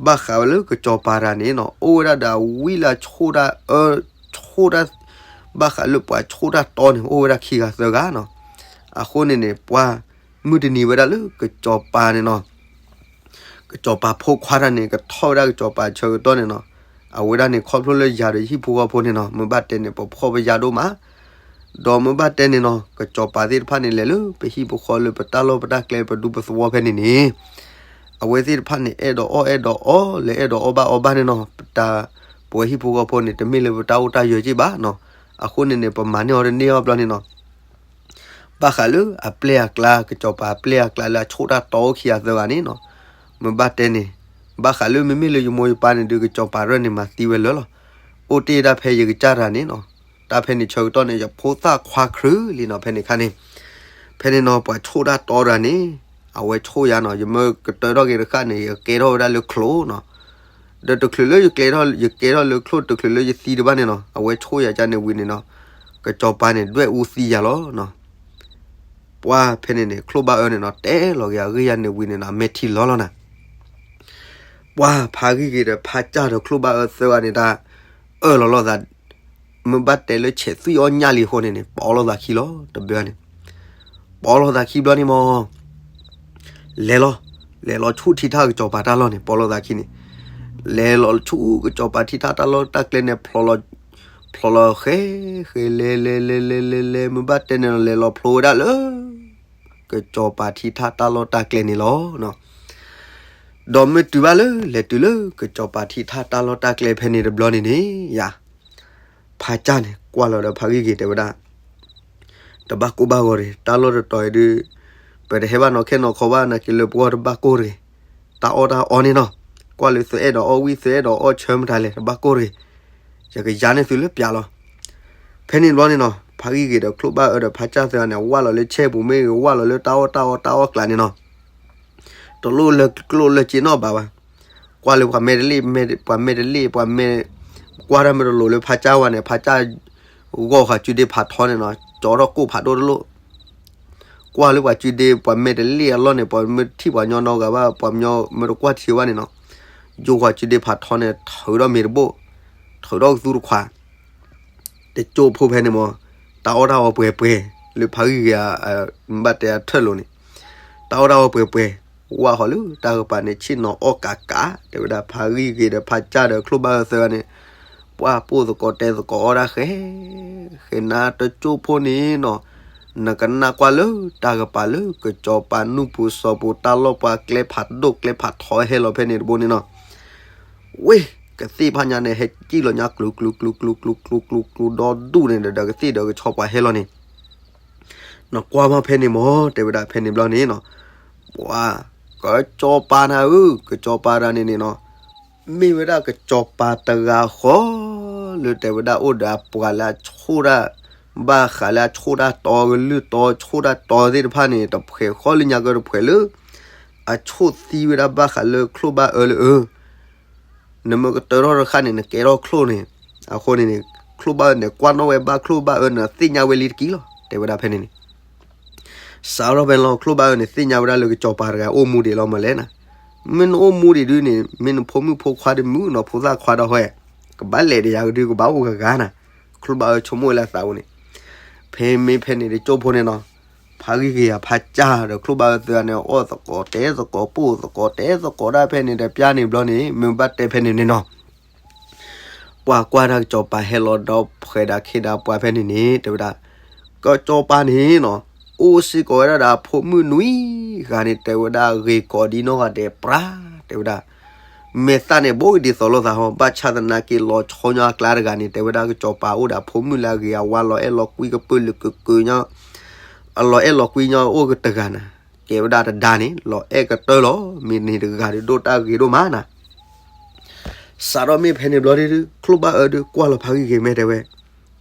ဘၣ်ဃးဝဲလၢကစီၤပၤတဂၤန့ၣ်နီၤ အိၣ်ဝဲဒၣ်ဒီးအဝံလၢအဆိၣ်တၢ်အၢ, ဆိၣ်တၢ်, ဘၣ်ဃးလၢပှၤဆိၣ်တၢ်တီန့ၣ် အိၣ်ဝဲဒၣ်ခံဂၤသၢဂၤနီၤ. အဃိန့ၣ်န့ၣ် ပှၤမုၢ်တနံၤဝဲဒၣ်လၢကစီၤပၤန့ၣ်နီၤ ကစီၤပၤဖိခွါတၢ်န့ၣ် ကထီၣ်ဝဲဒၣ်ကစီၤပၤဆၢကတီၢ်န့ၣ်နီၤ, အဝဲဒၣ်န့ၣ် ခီဖျိလၢယၤဒီးယဟံၣ်ဖိဃီဖိန့ၣ်နီၤ မ့ၢ်ဘၣ်တဲန့ၣ် ပဖှီၣ်ပယာ်ဒိၣ်မး, ဒီးမ့ၢ်ဘၣ်တဲန့ၣ်နီၤ ကစီၤပၤသ့ၣ်တဖၣ်န့ၣ် လဲၤလၢပဟံၣ်ပဃီလၢပတၢ်လီၢ်ပတၢ်ကျဲပဒူပသဝီဖဲန့ၣ်န့ၣ်, အဝဲသ့ၣ်တဖၣ်န့ၣ် အဲၣ်ဒိးအီၣ်အဲၣ်ဒိးအီ လဲၤအဲၣ်ဒိးအီၣ်ဘၣ်အီဘၣ်န့ၣ်နီၤ, ပတၢ်, ပဝဲဟံၣ်ဖိဃီဖိန့ၣ် တမ့ၢ်လၢပတၢ်အိၣ်တၢ်ယၢၤက့ၢ်ဘၣ်နီၤ, အဃိန့ၣ်န့ၣ် ပမၤန့ၢ်အီၤတန့ၢ်အီၤဘျီန့ၣ်နီၤ ဘၣ်ဃးလၢအပျဲၢ်အကျါ ကစီၤပၤအပျဲၢ်အကျါလၢအဆိၣ်တၢ်တီအိၣ်ခံဂၤသၢဂၤန့ၣ်နီၤ, မ့ၢ်ဘၣ်တဲန့ၣ်, ဘၣ်ဃးလၢမ့မ့ၢ်လၢယမိၢ်ယပၢ်န့ၣ်ဒုး ကစီၤပၤတရၢၢ်န့ၣ် မၤသံဝဲလၢာ်လီၤ. အိၣ်တ့ၢ်ဒၣ်ဖဲယကစၢ်တဂၤန့ၣ်နီၤ, တၢ်ဖဲန့ၣ်ဆၢကတီၢ်န့ၣ် ယဖိသၣ်ခွါခြုးလံနီၤ ဖဲန့ၣ်ခါန့ၣ်, ဖဲန့ၣ်နီၤ ပှၤဆိၣ်တၢ်တီတဂၤန့ၣ် အဝဲဆိၣ်ယၤနီၤ ယမ့ၢ်ကတၢၢ်ထီၣ်က့ၤတဃၣ်န့ၣ် ယကဲထီၣ်ဝဲဒၣ်လၢချိၣ်နီၤ, ဒီးတချုးလၢယကဲထီၣ် ယကဲထီၣ်လၢချိၣ် တချုးလၢယသံတဘၣ်န့ၣ်နီၤ အဝဲဆိၣ်ယၤကန့ၣ်ဝံၤန့ၣ်နီၤ, ကစီၤပၤန့ၣ် ဒွဲၣ်အူသံယၤလီၤနီၤ. ပှၢ်ဖဲန့ၣ်န့ၣ် ချိၣ်ဘၣ်အၢန့ၣ်နီၤ တဲလီၤက့ၤအဂ့ၢ်ယၤန့ၣ်ဝံၤန့ၣ်နီၤ အမဲာ်ထံလီၤလီၤနၤ. ပှၢ်ဖးဂံၢ်ဂ့ၤဒီးဖးကၢ်ဒီးချိၣ်ဘၣ်အၢသၢဂၤန့ၣ် တၢ်အၢၣ်လီၤလိာ်သး, မ့ၢ်ဘၣ်တဲလၢဆဲးသွံၣ်အီၣ်ညၣ်လံအဃိန့ၣ်န့ၣ် ပီလိာ်သးခံလီၤ တဘျီန့ၣ်, ပီလိာ်သးခံဘျီန့ၣ်မး လဲၤလီၤ, လဲၤလီၤဆူထံထၣ်ကစီၤပၤတၢ်လီၢ်န့ၣ် ပီလိာ်သးခံန့ၣ်, လဲၤလီၤဆူကစီၤပၤထံထၣ်တၢ်လီၢ်တၢ်ကျဲန့ၣ် ဖျိလီၤဃဲဃဲ လဲၤလဲၤလဲၤလဲၤလဲၤလဲၤ မ့ၢ်ဘၣ်တဲန့ၣ် လဲၤလီၤဖျိဝဲဒၣ်လၢ ကစီၤပၤထံထၣ်တၢ်လီၢ်တၢ်ကျဲန့ၣ်လီၤ. ဒီးမ့ၢ်တုၤဘၣ်လၢ လဲၤတုၤလၢကစီၤပၤထံထၣ်တၢ်လီၢ်တၢ်ကျဲဖဲန့ၣ်တဘျီန့ၣ်န့ၣ် ယၤ ဖးကၢ်န့ၣ် ကွၢ်လီၤဒီးဖးဂံၢ်ဂ့ၤတဲဝဲဒၣ် တဘၣ်ကိၢ်ဘၣ်ဂီၤတဂ့ၤ, တၢ်လီၢ်တတီၤအံၤဒုး ပတဟဲဘၣ်နီၢ်ခဲနီၢ်ခီဘၣ် နာ်က့ၤလၢပဂီၢ်တဘၣ်ကိၢ်တဂ့ၤ, တၢ်အီၣ်တၢ်အီန့ၣ်နီၤ, ကွၢ်လၢသုအဲၣ်ဒိးအီၣ်ဝံၣ် သုအဲၣ်ဒိးအီၣ်ဆၢမတၤလဲၣ် တဘၣ်ကိၢ်တဂ့ၤ, ယကယၤန့ၢ်သုလၢပျးလီၤ. ဖဲန့ၣ်တဘျီန့ၣ်နီၤ ဖးဂံၢ်ဂ့ၤဒီးချိၣ်ဘၣ်အၢဒီးဖးကၢ်သၢဂၤန့ၣ် ဝၢ်လီၤလၢဆဲပူၤမ့ၢ်ဂ့ၤ ဝၢ်လီၤလၢတၢ်အီၣ်တၢ်အီတၢ်အီၣ်ကျးန့ၣ်နီၤ တလိၣ်လၢကျိၣ်လၢစ့နီတဘျီဘၣ်. ကွၢ်လၢပှၤမဲာ်တလ့ၣ် ပှၤမဲာ်တလ့ၣ် ပှၤမဲာ် ကွၢ်တၢ်မ့ၢ်တလိၤလၢဖးကၢ်ဝဲန့ၣ် ဖးကၢ် ဂီၢ်ဃာ်စုဒ့ဖးထီန့ၣ်နီၤ ကၠီထီၣ်ကိၣ်ဖးဒိၣ်တလိၣ်. ကွၢ်လၢပှၤစုဒ့ ပှၤမဲာ်တလ့ၣ်အလီၢ်န့ၣ် ပှၤမ့ၢ်ထံၣ်ပှၤညီနီတဂၤဘၣ် ပှၤမ့ၢ်တကွၢ်ထံဘၣ်န့ၣ်နီၤ ယိဃာ်စုဒ့ဖးထီန့ၣ် ထုးထီၣ်မ့ၤတဘိၣ် ထုးထီၣ်ကသူတခွး တကၠိၢ်ဖိဖဲန့ၣ်မး တၢ်အီၣ်တၢ်အီပှဲၤပှဲၤ လၢဖးဂံၢ်ဂ့ၤ ဘၣ်တဲအထၢၣ်လိၤန့ၣ် တၢ်အီၣ်တၢ်အီပှဲၤပှဲၤ ဝၢ်ဃီၤလၢတၢ်ကပၤန့ၣ် ဆ့ၣ်နီၤအီၣ်ကးကး တဲဝဲဒၣ်ဖးဂံၢ်ဂ့ၤဒီးဖးကၢ်ဒီးချိၣ်ဘၣ်အၢသၢဂၤန့ၣ် ပှၢ်ပိၢ်သကိးတဲသကိးအီၣ်ဒၣ်ဃဲ ဃဲနၤတကၠိၢ်ဖိန့ၣ်နီၤ နကနၣ်ကွၢ်လၢတၢ်ကပၤလၢကစီၤပၤနူၢ်ပူၤစီၤပူၤတၢ်လီၢ်ပှၤကျဲဖးဒိၣ်ကျဲဖးထီဟဲလီၤဖဲန့ၣ်တဘိန့ၣ်နီၤ ဝ့ၢ် ကသ့ၣ်ဖးညါန့ၣ် ဟဲစံၣ်လီၤညါကျူၤကျူၤကျူၤကျူၤကျူၤကျူၤကျူၤကျူၤဒီဒူၣ်န့ၣ်ဒီး ကသ့ၣ်ဒီးကဆီပှၤဟဲလီၤန့ၣ် နကွၢ်မးဖဲန့ၣ်မး တဲဝဲဒၣ်ဖဲန့ၣ်ဘျီန့ၣ်နီၤ ပှၤ ကစီၤပၤနၤဧၢ ကစီၤပၤတဂၤန့ၣ်န့ၣ်နီၤ မ့ၢ်ဝဲဒၣ်ကစီၤပၤတဂၤဃီ လၢတဲဝဲဒၣ်အိၣ်ဒီးအပှၤလၢအဆိၣ်တၢ် ဘၣ်ဃးလၢအဆိၣ်တၢ်တီကလုၢ်တီဆိၣ်တၢ်တီသ့ၣ်တဖၣ်န့ၣ် တဖှဲးဃီလၢညါကတဖှဲးလၢ အဆိၣ်သံဝဲဒၣ်ဘၣ်ဃးလၢချိၣ်ဘၣ်အၢလၢအၢ နမ့ၢ်ကတၢၢ်ထီၣ်တဃၣ်န့ၣ် နကဲထီၣ်ချိၣ်န့ၣ် အဃိန့ၣ်န့ၣ် ချိၣ်ဘၣ်အၢန့ၣ် ကွၢ်နီၣ်ဝဲဘၣ်ချိၣ်ဘၣ်အၢန့ၣ် သ့ၣ်ညါဝဲလံတက့ၢ်လီၤ တဲဝဲဒၣ်ဖဲန့ၣ်န့ၣ် စးထီၣ်ဖဲန့ၣ်လီၤ ချိၣ်ဘၣ်အၢန့ၣ် သ့ၣ်ညါဝဲဒၣ်လၢကစီၤပၤတဂၤအိၣ်မူဒံးလီၤမးလဲၣ်နၤ, မ့ၢ်နအိၣ်မူဒံးဒုန့ၣ် မ့ၢ်နဖိမုၣ်ဖိခွါဒုးမုာ်နီၤ ဖိသၣ်ခွါဒီးဟဲ ကဘၣ်လဲၤဒီးယၤကဒုးကဘၣ်အိၣ်ဂၤဂၤနၤ, ချိၣ်ဘၣ်အၢဆိကမိၣ်ဝဲလၢအသးပူၤန့ၣ် ဖဲမ့ၢ်ဖဲန့ၣ်တကၠိၢ်ဖိန့ၣ်နီၤ ဖးဂံၢ်ဂ့ၤယၤဖးကၢ်ဒီးချိၣ်ဘၣ်အၢသၢဂၤန့ၣ် အီၣ်သကိးတဲသကိးပိၢ်သကိးတဲသကိးဒၣ်ဖဲန့ၣ်ဒီး ပျၢ်န့ၣ်ဘျီန့ၣ် မ့ၢ်ဘၣ်တဲဖဲန့ၣ်န့ၣ်နီၤ ပှၤကွၢ်တၢ်ကစီၤပၤဟဲလီၤဒီးဖှဲးဒၣ်ခ့ဒၣ်ပှၤဖဲန့ၣ်န့ၣ် တဲဝဲဒၣ် ကစီၤပၤန့ၣ်နီၤ အိၣ်စ့ၢ်ကီးဝဲဒၣ်ဒီးအဖိမုၣ်နွံဂၤန့ၣ် တဲဝဲဒၣ်ဂ့ၤကိးဒ်နီၢ်ဂၤဒဲးပြၢ် တဲဝဲဒၣ် မဲာ်သၣ်န့ၣ် ဘိးကဒံသိးလိာ်သးဟီ ဘၣ်ဆၣ်သနာ်က့လီၤဆီညီအကျါတဂၤန့ၣ် တဲဝဲဒၣ်ကစီၤပၤအိၣ်ဒီးအဖိမုၣ်လၢအဂ့ၤ အဝၤလီၤအဲၣ်လီၤကွံကပၢၢ်လၢကကၢညီ အလီၤအဲၣ်လီၤကွံညီအိၣ်ကတဂၤနၤ, ကဲဝဲဒၣ်တဒါန့ၣ် လီၤအဲၣ်ကတၢၢ်လီၤ မ့ၢ်န့ၣ်တဂၤဒုးဒိၣ်တၢ်ဂ့ၤဒိၣ်မးနၤ စးထီၣ်မ့ၢ်ဖဲန့ၣ်ဘျီဒုး ချိၣ်ဘၣ်အၢဒုးကွၢ်လီၤဖးဂံၢ်ဂ့ၤမဲာ်တဲဝဲ,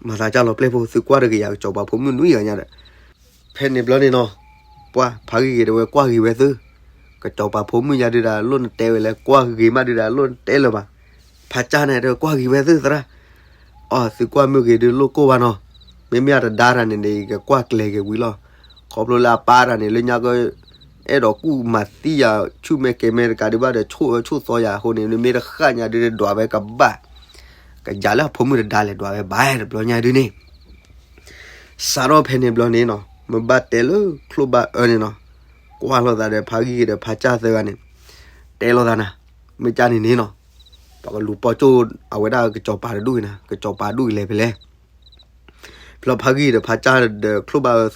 မၤသးကၢ်လီၤပျဲၢ်ဖိ သုကွၢ်တဂ့ၤယၤကစီၤပၤဖိမုၣ်နွံဂၤညါဒီး ဖဲန့ၣ်ဘျီန့ၣ်နီၤ, ပှၢ်ဖးဂံၢ်ဂ့ၤတဲဝဲကွၢ်ဂ့ၤဝဲသု, ကစီၤပၤဖိမုၣ်ညါဒုးဒၣ်လိၣ်နတဲဝဲလဲၣ် ကွၢ်ဂ့ၤမးဒုးဒၣ်လိၣ်နတဲလၢၤဘၣ်, ဖးကၢ်န့ၣ်တဲကွၢ်ဂ့ၤဝဲသုသရၣ်, အီ သုကွၢ်မုၢ်ဂ့ၤဒုးလိၣ်ကိၢ်ဘၣ်နီၤ, မ့မ့ၢ်အတဒါတၢ်န့ၣ်န့ၣ် ယကကွၢ်ကျဲၤက့ၤဝံၤလီၤ, ခီဖျိလၢအပၢ်တၢ်န့ၣ် လၢညါက အဲၣ်ဒိးကူၣ်မၤသံယၤ ဆူၣ်မဲာ်ကဲၤမဲာ်တကးဒံးဘၣ်ဒီး ဆိၣ်အၢဆိၣ်သီယၤအဃိန့ၣ် မ့မ့ၢ်တဃၣ်ညါဒုးဒွးဝဲကဘၣ်, ကယၤလၢအဖိမုၣ်တဒါလဲၣ်ဒွးဝဲဘၣ်တဘျီညါဒုးန့ၣ် စးထီၣ်ဖဲန့ၣ်ဘျီန့ၣ်နီၤ မ့ၢ်ဘၣ်တဲလၢချိၣ်ဘၣ်အၢန့ၣ်နီၤ, ကွၢ်လိာ်သးဒီးဖးဂံၢ်ဂ့ၤဒီးဖးကၢ်သၢဂၤန့ၣ်, တဲလိာ်သးနၤ, မ့ၢ်ကၢ်န့ၣ်န့ၣ်နီၤ, ပှၤကလူၤပိာ်ကၠိၣ်အဝဲဒၣ်ကစီၤပၤတဒူၣ်အံၤနၤ, ကစီၤပၤဒူၣ်အံၤလဲၤဖဲလဲၣ် ဖျီဖးဂံၢ်ဒီးဖးကၢ်ဒီးချိၣ်ဘၣ်အၢသၢဂၤန့ၣ်ဖျိလီၤ,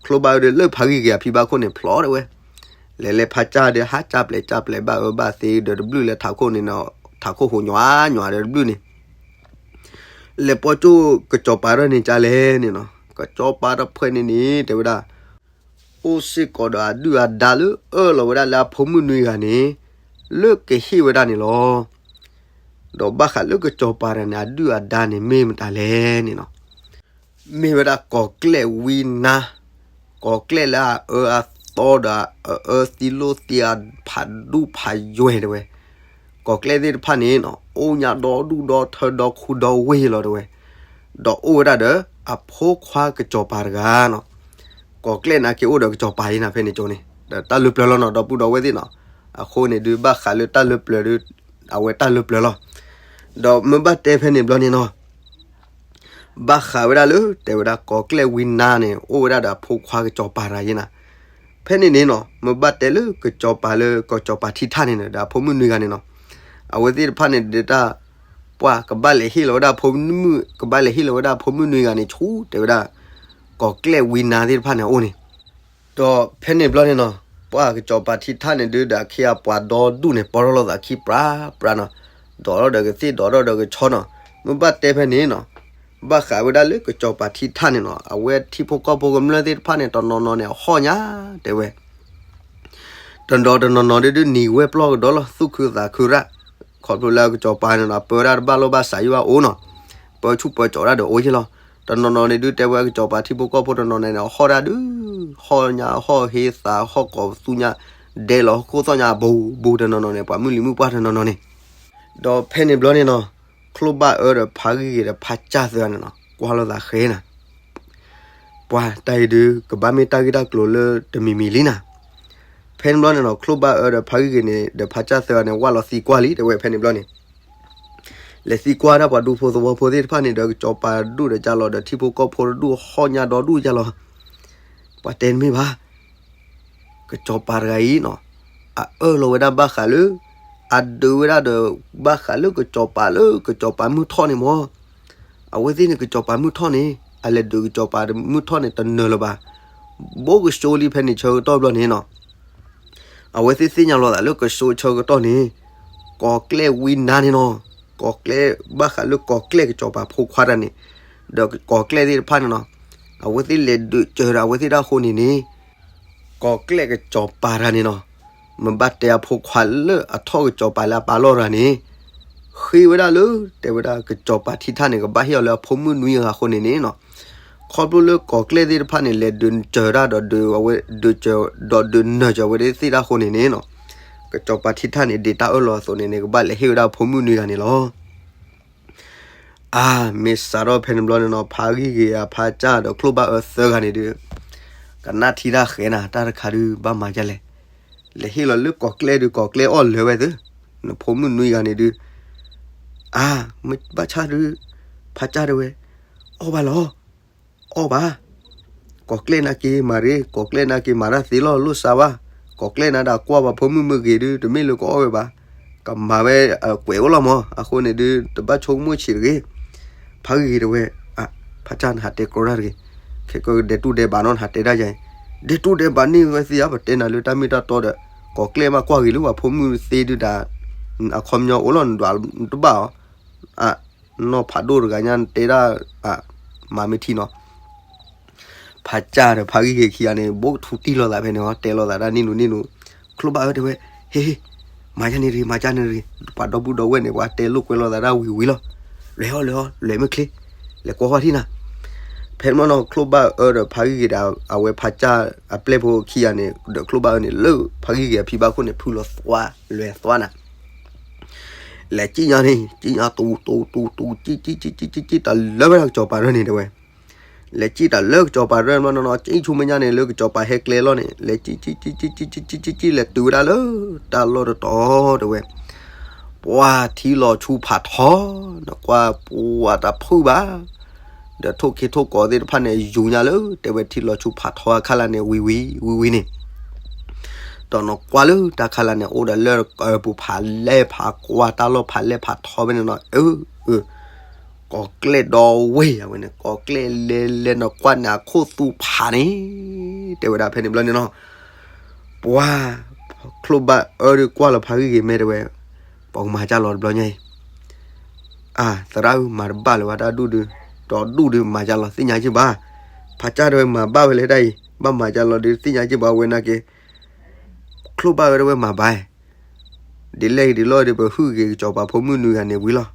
ချိၣ်ဘၣ်အၢဒီးလၢဖးဂံၢ်ဂ့ၤအဖံဘၣ်ခိၣ်န့ၣ်ဖျိတဲဝဲ, လဲၤလဲၤဖးကၢ်ဒီးဟးကၢ်ပျဲၢ်ကၢ်ပျဲၢ်ဘၣ်အၢဘၣ်သ့ဒီးတဘျုးလဲၤထးခိၣ်န့ၣ်နီၤ, ထးခိၣ်ဟိးညီညီဒီးတဘျုးန့ၣ် လဲၤပိာ်ကၠိၣ်ကစီၤပၤထီၣ်န့ၣ်ကၢ်လဲၣ်န့ၣ်နီၤ, ကစီၤပၤတဖှဲးန့ၣ်န့ၣ် တဲဝဲဒၣ်, အိၣ်စ့ၢ်ကီးဒီးအဒုၣ်အဒါလၢအၢၣ်လီၤဝဲဒၣ်လၢအဖိမုၣ်နွံဂၤန့ၣ်, လၢကဟ့ၣ်ဝဲဒၣ်န့ၣ်လီၤ. ဒီးဘၣ်ဃးလၢကစီၤပၤတဂၤန့ၣ် အဒုၣ်အဒါန့ၣ် မ့ၢ်မတၤလဲၣ်န့ၣ်နီၤ, မ့ၢ်ဝဲဒၣ်ကီၤကျဲၣ်ဝံနါ, ကီၤကျဲၣ်လၢအအၢအသီဒီးအအၢသံလိာ်သံအဖးဒူၣ်ဖးယွဲၢ်တဲဝဲ, ကီၤကျဲၣ်သ့ၣ်တဖၣ်န့ၣ်နီၤ အိၣ်ညါဒီဒူၣ်ဒီထၢဒီခိဒီဝ့ၢ်လီၤတဲဝဲ, ဒီးအိၣ်ဝဲဒၣ်ဒီးအဖိခွါကစီၤပၤတဂၤနီၤ, ကီၤကျဲၣ်နာ်က့အိၣ်ဒီးကစီၤပၤအံၤနၤဖဲန့ၣ်ကၠိန့ၣ် ဒီးတၢ်လၢပျၢၤလီၤနီၤ ဒီပုၢ်ဒီဝဲၢ်သ့ၣ်နီၤ, အဃိန့ၣ်ဒုးဘၣ်ဃးလၢတၢ်လၢပျၢၤဒုး အဝဲတၢ်လၢပျၢၤလီၤ, ဒီးမ့ၢ်ဘၣ်တဲဖဲန့ၣ်ဘျီန့ၣ်နီၤ ဘၣ်ဃးဝဲဒၣ်လၢ တဲဝဲဒၣ်ကီၤကျဲၣ်ဝံနါန့ၣ် အိၣ်ဝဲဒၣ်ဒီးအဖိခွါကစီၤပၤတဂၤယဲနၤ, ဖဲန့ၣ်န့ၣ်နီၤ မ့ၢ်ဘၣ်တဲလၢကစီၤပၤလၢကစီၤပၤထံထၣ်န့ၣ်ဒီး အဖိမုၣ်နွံဂၤန့ၣ်နီၤ, အဝဲသ့ၣ်တဖၣ်န့ၣ်ဒုးတၢ် ပှၤကဘၣ်လဲၤဟ့ၣ်လီၤဝဲဒၣ်အဖိမုၣ် ကဘၣ်လဲၤဟ့ၣ်လီၤဝဲဒၣ်အဖိမုၣ်နွံဂၤန့ၣ်ဆူ တဲဝဲဒၣ် ကီၤကျဲၣ်ဝံနါသ့ၣ်တဖၣ်န့ၣ်အအိၣ်န့ၣ် ဒီးဖဲန့ၣ်ဘျီန့ၣ်နီၤ ပှၤကစီၤပၤထံထၣ်န့ၣ်ဒုးဒီးအခ့အပှၤဒီဒူၣ်န့ၣ် ပီထီၣ်လိာ်သးခံပြးပြးနီၤ, ဒီးထီၣ်ဒီးကသ့ၣ်ဒီးထီၣ်ဒီးကဆီနီၤ, မ့ၢ်ဘၣ်တဲဖဲန့ၣ်နီၤ, ဘၣ်ဃးဝဲဒၣ်လၢကစီၤပၤထံထၣ်န့ၣ်နီၤ အဝဲထံဖိကီၢ်ဖိကမျၢၢ်သ့ၣ်တဖၣ်န့ၣ် တနီၤနီၤန့ၣ် အဟီၣ်ညါ တဲဝဲ တဒီးတနီၤနီၤဒုးဒုးနံၤဝဲပျီၢ်ကဒီးလီၤ သူၣ်ခုသးခုရၣ်, ခီဖျိလၢကစီၤပၤန့ၣ်နီၤ ပၢဝဲဒၣ်တဘၣ်လိာ်ဘၣ်စးယိၣ်ဘၣ်အိၣ်နီၤ, ပၢဆူၣ်ပၢကၠီၤဒၣ်ဒီးအိၣ်ယ့ၢ်လီၤ, တနီၤနီၤန့ၣ်ဒုးတဲဝဲကစီၤပၤထံဖိကီၢ်ဖိတနီၤနီၤန့ၣ် အဟီၣ်ဒၣ်ဒုး, ဟီၣ်ညါဟီၣ်ဟ့သးဟီၣ်ကိးပသူညါ, ဒဲလီၤခိၣ်သီၣ်ညါအဘူးဘူးတနီၤနီၤန့ၣ် ပှၤမုၢ်လံၤမုၢ်ပှၢ်တနီၤနီၤန့ၣ်, ဒီးဖဲန့ၣ်ဘျီန့ၣ်နီၤ, ချိၣ်ဘၣ်အၢဒီးဖါဂံၢ်ဂ့ၤဒီးဖါစၢ်သၢဂၤန့ၣ်နီၤ ကွၢ်လိာ်သးဃဲနၤ ပှၤတၢ်အံၤဒုး ကဘၣ်မ့ၢ်တၢ်ဂ့ၢ်တၢ်ကျိၤလၢတမံၤမံၤလံနၤ, ဖဲန့ၣ်ဘျီန့ၣ်နီၤ ချိၣ်ဘၣ်အၢဒီးဖါဂံၢ်ဂ့ၤန့ၣ် ဒီးဖါစၢ်သၢဂၤန့ၣ် ဝၢ်လီၤသံကွၢ်လံ တဲဝဲဖဲန့ၣ်ဘျီန့ၣ်, လဲၤသံကွၢ်တၢ်ပှၤဒူဖိသဝီဖိသ့ၣ်တဖၣ်န့ၣ်ဒီး ကစီၤပၤဒူၣ်ဒီးကၢ်လီၤဒီးထံဖိကီၢ်ဖိတဒူၣ်ဟီၣ်ညါဒီဒူၣ်ကၢ်လီၤ, ပှၤတဲတမ့ၢ်ဘၣ် ကစီၤပၤတဂၤအံၤနီၤ, အအၢၣ်လီၤဝဲဒၣ်ဘၣ်ဃးလၢ, အဒုးဝဲဒၣ်ဒီး, ဘၣ်ဃးလၢကစီၤပၤလၢကစီၤပၤမုၢ်ထီၣ်န့ၣ်မၢ်, အဝဲသ့ၣ်န့ၣ်ကစီၤပၤမုၢ်ထီၣ်န့ၣ် အလဲၤဒုးကစီၤပၤမုၢ်ထီၣ်န့ၣ်တနၢၤလၢၤဘၣ်, ဘိကဆိလံဖဲန့ၣ်ဆၢကတီၢ်ဘျီန့ၣ်နီၤ အဝဲသ့ၣ်သ့ၣ်ညါလီၤသးလၢကဆိဆၢကတီၢ်န့ၣ်, ကီၤကျဲၣ်ဝံနါန့ၣ်နီၤ, ကီၤကျဲၣ်ဘၣ်ဃးလၢကီၤကျဲၣ်ကစီၤပၤဖိခွါတၢ်န့ၣ်, ဒီးကီၤကျဲၣ်သ့ၣ်တဖၣ်န့ၣ်နီၤ, အဝဲသ့ၣ်လဲၤဒုးစၢၤဒီးအဝဲသ့ၣ်တၢ်အဃိန့ၣ်န့ၣ်, ကီၤကျဲၣ်ကစီၤပၤတၢ်န့ၣ်နီၤ, မ့ၢ်ဘၣ်တဲအဖိခွါလၢအထီၣ်ကစီၤပၤလၢအပာ်လီၢ်တၢ်န့ၣ်, ဃ့ဝဲဒၣ်လၢ, တဲဝဲဒၣ်ကစီၤပၤထံထၣ်န့ၣ် ကဘၣ်ဟ့ၣ်အီၤလၢအဖိမုၣ်နွံဂၤအဃိန့ၣ်န့ၣ်နီၤ, ခီဖျိလၢကီၤကျဲၣ်သ့ၣ်တဖၣ်န့ၣ် လဲၤဒုးစၢၤတၢ်ဒီးဒုးအဝဲ, ဒုးစၢၤဒီးဒုးနၢၤစၢၤဝဲသ့ၣ်တၢ်အဃိန့ၣ်န့ၣ်နီၤ, ကစီၤပၤထံထၣ်န့ၣ် ဒ်တၢ်အၢၣ်လီၤအသိးန့ၣ်န့ၣ် ကဘၣ်လဲၤဟ့ၣ်ဝဲဒၣ်အဖိမုၣ်နွံဂၤန့ၣ်လီၤ. အါ, မ့ၢ်စးထီၣ်ဖဲန့ၣ်ဘျီန့ၣ်နီၤ ဖါဂံၢ်ဂ့ၤအဖါစၢ်ဒီးချိၣ်ဘၣ်အၢသၢဂၤန့ၣ်ဒုး, ကနၣ်ထံတၢ်ဃဲနၤ တၢ်တခါဒုး ဘၣ်မၤဒ်လဲၣ်, လဲၤဟ့ၣ်လီၤလၢကီၤကျဲၣ်ဒုး ကီၤကျဲၣ်အီၣ်လၢာ်ဝဲသ့, နဖိမုၣ်နွံဂၤန့ၣ်ဒုး, အါ, မ့ၢ်ဘၣ်ဆၣ်ဒုး, ဖါစၢ်တဲဝဲ, အီၣ်ဘၣ်လီၤ အီၣ်ဘၣ်, ကီၤကျဲၣ်နာ်က့မၤရ့, ကီၤကျဲၣ်နာ်က့မၤတၢ်သ့လီၤ လိၣ်စါဘၣ်, ကီၤကျဲၣ်နၤဒၣ်ကွၢ်ပှၤဖိမုၣ်မ့ၢ်ဂ့ၤဒုး တမ့ၢ်လၢကအီၣ်ဝဲဘၣ်, ကမၤဝဲကွဲးအိၣ်လီၤမး အဃိန့ၣ်ဒုး တဘၣ်ဆိကမိၣ်ဆံးတဂ့ၤ, ဖါဂံၢ်ဂ့ၤတဲဝဲ, ဖါစၢ်နဟးတဲကြီတၢ်တဂ့ၤ, ခဲကဒဲးတူၢ်ဒဲးဘးနီၤ နဟးတဲဒၣ်ယၤအံၤ, ဒဲးတူၢ်ဒဲးဘးန့ၢ်ဝဲသ့ဧါ ပတဲနၤလၢတၢ်မ့ၢ်တၢ်တီဒီး, ကီၤကျဲၣ်မးကွၢ်ဂ့ၤလၢပှၤဖိမုၣ်သ့ဒုးဒၣ်, အခီပညီအိၣ်လီၤနဒွးတဘၣ်အီၤ နီၢ်ဖးဒိၣ်တဂၤညါတဲဒၣ်, မၤမ့ၢ်ထံနီၤ, ဖါစၢ်ဒီးဖါဂံၢ်ဂ့ၤခံဂၤန့ၣ် ဘိကထူတံၢ်လိာ်သးဖဲန့ၣ် တဲလိာ်သးတၢ်နံၣ်နူနံၣ်နူ, ချိၣ်ဘၣ်အၢတဲဝဲ, ဟ့, မၤယါန့ၣ်တဂ့ၤ မၤယါန့ၣ်တဂ့ၤ, ပှၤဒီပုၢ်ဒီဝဲၢ်န့ၣ် ပှၤတဲလိာ်ကွဲလိာ်သးတၢ်ဝံၤဝံၤလီၤ, လဲၤအီၤလဲၤအီၤ လဲၤမ့ၢ်ချ့, လဲၤကွၢ်ကွၢ်ထံၣ်နၤ, ဖဲန့ၣ်မနီၤ ချိၣ်ဘၣ်အၢဒီးဖါဂံၢ်ဂ့ၤဒီး အဝဲဖါစၢ်အပျဲၢ်ဖိခံဂၤန့ၣ် ဒီးချိၣ်ဘၣ်အၢန့ၣ် လၢဖါဂံၢ်ဂ့ၤအဖံဘၣ်ခိၣ်န့ၣ် ဖုလီၤသွါ, လဲၤသွါနၤ လဲၤစံၣ်ညါန့ၣ် စံၣ်ညါတူတူတူတူ စံၣ်စံၣ်စံၣ်စံၣ်စံၣ်စံၣ်စံၣ်တၢ်လၢဝဲဒၣ်ကစီၤပၤရဲၣ်န့ၣ်တဲဝဲ, လဲၤစံၣ်တၢ်လၢကစီၤပၤရဲၣ်ဘျီနီၤနီၤ စံၣ်ဆူမဲာ်ညါန့ၣ် လၢကစီၤပၤဟဲကျဲလီၤန့ၣ် လဲၤစံၣ်စံၣ်စံၣ်စံၣ်စံၣ်စံၣ်စံၣ် လဲၤတုၤဝဲဒၣ်လၢတၢ်လီၢ်တတီၤတဲဝဲ, ပှၤထံလီၤဆူဖးထီ, နကွၢ်ပှၤတၢ်ဖုၣ်ဘၣ် ဒီးထိၣ်ခ့ထိၣ်ကီးသ့ၣ်တဖၣ်န့ၣ် ယူၤညါလၢ တဲဝဲထံလီၤဆူဖးထီအခါလၢ်န့ၣ် ဝံၤဝံၤ ဝံၤဝံၤန့ၣ်, ဒီးနကွၢ်လၢတၢ်ခါလၢ်န့ၣ် အိၣ်ဒီးလၢပူၤဖးလဲၢ်ဖးကွၢ် တၢ်လီၢ်ဖးလဲၢ်ဖးထီဖဲန့ၣ်နီၤ, အၢ အၢ ကီၤကျဲၣ်ဒီဝ့ၢ်အဝဲန့ၣ် ကီၤကျဲၣ်လဲၤလဲၤနကွၢ်န့ၣ် အခိၣ်သူဖးန့ၣ် တဲဝဲဒၣ်ဖဲန့ၣ်ဘျီန့ၣ်နီၤ, ပှၤ ချိၣ်ဘၣ်အၢဒုးကွၢ်လီၤဖးဂံၢ်ဂ့ၤမဲာ်တဲဝဲ, ပှၤကမၤကၢ်လီၤတဘျီညါအံၤ အါ သရၣ်ဧၢ မၤတဘၣ်လၢၤဘၣ်တၢ်ဒူၣ်ဒုး, ဒီးဒူၣ်ဒုးမၤကၢ်လီၤသ့ၣ်ညါက့ၢ်ဘၣ်, ဖးကၢ်တဲဝဲမၤဘၣ်ဝဲလၢတၢ်အံၤ ဘၣ်မၤကၢ်လီၤဒုးသ့ၣ်ညါက့ၢ်ဘၣ်ဝဲနာ်က့, ချိၣ်ဘၣ်ဝဲတဲဝဲမၤဘၣ် ဒ်လဲၣ်ဂ့ၤဒ်လဲၣ်ဂ့ၤဒီး ပဟုၣ်ဂ့ၤကစီၤပၤဖိမုၣ်နွံဂၤန့ၣ်ဝံၤလီၤ.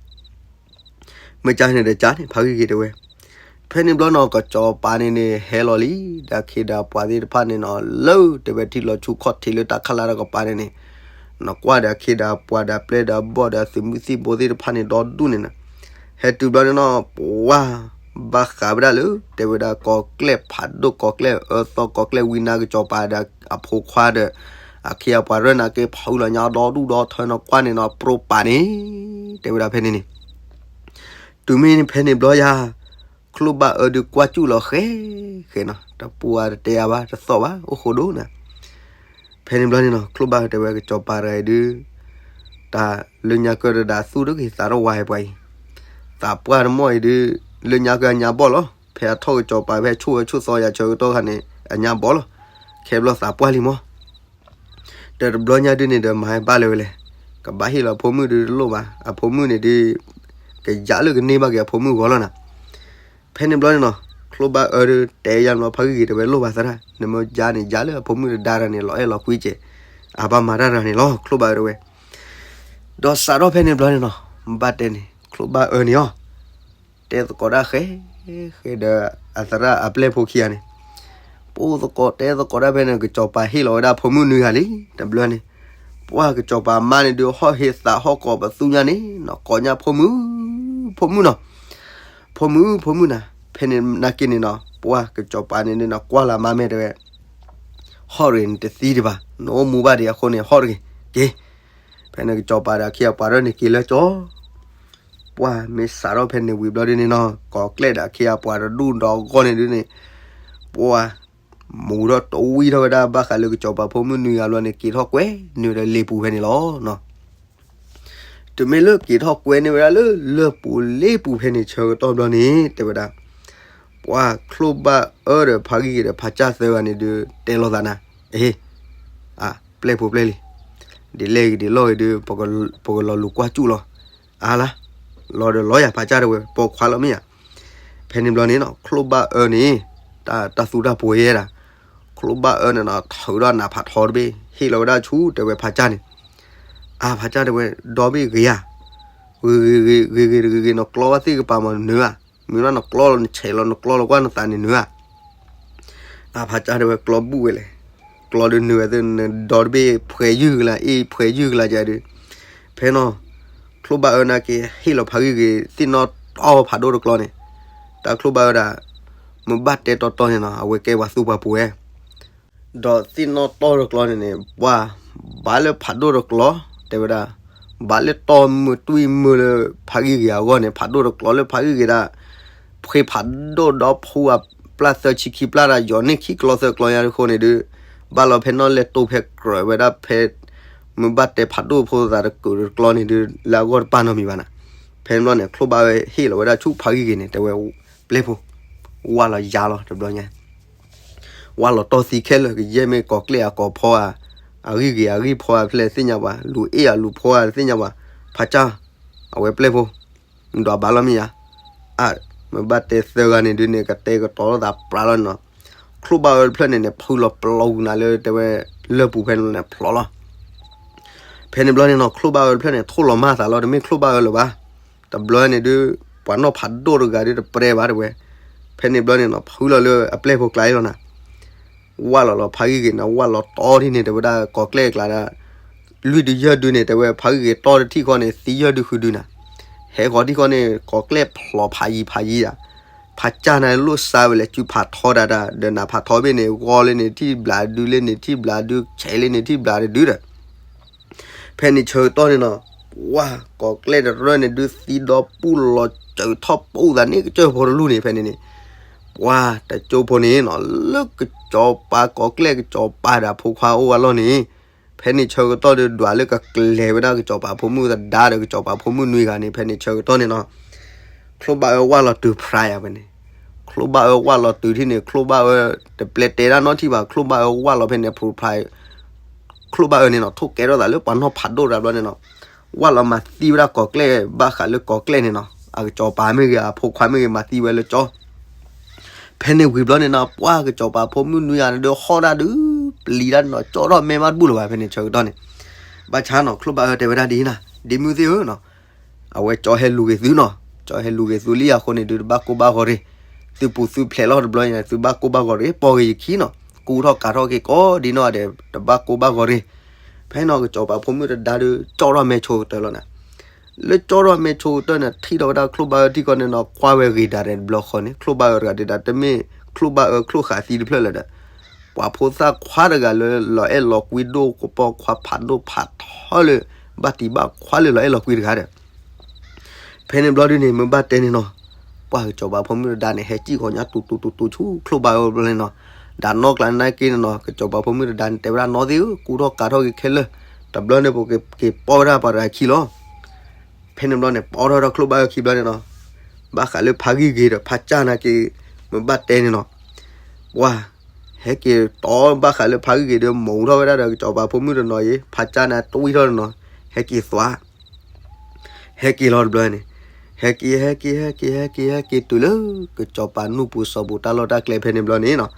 မ့ၢ်ကန့ၣ်ဒီးကန့ၣ် ဖးဂံၢ်ဂ့ၤတဲဝဲ. ဖဲန့ၣ်ဘျီန့ၣ် ကစီၤပၤန့ၣ်န့ၣ် ဟဲလီၤလံ, ဒီးအခ့ဒီးပှၤသ့ၣ်တဖၣ်န့ၣ်နီၤ လၢတဲဝဲထံလီၤဆူခီၣ်ထံးလၢတၢ်ခးလၢ်တၢ်ကပၤန့ၣ်န့ၣ်, နကွၢ်ဒီးအခ့ဒီးပှၤဒီးပျဲၢ်ဒီးဘီၣ်ဒီးသုးမုၢ်သံၣ်ဘိသ့ၣ်တဖၣ်န့ၣ်ဒီဒူၣ်န့ၣ်နီၤ, ဟဲတုၤဘျီန့ၣ်နီၤ ပှၢ်ဘၣ်ဃးဝဲဒၣ်လၢ တဲဝဲဒၣ်ကီၤကျဲၣ်ဖးဒိၣ် ကီၤကျဲၣ်အၢသီ ကီၤကျဲၣ်ဝံနါ ကစီၤပၤဒီးအဖိခွါဒီး အခ့အပှၤရၢၢ်န့ၣ်က့ၤ ဖုလီၤညါဒီဒူၣ်ဒီထၢနီၤ ကွၢ်န့ၣ်နီၤ ပြိပာ်န့ၣ်, တဲဝဲဒၣ်ဖဲန့ၣ်န့ၣ် တုၤမ့ၢ်ဖဲန့ၣ်ဘျီယၤ ချိၣ်ဘၣ်အၢဒုးကွၢ်စူၣ်လီၤဃဲဃဲနီၤ, တပူၤအတတဲယၤဘၣ် တသီၣ်ဘၣ် အိၣ်ဃိဒိၣ်နၤ. ဖဲန့ၣ်ဘျီန့ၣ်နီၤ ချိၣ်ဘၣ်အၢတဲဝဲ ကစီၤပၤတဂၤအံၤဒုး တၢ်လၢညါကၢတဒၣ်သူၣ်တဂ့ၤ သးတဝါဟဲပှၤအံၤ, သးပှၢ်တမီၢ်အံၤဒုး လၢညါကၢအညါဘီၣ်လီၤ, ဖဲအထီၣ်ကစီၤပၤ ဖဲဆိၣ်ဝဲဆိၣ်သီယၤဆၢကတီၢ်ခါန့ၣ် အညါဘီၣ်လီၤ, ခဲဘျီသးပှၢ်လံမီၢ် ဒီးတဘျီညါဒုးန့ၣ်ဒီး မၤဟဲဘၣ်လၢၤဝဲလဲၣ်, ကဘၣ်ဟ့ၣ်လီၤအဖိမုၣ်ဒုးတလိၣ်ဘၣ်, အဖိမုၣ်န့ၣ်ဒုး ကယးလၢကန့ၢ်ဘၣ်က့ၤအဖိမုၣ်ဂီၤလီၤနၤ. ဖဲန့ၣ်ဘျီန့ၣ်နီၤ ချိၣ်ဘၣ်အၢဒုးတဲယါဘျီ ဖးဂံၢ်ဂ့ၤတဲဝဲ လိၣ်ဘၣ်သရၣ်, နမ့ၢ်ယါန့ၣ် ယါလၢအဖိမုၣ်တဒါတၢ်န့ၣ် လီၤအဲၣ်လီၤကွံကဲး, အဘၣ်မၤတၢ်တၢ်န့ၣ်လီၤ ချိၣ်ဘၣ်အၢတဲဝဲ. ဒီးစးထီၣ်ဖဲန့ၣ်ဘျီန့ၣ်နီၤ ဘၣ်တဲန့ၣ် ချိၣ်ဘၣ်အၢန့ၣ်အီၤ တဲသကိးတၢ်ဃဲ ဃဲဒီးအသရၣ်အပျဲၢ်ဖိခံဂၤန့ၣ်, ပအိၣ်သကိးတဲသကိးတၢ်ဖဲန့ၣ် ကစီၤပၤဟ့ၣ်လီၤဝဲဒၣ်ဖိမုၣ်နွံဂၤလံ တဘျီန့ၣ်, ပှၢ်ကစီၤပၤမါန့ၣ်ဒုး ဟီၣ်ဟ့သးဟီၣ်ကိးပသူညါန့ၣ်နီၤ ကိးညါဖိမုၣ်, ဖိမုၣ်နီၤ, ဖိမုၣ်ဖိမုၣ်နၤ. ဖဲန့ၣ်နာ်က့န့ၣ်နီၤ ပှၢ်ကစီၤပၤန့ၣ်ဒုးနီၤ ကွၢ်လၢမါမဲာ်တဲဝဲ ဟီၣ်တဂ့ၤ နတသံဒံးဘၣ်, နအိၣ်မူဘၣ်ဒံးအဃိန့ၣ် ဟီၣ်တဂ့ၤ, က့ၤ. ဖဲန့ၣ်ကစီၤပၤဒီးအခ့အပှၤရၢၢ်န့ၣ်က့ၤလၢကၠီ ပှၢ်မ့ၢ်စးထီၣ်ဖဲန့ၣ်ဝံၤဘျီဒုးန့ၣ်နီၤ ကိးကျဲၣ်ဒီးအခ့အပှၤတဒူၣ်ဒီးအဂီၢ်န့ၣ်ဒုးန့ၣ်, ပှၢ်မူထီၣ်တဝံထီၣ်ဝဲဒၣ်ဘၣ်ဃးလၢကစီၤပၤဖိမုၣ်နွံဂၤဘျီန့ၣ် က့ၤထီၣ်ကွဲနုာ်ဒီးလ့ပူၤဖဲန့ၣ်လီၤ. တမ့ၢ်လၢက့ၤထီၣ်ကွဲန့ၢ်ဝဲဒၣ်လၢလၢၢ်ပူၤလ့ပူၤဖဲန့ၣ်ဆၢကတီၢ်ဘျီန့ၣ် တဲဝဲဒၣ် ပှၢ်ချိၣ်ဘၣ်အၢဒီးဖးဂံၢ်ဂ့ၤဒီးဖးကၢ်သၢဂၤန့ၣ်ဒုး တဲလိာ်သးနၤ, အ့ အပျဲၢ်ဖိပျဲၢ်လံ, ဒ်လဲၣ်ဂ့ၤဒ်လဲၣ်ဂ့ၤဒုး ပကလီၤလူၤကွၢ်စူၣ်လီၤ, အါလါ, လီၤဒီးလီၤယၤဖးကၢ်တဲဝဲ ပိာ်ခွါလီၤမ့ၢ်ဧါ. ဖဲန့ၣ်ဘျီန့ၣ်နီၤ ချိၣ်ဘၣ်အၢန့ၣ် တၢ်သူတၢ်ပှဲၤယဲဒၣ်, ချိၣ်ဘၣ်အၢန့ၣ်နီၤ ထုးဒီးနးဖးထီတဘ့ၣ် ဟ့ၣ်လီၤဝဲဒၣ်ဆူတဲဝဲဖးကၢ်န့ၣ်, အါဖးကၢ်တဲဝဲ ဒီဘ့ၣ်ဂ့ၤဧါ, ဂ့ၤဂ့ၤဂ့ၤဂ့ၤဂ့ၤဂ့ၤဂ့ၤ နကျီဘၣ်သ့ၣ်ကပၤမးနၢၤဧါ, မ့ၢ်ဘၣ်နကျီလီၤနဆဲးလီၤနကျီလီၤကွၢ်နသးန့ၣ်နၢၤဧါ. အါဖးကၢ်တဲဝဲကျီဘူၣ်ဝဲလဲၣ်, ကျီဒုးနၢၤဝဲသ့ၣ်နဒီတဘ့ၣ်ဖှဲးယုၢ်ကလါ အ့ၣ်ဖှဲးယုၢ်ကလါကဒီး, ဖဲနီၤ ချိၣ်ဘၣ်အၢနာ်က့ ဟ့ၣ်လီၤဖးဂံၢ်ဂ့ၤသ့ၣ်နီၣ်တီၢ်ဖးဒိၣ်တကျီန့ၣ်, တၢ်ချိၣ်ဘၣ်အၢဒၣ်, မ့ၢ်ဘၣ်တဲတီတီန့ၣ်နီၤ အဝဲကဲပှၤသူပှၤပှဲၤ ဒီးသ့ၣ်နီၣ်တီၢ်တကျီန့ၣ်န့ၣ် ပှၤဘၣ်လၢဖးဒိၣ်တကျီ, တဲဝဲဒၣ်, ဘၣ်လၢတီၢ်မုၢ်တွံၢ်မုၢ်လၢဖးဂံၢ်ဂ့ၤအဂီၢ်န့ၣ် ဖးဒိၣ်တကျီလၢဖးဂံၢ်ဂ့ၤဒၣ်, ဖှ့ဖးဒိၣ်ဒီဖူအပျၢ်သၢဆံခံပျၢ်ဒၣ် ယီၤန့ၢ်ခံကျီသၢကျီညါတဃိန့ၣ်ဒုး, ဘၣ်လီၤဖဲနီၣ်လဲၢ်တိၢ်ဖဲကြၢးဝဲဒၣ်ဖဲ မ့ၢ်ဘၣ်တဲဖးဒိၣ်ဖိသးတကုာ်တကျီန့ၣ်ဒုး လၢအဂီၢ်တပာ်နီတမံၤဘၣ်နၤ. ဖဲန့ၣ်ဘျီန့ၣ် ချိၣ်ဘၣ်အၢဟ့ၣ်လီၤဝဲဒၣ်ဆူဖးဂံၢ်ဂ့ၤန့ၣ် တဲဝဲပျဲၢ်ဖိ, ဝၢ်လီၤယါလီၤတဘျီညါ ဝၢ်လီၤတီၢ်သံခဲလၢာ် ကယဲၢ်မ့ၢ်ကိးကျဲၣ်အကိးဖီဧါ, အဂံၢ်ဂ့ၤအဂံၢ်ဖီဧါ ဖဲလဲၣ်သ့ၣ်ညါပှၤ, လူၤအ့ၣ်အလူၤဖီဧါသ့ၣ်ညါပှၤ, ဖးကၢ်, အဝဲပျဲၢ်ဖိ, ဒွးဘၣ်လီၤမ့ၢ်ယါ, အါ, မ့ၢ်ဘၣ်တဲသၢဂၤန့ၣ်ဒုးန့ၣ် ကတဲာ်ကတီၤလိာ်သးပြးလီၤန့ၣ်နီၤ, ချိၣ်ဘၣ်အၢတဖျၢၣ်န့ၣ်န့ၣ် ဖုလီၤပျီဝံၤနၤလၢတဲဝဲ, လၢၢ်ပူၤဖဲန့ၣ်န့ၣ် ဖျိးလီၤ ဖဲန့ၣ်ဘျီန့ၣ်နီၤ ချိၣ်ဘၣ်အၢတဖျၢၣ်န့ၣ် ထိၣ်လီၤမၢ်သးလီၤ တမ့ၢ်ချိၣ်ဘၣ်အၢလၢၤဘၣ်. တဘျီန့ၣ်ဒုး ပှၤနီၣ်ဖးဒိၣ်တဂၤဒုးတပြဲဘၣ်တဲဝဲ. ဖဲန့ၣ်ဘျီန့ၣ်နီၤ ဖုလီၤလၢအပျဲၢ်ဖိကျါအံၤလီၤနၤ. ဝၢ်လီၤလီၤဖးဂံၢ်ဂ့ၤန့ၣ် ဝၢ်လီၤတီထံၣ်န့ၣ် တဲဝဲဒၣ်ကိးကျဲၣ်အကျါဒၣ် လွံၢ်ဒုယဲၢ်ဒုန့ၣ် တဲဝဲဖးဂံၢ်ဂ့ၤတီတထံၣ်ဃီန့ၣ် သံယဲၢ်ဒုဃုဒုနၤ. ဟဲဃီၤထံၣ်ဃီန့ၣ် ကိးကျဲၣ်ဖျိးဖးယံၤဖးယံၤဒၣ်. ဖးကၢ်န့ၣ်လိၣ်စါဝဲလဲၣ် စုဖးထီဒၣ်တၢ် ဒီးနးဖးထီဘ့ၣ်န့ၣ် ဂီၤလၢန့ၣ်ထံၣ်ဘျးဒု လၢန့ၣ်ထံၣ်ဘျးဒု ဆဲးလၢန့ၣ်ထံၣ်ဘျးတဒုဒီး ဖဲန့ၣ်ဆၢကတီၢ်န့ၣ်နီၤ ပှၢ်ကိးကျဲၣ်တရၢန့ၣ် ဒုးသံဒီပူၣ်လီၤစၢၤထီၣ်ပူၣ်သးန့ၣ် ကစၢၢ်ဖိတလူၢ်န့ၣ် ဖဲန့ၣ်န့ၣ် ပှၢ်တကၠိဖိန့ၣ်နီၤ လၢကစီၤပၤကိးကျဲၣ်ကစီၤပၤဒီးအဖိခွါအိၣ်ဝဲလီၤန့ၣ် ဖဲန့ၣ်ဆၢကတီၢ်ဒုး ဒွးလၢကကျဲၤဝဲဒၣ်ကစီၤပၤဖိမုၣ်သဒါဒီးကစီၤပၤဖိမုၣ်နွံဂၤန့ၣ် ဖဲန့ၣ်ဆၢကတီၢ်န့ၣ်နီၤ ချိၣ်ဘၣ်အၢဝၢ်လီၤတုၤဖရါယါဝဲန့ၣ် ချိၣ်ဘၣ်အၢဝၢ်လီၤတုၤထံၣ်န့ၣ် ချိၣ်ဘၣ်အၢ တပျဲတဲဒၣ်နီတထံၣ်ဘၣ် ချိၣ်ဘၣ်အၢဝၢ်လီၤဖဲန့ၣ် ဖရါ ချိၣ်ဘၣ်အၢန့ၣ်နီၤ ထိၣ်ကဲထီၣ်သးလၢပှၤနီၢ်ဖးဒိၣ်တဘျီန့ၣ်နီၤ ဝၢ်လီၤမၤသံဝဲဒၣ်ကိးကျဲၣ်ဘၣ်ဃးလၢကိးကျဲၣ်န့ၣ်နီၤ အကစီၤပၤမ့ၢ်ဂ့ၤ အဖိခွါမ့ၢ်ဂ့ၤ မၤသံဝဲလၢကၠီ ဖဲန့ၣ်ဝံၤဘျီန့ၣ်နီၤ ပှၢ်ကစီၤပၤဖိမုၣ်နွံဂၤန့ၣ်ဒီး ဟီၣ်ဒၣ်ဒုး ပျံၤဒၣ်နီၤ ကၠီထီၣ်မဲမးတဘူၣ်လၢၤဘၣ် ဖဲန့ၣ်ဆၢကတီၢ်န့ၣ် ဘၣ်ဆၣ်နီၤ ချိၣ်ဘၣ်အၢတဲဝဲဒၣ်ဒ်အံၤနၤ, ဒ့မုၢ်သ့ၣ်ဧၢနီၤ, အဝဲကၠီဟဲလူၤက့ၤသုနီၤ, ကၠီဟဲလူၤက့ၤသုလံအဃိန့ၣ်ဒုး တဘၣ်ကိၢ်ဘၣ်ဂီၤရ့ၣ်, သုပူၤသုဖျဲးလီၤတဘျီန့ၣ် သုဘၣ်ကိၢ်ဘၣ်ဂီၤရ့ၣ် ပိာ်ဂ့ၤယခံနီၤ, ကူထီၣ်ကးထီၣ်က့ၤကိးဒ်နီၢ်ဒဲး တဘၣ်ကိၢ်ဘၣ်ဂီၤရ့ၣ်. ဖဲနီၤ ကစီၤပၤဖိမုၣ်တဒါဒုး ကၠီထီၣ်မဲာ်ဆိကတၢၢ်လီၤနၤ. လၢကၠီထီၣ်မဲာ်ဆိကတၢၢ်န့ၣ် ထံၣ်ထီၣ်ဝဲဒၣ်ချိၣ်ဘၣ်အၢထံၣ်ကီၢ်န့ၣ်နီၤ, ကွၢ်ဝဲဂ့ၤဒၣ်ဒဲးတဘျီဃီန့ၣ် ချိၣ်ဘၣ်အၢတဂၤဒုးဒၣ် တမ့ၢ်ချိၣ်ဘၣ်အၢချိၣ်ဃာ်သံတဖျၢၣ်လၢၤဒီး ပှၤဖိသၣ်ခွါတဂၤလၢလီၤအဲၣ်လီၤကွံဒိၣ်ကပီၤခွါဖးဒိၣ်ဖးထီလၢ ဘၣ်တံၢ်ဘၣ်ခွါလၢလီၤအဲၣ်လီၤကွံတဂၤဒီး ဖဲန့ၣ်ဘျီဒုးန့ၣ် မ့ၢ်ဘၣ်တဲန့ၣ်နီၤ, ပှၤကစီၤပၤဖိမုၣ်တဒါန့ၣ် ဟဲစံၣ်ဃီၤညါတူတူတူတူဆူချိၣ်ဘၣ်အၢဘျီန့ၣ်နီၤ, ဒီးနီၢ်ကျါနာ်က့န့ၣ်နီၤ ကစီၤပၤဖိမုၣ်တဒါန့ၣ် တဲဝဲဒၣ်နီၢ်သ့ၣ်ဧၢ ကူထီၣ်ကးထီၣ်က့ၤခဲလၢာ်, တဘျီန့ၣ် ပက့ၤပိာ်ဝဲဒၣ်ပှၤတဂၤခံလီၤ. ဖဲန့ၣ်ဘျီန့ၣ် ပိာ်ထီၣ်ဒီးချိၣ်ဘၣ်အၢခံဘျီန့ၣ်နီၤ, ဘၣ်ဃးလၢဖးဂံၢ်ဂ့ၤဒီးဖးကၢ်နာ်က့ မ့ၢ်ဘၣ်တဲန့ၣ်နီၤ, ပှၤ ဟဲက့ၤတီဘၣ်ဃးလၢဖးဂံၢ်ဂ့ၤဒီး မိာ်ထီၣ်ဝဲဒၣ်ဒီးကစီၤပၤဖိမုၣ်တနီၤအံၤ ဖးကၢ်န့ၣ်တွံၢ်ထီၣ်န့ၣ်နီၤ, ဟဲက့ၤသွါ ဟဲက့ၤလီၤတဘျီန့ၣ်, ဟဲက့ၤ ဟဲက့ၤ ဟဲက့ၤ ဟဲက့ၤ ဟဲက့ၤတုၤလၢ ကစီၤပၤနူၢ်ပူၤစီၤပူၤတၢ်လီၢ်တၢ်ကျဲဖဲန့ၣ်ဘျီန့ၣ်နီၤ,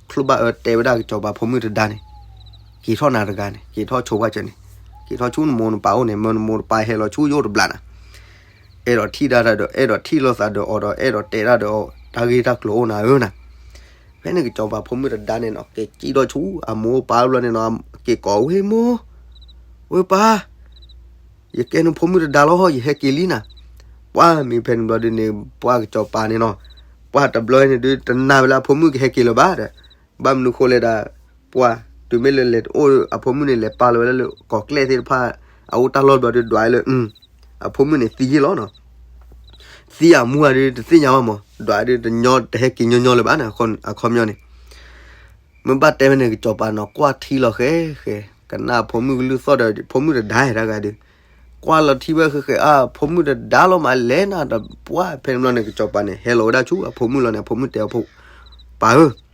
ချိၣ်ဘၣ်အၢတဲဝဲဒၣ်ကစီၤပၤဖိမုၣ်တဒါန့ၣ်, က့ၤထီၣ်နၤတဂၤန့ၣ် က့ၤထီၣ်ဆိပှၢ်စၢၤန့ၣ်, က့ၤထီၣ်ဆူနမိၢ်နပၢ်အိၣ်န့ၣ် မၢနမိၢ်နပၢ်ဟဲလီၤဆူယအိၣ်တဘျီနၤ, အဲၣ်ဒိးထံၣ်တၢ်ဒီး အဲၣ်ဒိးထံၣ်လိာ်သးဒီးအီၤဒီး အဲၣ်ဒိးတဲတၢ်ဒီးအီၤ တၢ်ဂ့ၢ်တၢ်ကျိၤအိၣ်နၤဧၢနၤ. ဖဲန့ၣ်ကစီၤပၤဖိမုၣ်တဒါန့ၣ်နီၤ က့ၤစံၣ်ထီၣ်ဆူအမိၢ်အပၢ်ဘျီန့ၣ်နီၤ, က့ၤကိးဝ့ၢ်မိၢ်, ဝ့ၢ်ပၢ်, ယကဲနဖိမုၣ်တဒါလီၤ ယဟဲက့ၤလံနၤ. ပှၢ်မ့ၢ်ဖဲန့ၣ်ဘျီဒုးန့ၣ် ပှၢ်ကစီၤပၤန့ၣ်နီၤ, ပှၢ်တဘျီန့ၣ်ဒုး တနာ်ဝဲလၢအဖိမုၣ်ကဟဲက့ၤလၢၤဘၣ်ဒီး, ဘၣ်မနုၤဃိလဲၣ်ဒၣ်, ပှၢ်တုၤမ့ၢ်လၢလဲၤတအိၣ်အဖိမုၣ်န့ၣ် လဲၤပာ်လီၤဝဲဒၣ်လၢကိးကျဲသ့ၣ်တဖၣ် အအိၣ်တၢ်လီၢ်ဘျီဒုး ဒွးလၢ အဖိမုၣ်န့ၣ်သံယ့ၢ်လီၤနီၤ. သံအမူအဒုးတသ့ၣ်ညါဘၣ်မး, ဒွးဒုးတညီတဟဲက့ၤညီညီလၢၤဘၣ်န့ၣ် အခီပညီန့ၣ် မ့ၢ်ဘၣ်တဲဝဲန့ၣ် ကစီၤပၤနီၤ ကွၢ်ထံလီၤဃဲဃဲ, ကနၣ်အဖိမုၣ်ကလုၢ်သီၣ်ဒီး ဖိမုၣ်တဒါတဂၤဒုး, ကွၢ်လီၤထံဝဲဃဲဃဲ အဖိမုၣ်တဒါလီၤမးလဲၣ်နၤဒီး ပှၢ်ဖဲန့ၣ်ဘျီန့ၣ် ကစီၤပၤန့ၣ် ဟဲလီၤဝဲဒၣ်ဆူအဖိမုၣ်လီၤန့ၣ် အဖိမုၣ်တဲအီၤ ပၢ်ဧၢ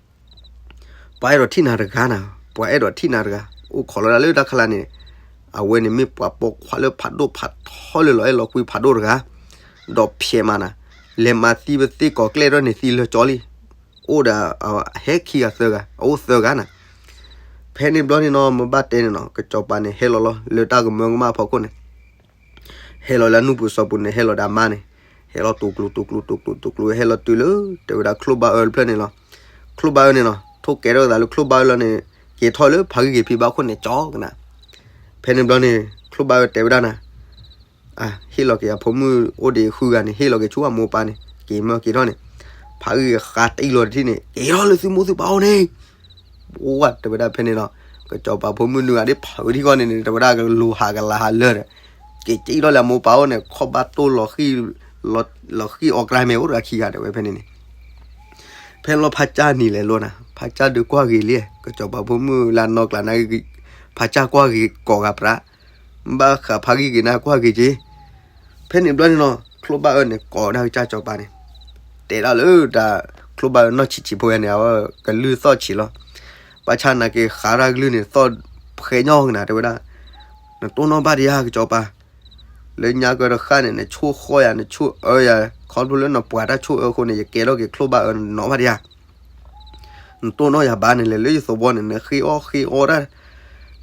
ပှၤအဲၣ်ဒိးထံၣ်နၤတဂၤနၤ, ပှၤအဲၣ်ဒိးထံၣ်နၤတဂၤ, အိၣ်ခိးလီၤဒၣ်လၢတၢ်ခလါန့ၣ်, အဝဲန့ၣ်မ့ၢ်ပှၤပိာ်ခွါလၢဖးဒိၣ်ဖးထီလၢလီၤအဲၣ်လီၤကွံဖးဒိၣ်တဂၤ, ဒီးဖျဲးမးနၤ, လဲၤမၤသံပသ့ၣ်ကိးကျဲထီၣ်န့ၣ်သံလၢာ်ကၠီလံ, အိၣ်ဒီး ဟဲခံဂၤသၢဂၤ, အအိၣ်သၢဂၤနၤ. ဖဲန့ၣ်ဘျီန့ၣ်နီၤ မ့ၢ်ဘၣ်တဲန့ၣ်နီၤ ကစီၤပၤန့ၣ်ဟဲလီၤလီၤ လၢတၢ်ကမၢကမၣ်အဖီခိၣ်န့ၣ် ဟဲလီၤလၢအနူၢ်ပူၤစီၤပူၤန့ၣ် ဟဲလီၤဒီးအမါန့ၣ်, ဟဲလီၤတူၤကျူၤတူၤကျူၤတူၤကျူၤတူၤကျူၤ ဟဲလီၤတုၤလၢ တဲဝဲဒၣ်ချိၣ်ဘၣ်အၢတဖျၢၣ်န့ၣ်လီၤ. ချိၣ်ဘၣ်အၢန့ၣ်နီၤ ထိၣ်ကဲထီၣ်သးလၢချိၣ်ဘၣ်အၢလီၤန့ၣ် က့ၤထီၣ်လၢဖးဂံၢ်ဂ့ၤဖံဘၣ်ခိၣ်န့ၣ် ကၠီကနၤ. ဖဲန့ၣ်ဘျီန့ၣ် ချိၣ်ဘၣ်အၢတဲဝဲဒၣ်နၤ ဟ့ၣ်လီၤက့ၤအဖိမုၣ်အိၣ်ဒံးဃုဂၤန့ၣ် ဟ့ၣ်လီၤက့ၤဆူအမိၢ်ပၢ်န့ၣ် က့ၤမၢက့ၤထီၣ်န့ၣ်, ဖးဂံၢ်ဂ့ၤဃါတံၢ်လီၤတထံၣ်န့ၣ် က့ၤထီၣ်လၢသုမိၢ်သုပၢ်အိၣ်န့ၣ် ပှၢ်တဲဝဲဒၣ်ဖဲန့ၣ်နီၤ, ကစီၤပၤဖိမုၣ်နုၤဂၤဒ်ဖးဝဲထံၣ်ဃီန့ၣ်န့ၣ် တဲဝဲဒၣ်ကလူၤဟးကလၤဟးလၢာ်ဒီး, က့ၤကံၣ်ထီၣ်လၢအမိၢ်ပၢ်အိၣ်န့ၣ် ခီၣ်ဘၣ်တိၢ်လီၤဃံၣ်, လီၤဃံၣ်အီၤကျါမ့ၢ်အိၣ်တဂၤခံဂၤတဲဝဲဖဲန့ၣ်န့ၣ်, ဖဲလီၤဖးကၢ်နံၤလဲၤလိာ်နၤ ဖးကၢ်ဒုးကွၢ်ဂ့ၤလံ, ကစီၤပၤဖိမုၣ်လၢနီၢ်ကျါန့ၣ် ဖးကၢ်ကွၢ်ဂ့ၤကိးဂၤပြး, ဘၣ်ဃးဖးဂံၢ်ဂ့ၤန့ၣ်ကွၢ်ဂ့ၤက့ၤ ဖဲန့ၣ်ဘျီန့ၣ်နီၤ ချိၣ်ဘၣ်အၢန့ၣ် ကိးဒၣ်ကစၢ်စီၤပၤန့ၣ်, တဲဒၣ်လၢတၢ် ချိၣ်ဘၣ်အၢနီၢ်ဆံးဆံးဖိယါန့ၣ် အဝဲကလုၢ်သီၣ်ဆံးလီၤ. ဘၣ်ဆၣ်နာ်က့ၤဃးတၢ်ကလုၢ်န့ၣ် သီၣ်ဖှဲညီကနၤတဲဝဲဒၣ်, နတိၢ်နီၣ်ဘၣ်ဒံးဧါကစီၤပၤ, လၢညါကတဃၣ်န့ၣ် နဆိၣ်ဃီယၤ နဆိၣ်အၢယၤ ခီဖျိလၢနပှၤတၢ်ဆိၣ်အၢအဃိန့ၣ် ယကဲထီၣ်က့ၤချိၣ်ဘၣ်အၢနီၢ်ဘၣ်ဒံးဧါ နတိၢ်နီၣ်ယၤဘၣ်န့ၣ်လဲၣ် လၢယသဝီန့ၣ် နဃ့အီၣ်ဃ့အီတၢ်,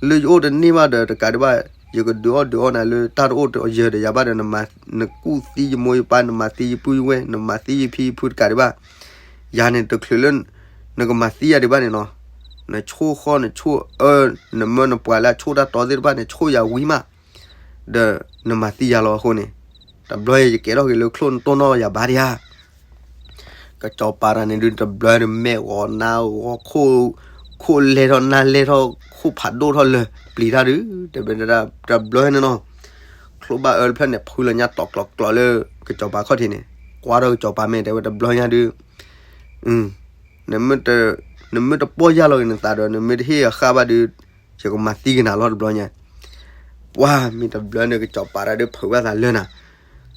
လၢယအိၣ်တန့ၢ်ဘၣ်ဒီးတကးဒံးဘၣ်, ယကဒုးအီၣ်ဒုးအီနၤလၢတၢ်တအိၣ်တယၢၤဒီးယၤဘၣ်ဒီး, နကူၣ်သံယမိၢ်ယပၢ် နမၤသံယပုၢ်ယဝဲၢ် နမၤသံယဖံယဖုတကးဒံးဘၣ်, ယၤန့ၣ်တချုးလၢ နကမၤသံယၤဒံးဘၣ်န့ၣ်နီၤ, နဆိၣ်ဃီနဆိၣ်အၢ နမၢနပှၤလၢအဆိၣ်တၢ်တီသ့ၣ်တဖၣ်န့ၣ် ဆိၣ်ယၤဝံၤမး ဒီးနမၤသံယၤလီၤအဃိန့ၣ်, တဘျီယကဲထီၣ်က့ၤလၢချိၣ်နတိၢ်နီၣ်ယၤဘၣ်ဒံးဧါ. ကစီၤပၤတဂၤန့ၣ်ဒုး တဘျီန့ၣ်မဲာ်ဂီၤနါဂီၤ ခိၣ်လဲၢ်ထီၣ်နါလဲၢ်ထီၣ် ခိၣ်ဖးဒိၣ်ထီၣ်လၢာ်ပျံၤတၢ်ဒုး တဘျီန့ၣ်နီၤ, ချိၣ်ဘၣ်အၢတဖျၢၣ်န့ၣ် ဖုလီၤညါတီၤကျီၤကျီၤလၢ ကစီၤပၤခီၣ်ထံးန့ၣ် ကွၢ်ထီၣ်ကစီၤပၤမဲာ်တဲဝဲတဘျီညါဒုး နမ့ၢ်တပီၢ်ယၢ်လီၤက့ၤနသးဒီး နမ့ၢ်တဟ့ၣ်အဃၣ်ဘၣ်ဒီး ယကမၤသံက့ၤနၤလီၤတဘျီညါ, ပှၤမ့ၢ်တဘျီန့ၣ် ကစီၤပၤတဂၤဒီးဖုးဘၣ်သးလၢနၤ,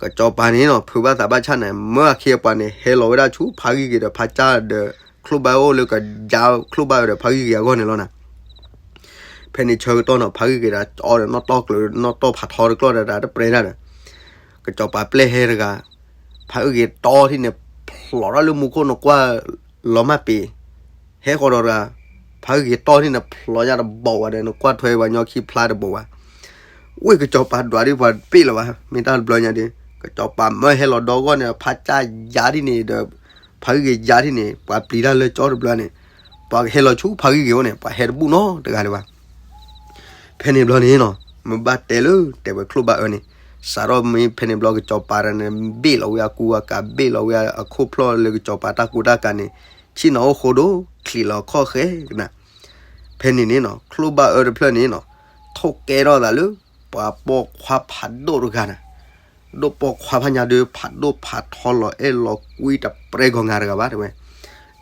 ကစီၤပၤန့ၣ်နီၤ ဖုးဘၣ်သးဘၣ်ဆၣ်န့ၣ် မၢအခ့အပှၤန့ၣ် ဟဲလီၤဝဲဒၣ်ဆူဖးဂံၢ်ဂ့ၤဒီးဖးကၢ်ဒီး ချိၣ်ဘၣ်အၢအိၣ်လၢကယါချိၣ်ဘၣ်အၢဒီးဖးဂံၢ်ဂ့ၤအဂီၢ်န့ၣ်လီၤနၤ. ဖဲန့ၣ်ဆၢကတီၢ်နီၤ ဖးဂံၢ်ဂ့ၤဒီးအီဒီးနီၣ်တီၢ်ကျၢၤ နီၣ်တီၢ်ဖးထီတကျီၢ်ဒီးတၢ်တပြဲဒၣ်ဒီး ကစီၤပၤပျဲၢ်ဟဲတဂၤ, ဖးဂံၢ်ဂ့ၤတီထံၣ်န့ၣ် ဖျိးထီၣ်လၢမူခိၣ်နကွၢ်လီၤမၢ်ပ့ၤ, ဟဲဃီၤဒီးတဂၤ, ဖးဂံၢ်ဂ့ၤတီထံၣ်န့ၣ် ဖျိးညါတဘိးဝဲဒီး နကွၢ်ထွဲပှၤညီခံဖျါတဘိးဝဲ, ဝ့ၢ်ကစီၤပၤဒွးဒ်ပှၤတပ့ၢ်လၢၤဘၣ်, မ့ၢ်တၢ်တဘျီညါဒီး ကစီၤပၤမၢဟဲလီၤဒီဂီၢ်န့ၣ် ဖးကၢ်ယါဒ်န့ၣ်ဒီး ဖးဂံၢ်ဂ့ၤယါဒ်န့ၣ် ပှၤပျံၤတၢ်လၢကၠီတဘျီန့ၣ် ပှၤကဟဲလီၤဆူဖးဂံၢ်ဂ့ၤအိၣ်န့ၣ် ပှၤဟဲတဘူၣ်နီတဂၤလၢၤဘၣ်. ဖဲန့ၣ်ဘျီန့ၣ်နီၤ မ့ၢ်ဘၣ်တဲလၢ တဲဝဲချိၣ်ဘၣ်အၢန့ၣ် စးထီၣ်မ့ၢ်ဖဲန့ၣ်ဘျီကစီၤပၤတဂၤန့ၣ် ဘ့ၣ်လီၤဝဲအကူအကၤ ဘ့ၣ်လီၤဝဲအခိၣ်ဖျီၣ်လၢကစီၤပၤတၢ်ကူတၢ်ကၤန့ၣ် ဆ့ၣ်နီၤအိၣ်ဃိဒိၣ် ချံးလီၤခီၣ်ဃဲကနၤ ဖဲန့ၣ်န့ၣ်နီၤ ချိၣ်ဘၣ်အၢတဖျၢၣ်န့ၣ်နီၤ ထိၣ်ကဲထီၣ်သးလၢ ပှၤပိာ်ခွါဖးဒိၣ်တဂၤန့ၣ် ဒိၣ်ပိာ်ခွါဖးညါဒီး ဖးဒိၣ်ဖးထီလီၤအဲၣ်လီၤကွံတပြဲဂီၤငါတဂၤဘၣ်တဲဝဲ.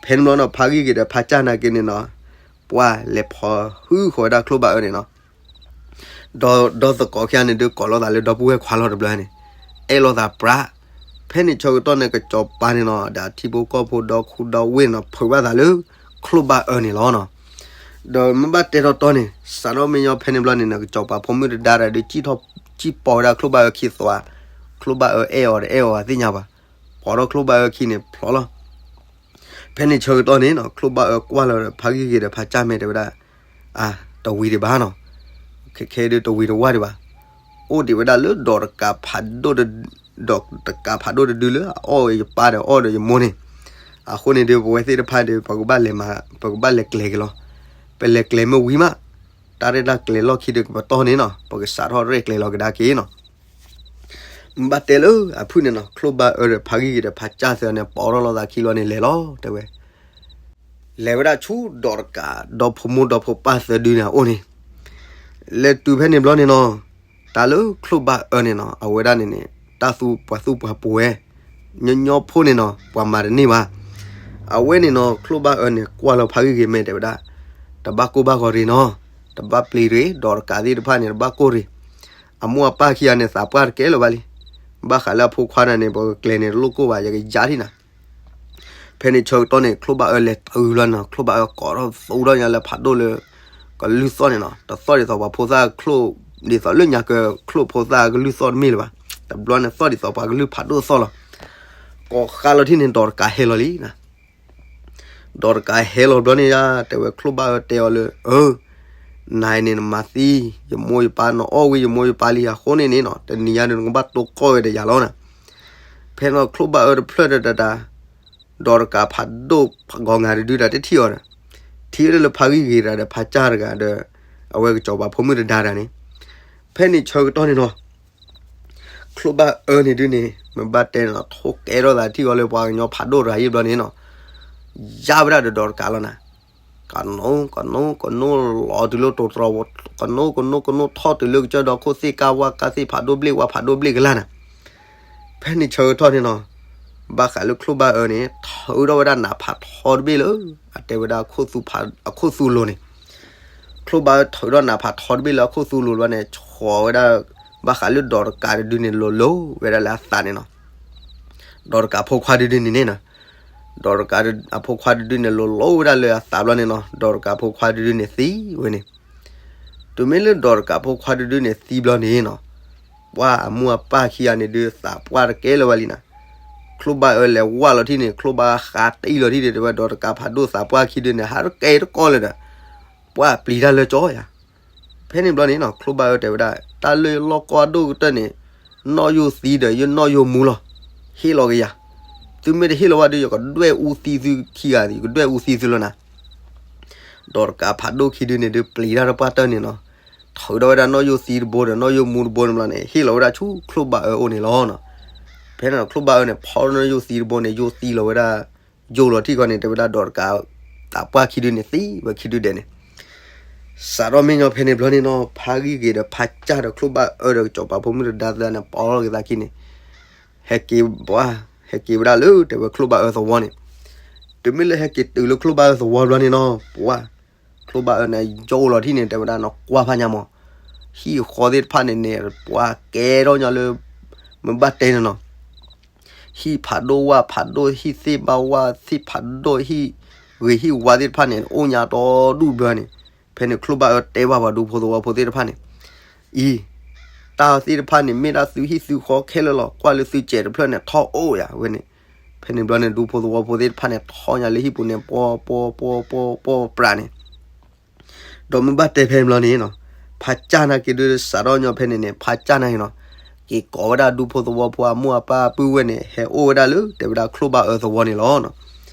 ဖဲန့ၣ်ဘျီနီၤ ဖးဂံၢ်ဂ့ၤဒီးဖးကၢ်နာ်က့န့ၣ်နီၤ ပှၤလဲၤဖီၣ်ဟုဃီၤဝဲဒၣ်ချိၣ်ဘၣ်အၢန့ၣ်နီၤ ဒီး ဒီသကိးခံဂၤန့ၣ်ဒုးကိးလိာ်သးလၢဒီပုၢ်ဝဲၢ်ခွါလီၤတဘျီန့ၣ် အဲၣ်လိာ်သးပြး ဖဲန့ၣ်ဆၢကတီၢ်န့ၣ် ကစီၤပၤန့ၣ်နီၤ ဒီးထံဖိကီၢ်ဖိဒီခိၣ်ဒီဝ့ၢ်နီၤ ဖုးဘၣ်သးလၢ ချိၣ်ဘၣ်အၢန့ၣ်လီၤနီၤ. ဒီးမ့ၢ်ဘၣ်တဲတီတီန့ၣ် စးထီၣ်မ့ၢ်ညီဖဲန့ၣ်ဘျီန့ၣ်နီၤ ကစီၤပၤဖိမုၣ်တဒါတဂၤဒုး စံၣ်ထီၣ်စံၣ်ပိာ်ဝဲဒၣ်ချိၣ်ဘၣ်အၢခံသွါ, ချိၣ်ဘၣ်အၢအဲၣ်အီၤတအဲၣ်အီၤသ့ၣ်ညါဘၣ်, ပိာ်ထီၣ်ချိၣ်ဘၣ်အၢခံန့ၣ်ဖျိလီၤ. ဖဲန့ၣ်ဆၢကတီၢ်န့ၣ်နီၤ ချိၣ်ဘၣ်အၢကွၢ်လီၤဒီး ဖးဂံၢ်ဂ့ၤဒီးဖးကၢ်မဲာ်တဲဝဲဒၣ်, အါ, တဝံၤဒံးဘၣ်နီၤ, ခဲခဲဒုးတဝံၤတဝါဒံးဘၣ်, အိၣ်ဒံးဝဲဒၣ်လၢဒီးတကးဖးဒိၣ်တ, ဒီးတကးဖးဒိၣ်တဒုလၢအအီၣ်ဝဲယပၢ်ဒီးအီၣ်ဒီးယမိၢ်န့ၣ်, အဃိန့ၣ်ဒုး ပဝဲသ့ၣ်တဖၣ်ဒီး ပကဘၣ်လဲၤမၤ, ပကဘၣ်လဲၤကျဲၤက့ၤလီၤ. ပလဲၤကျဲၤမ့ၢ်ဝံၤမး, တၢ်ရဲၣ်တၢ်ကျဲၤလီၢ်ခံဒီးကပတီၢ်န့ၣ်နီၤ ပကစးထီၣ်ရဲၣ်ကျဲၤလီၤကဒါက့ၤနီၤ. မ့ၢ်ဘၣ်တဲလၢအဖုၣ်န့ၣ်နီၤ ချိၣ်ဘၣ်အၢဒီးဖးဂံၢ်ဂ့ၤဒီးဖးကၢ်သၢန့ၣ် ပိာ်ထီၣ်လိာ်သးခံလီၤန့ၣ် လဲၤလီၤတဲဝဲ. လဲၤဝဲဒၣ်ဆူဒီးတကး ဒီဖိမိၢ်ဒီဖိပၢ်သၢဒုန့ၣ်အအိၣ်န့ၣ်, လဲၤတုၤဖဲန့ၣ်ဘျီန့ၣ်နီၤ, တၢ်လၢချိၣ်ဘၣ်အၢန့ၣ်နီၤ အဝဲဒၣ်န့ၣ်န့ၣ် တၢ်သူပှၤသူပှၤပှဲၤ, ညီညီဖိန့ၣ်နီၤ ပှၤမၤတန့ၢ်ဘၣ်. အဝဲန့ၣ်နီၤ ချိၣ်ဘၣ်အၢန့ၣ် ကွၢ်လီၤဖးဂံၢ်ဂ့ၤမဲာ်တဲဝဲဒၣ်, တဘၣ်ကိၢ်ဘၣ်ဂီၤရ့ၣ်နီၤ, တဘၣ်ပျံၤရ့ၣ်, ဒီးတကးသ့ၣ်တဖၣ်န့ၣ် တဘၣ်ကိၢ်ရ့ၣ်, အမိၢ်အပၢ်ခံဂၤန့ၣ် သးပှၢ်တကဲလၢၤဘၣ်လံ. ဘၣ်ဃးလၢအဖိခွါန့ၣ်န့ၣ် ပကကျဲၤန့ၣ်တလိၣ်ကိၢ်ဘၣ် ယကယါထံၣ်နၤ ဖဲန့ၣ်ဆၢကတီၢ်န့ၣ် ချိၣ်ဘၣ်အၢလဲၤတုၤလီၤနီၤ ချိၣ်ဘၣ်အၢကိးထီၣ်သူထီၣ်ညါလၢဖးဒိၣ်လၢ ကလုၢ်သီၣ်န့ၣ်နီၤ တသီၣ်ဒ်သိးပှၤဖိသၣ်ချိၣ်, ဒ်သိးလၢညါကချိၣ်ဖိသၣ်ကလုၢ်သီၣ်တမ့ၢ်လၢၤဘၣ်, တဘျီန့ၣ်သီၣ်ဒ်သိးပှၤကလုၢ်ဖးဒိၣ်သီၣ်လီၤ. ကိးဃါလီၤထံၣ်န့ၣ် ဒီးတကးဟဲလီၤလံနၤ ဒီးတကးဟဲလီၤဘျီန့ၣ်ယါ တဲဝဲချိၣ်ဘၣ်အၢတဲအီၤလၢ အၢ, နၤအံၤန့ၣ်နမၤသံ ယမိၢ်ယပၢ် နအီၣ်ဝံၤယမိၢ်ယပၢ်လံအဃိန့ၣ်န့ၣ်နီၤ တနံၤညါန့ၣ်နကဘၣ်တိၢ်ကီၢ်ဝဲဒီးယၤလီၤနၤ. ဖဲန့ၣ်ချိၣ်ဘၣ်အၢတဖျၢၣ်ဒီးတၢ်, ဒီးတကးဖးဒိၣ်ဂီၤငါတဒုတၢ်တထံၣ်အီၤဒီး, ထံၣ်ဝဲဒၣ်လၢဖးဂံၢ်ဂ့ၤတဂၤဒီးဖးကၢ်တဂၤဒီး အဝဲကစီၤပၤဖိမုၣ်တဒါတဂၤန့ၣ်, ဖဲန့ၣ်ဆၢကတီၢ်န့ၣ်နီၤ ချိၣ်ဘၣ်အၢန့ၣ်ဒုန့ၣ် မ့ၢ်ဘၣ်တဲန့ၣ်နီၤ ထိၣ်ကဲထီၣ်သးထံၣ်အီၤလၢပှၤကညီဖးဒိၣ်တဂၤအံၤဘျီန့ၣ်နီၤ, ယါဝဲဒၣ်ဒီးဒီးတကးလီၤနၤ, ကနိကနိကနိလီၤတုၤလၢတိၤတြီၤ, ကနိကနိကနိထီၣ်တုၤလၢကစၢၢ်ဒီခိၣ်သ့ၣ်ကါဝါကါသ့ၣ်ဖးဒိၣ်ဘျ့ၣ်ဝါဖးဒိၣ်ဘျ့ၣ်ကလၢ်နၤ. ဖဲန့ၣ်ဆၢကတီၢ်န့ၣ်နီၤ, ဘၣ်ဃးလၢချိၣ်ဘၣ်အၢန့ၣ် ထုးထီၣ်ဝဲဒၣ်နးဖးထီတဘ့ၣ်လၢ အတဲဝဲဒၣ် အခိၣ်သူလိၤန့ၣ် ချိၣ်ဘၣ်အၢထုးထီၣ်နးဖးထီတဘ့ၣ်လၢအခိၣ်သူလိၤဘျီန့ၣ် ဆှီဝဲဒၣ် ဘၣ်ဃးလၢဒီးတကးတဒုန့ၣ် လိၤလိၤဝဲဒၣ်လၢအသးန့ၣ်နီၤ, ဒီးတကးဖိခွါတဒုန့ၣ်န့ၣ်နီၤ, ဒီးတကးအဖိခွါတဒုန့ၣ် လိၤလိၤဝဲဒၣ်လၢအသးဘျီန့ၣ်နီၤ ဒီးတကးဖိခွါတဒုန့ၣ်သံဝဲန့ၣ်. တုၤမ့ၢ်လၢဒီးတကးဖိခွါတဒုန့ၣ်သံဘျီန့ၣ်နီၤ, ပှၤအမိၢ်အပၢ်ခံဂၤန့ၣ်ဒုးသးပှၢ်တကဲလၢၤဘၣ်လံနၤ. ချိၣ်ဘၣ်အၢလဲၤဝဲလီၤထံၣ်န့ၣ် ချိၣ်ဘၣ်ဃးတံၢ်လီၤထံၣ်န့ၣ် တဲဝဲဒီးတကးဖးဒိၣ်သးပှၢ်ခံဒုန့ၣ် ဟးတကဲတကီၢ်လၢၤဒီး ပှၤပျံၤတၢ်လၢကၠီယၤ. ဖဲန့ၣ်ဘျီန့ၣ်နီၤ ချိၣ်ဘၣ်အၢတဲဝဲဒၣ် တၢ်လၢလီၢ်ကီၢ်အဒိၣ်ကတၢၢ်န့ၣ် နီၣ်ယိၣ်သံဒီးယနီၣ်ယိၣ်မူလီၤ. ဟ့ၣ်လီၤက့ၤယၤ, သုမ့ၢ်တဟ့ၣ်လီၤဘၣ်ဒုး ယကဒွဲၣ်အူသံသုခံဂၤ ယကဒွဲၣ်အူသံသုလီၤနၤ. ဒီးတကးဖးဒိၣ်ခံဒုန့ၣ်ဒုး ပျံၤတၢ်တပှၢ်တၢၢ်န့ၣ်နီၤ, ထုးထီၣ်ဝဲဒၣ်နီၣ်ယိၣ်သံတဘိဒီးနီၣ်ယိၣ်မူတဘိန့ၣ်ဘျီန့ၣ် ဟ့ၣ်လီၤဝဲဒၣ်ဆူချိၣ်ဘၣ်အၢအိၣ်န့ၣ်လီၤနီၤ. ဖဲန့ၣ်နီၤ ချိၣ်ဘၣ်အၢန့ၣ် ဖီနီၣ်ယိၣ်သံတဘိန့ၣ် ယိၣ်သံလီၤဝဲဒၣ် ယိၣ်လီၤထံၣ်ဃီန့ၣ် တဲဝဲဒၣ်ဒီးတကး သးပှၢ်ခံဒုန့ၣ်သံဝဲခံဒုဒဲးန့ၣ် စးထီၣ်မ့ၢ်ညီဖဲန့ၣ်ဘျီန့ၣ်နီၤ ဖးဂံၢ်ဂ့ၤဒီးဖးကၢ်ဒီးချိၣ်ဘၣ်အၢဒီးကစီၤပၤဖိမုၣ်တဒါသၢန့ၣ် ပိာ်ထီၣ်က့ၤသးခံန့ၣ် ဟဲက့ၤဘၣ်, ဟဲက့ၤဝဲဒၣ်လၢတဲဝဲချိၣ်ဘၣ်အၢသဝီန့ၣ်, တုၤမ့ၢ်လၢဟဲက့ၤတုၤလၢချိၣ်ဘၣ်အၢသဝီဘျီန့ၣ်နီၤ ပှၤ, ချိၣ်ဘၣ်အၢန့ၣ် ယိၣ်လီၤထံၣ်န့ၣ် တဲဝဲဒၣ်နီၤ ကွၢ်ဖးညါမး, ဟံၣ်ဃီသ့ၣ်တဖၣ်န့ၣ်န့ၣ် ပှၤကဲထီၣ်ညါလၢ မ့ၢ်ဘၣ်တဲန့ၣ်နီၤ ဟံၣ်ဖးဒိၣ်ဝၣ်ဖးဒိၣ် ဟံၣ်သ့ၣ်ဘၣ်ဝၣ်သ့ၣ်ဖးဒိၣ် ဟံၣ်ဂ့ၤဟံၣ်ဝါသ့ၣ်တဖၣ်န့ၣ် အိၣ်ညါဒီဒူၣ်ဘျီန့ၣ်, ဖဲန့ၣ်ချိၣ်ဘၣ်အၢတဲဘၣ်ပှၤဒူဖိသဝီဖိသ့ၣ်တဖၣ်န့ၣ်, အံၤ, တၢ်သ့ၣ်တဖၣ်န့ၣ် မ့ၢ်ဒၣ်သုဟံၣ်သုဃီခဲလၢာ်လီၤ ကွၢ်လၢသုစဲးတဖျၢၣ်န့ၣ် ထီၣ်အိၣ်ယၤဝဲန့ၣ်, ဖဲန့ၣ်ဘျီန့ၣ် ဒူဖိသဝီဖိသ့ၣ်တဖၣ်န့ၣ် ထီၣ်ညါလၢဟံၣ်ပူၤန့ၣ် ပှီၢ်ပှီၢ်ပှီၢ်ပှီၢ်ပှီၢ်ပြးန့ၣ် ဒီးမ့ၢ်ဘၣ်တဲဖဲန့ၣ်ဘျီန့ၣ်နီၤ, ဖးကၢ်နာ်က့ၤဒုး စးထီၣ်ညီဖဲန့ၣ်န့ၣ် ဖးကၢ်နာ်က့ၤနီၤ, က့ၤကိးဝဲဒၣ်ဒူဖိသဝီဖိအမိၢ်အပၢ်ပုၢ်ဝဲၢ်န့ၣ် ဟဲအိၣ်ဝဲဒၣ်လၢ တဲဝဲဒၣ်ချိၣ်ဘၣ်အၢသဝီန့ၣ်လီၤ.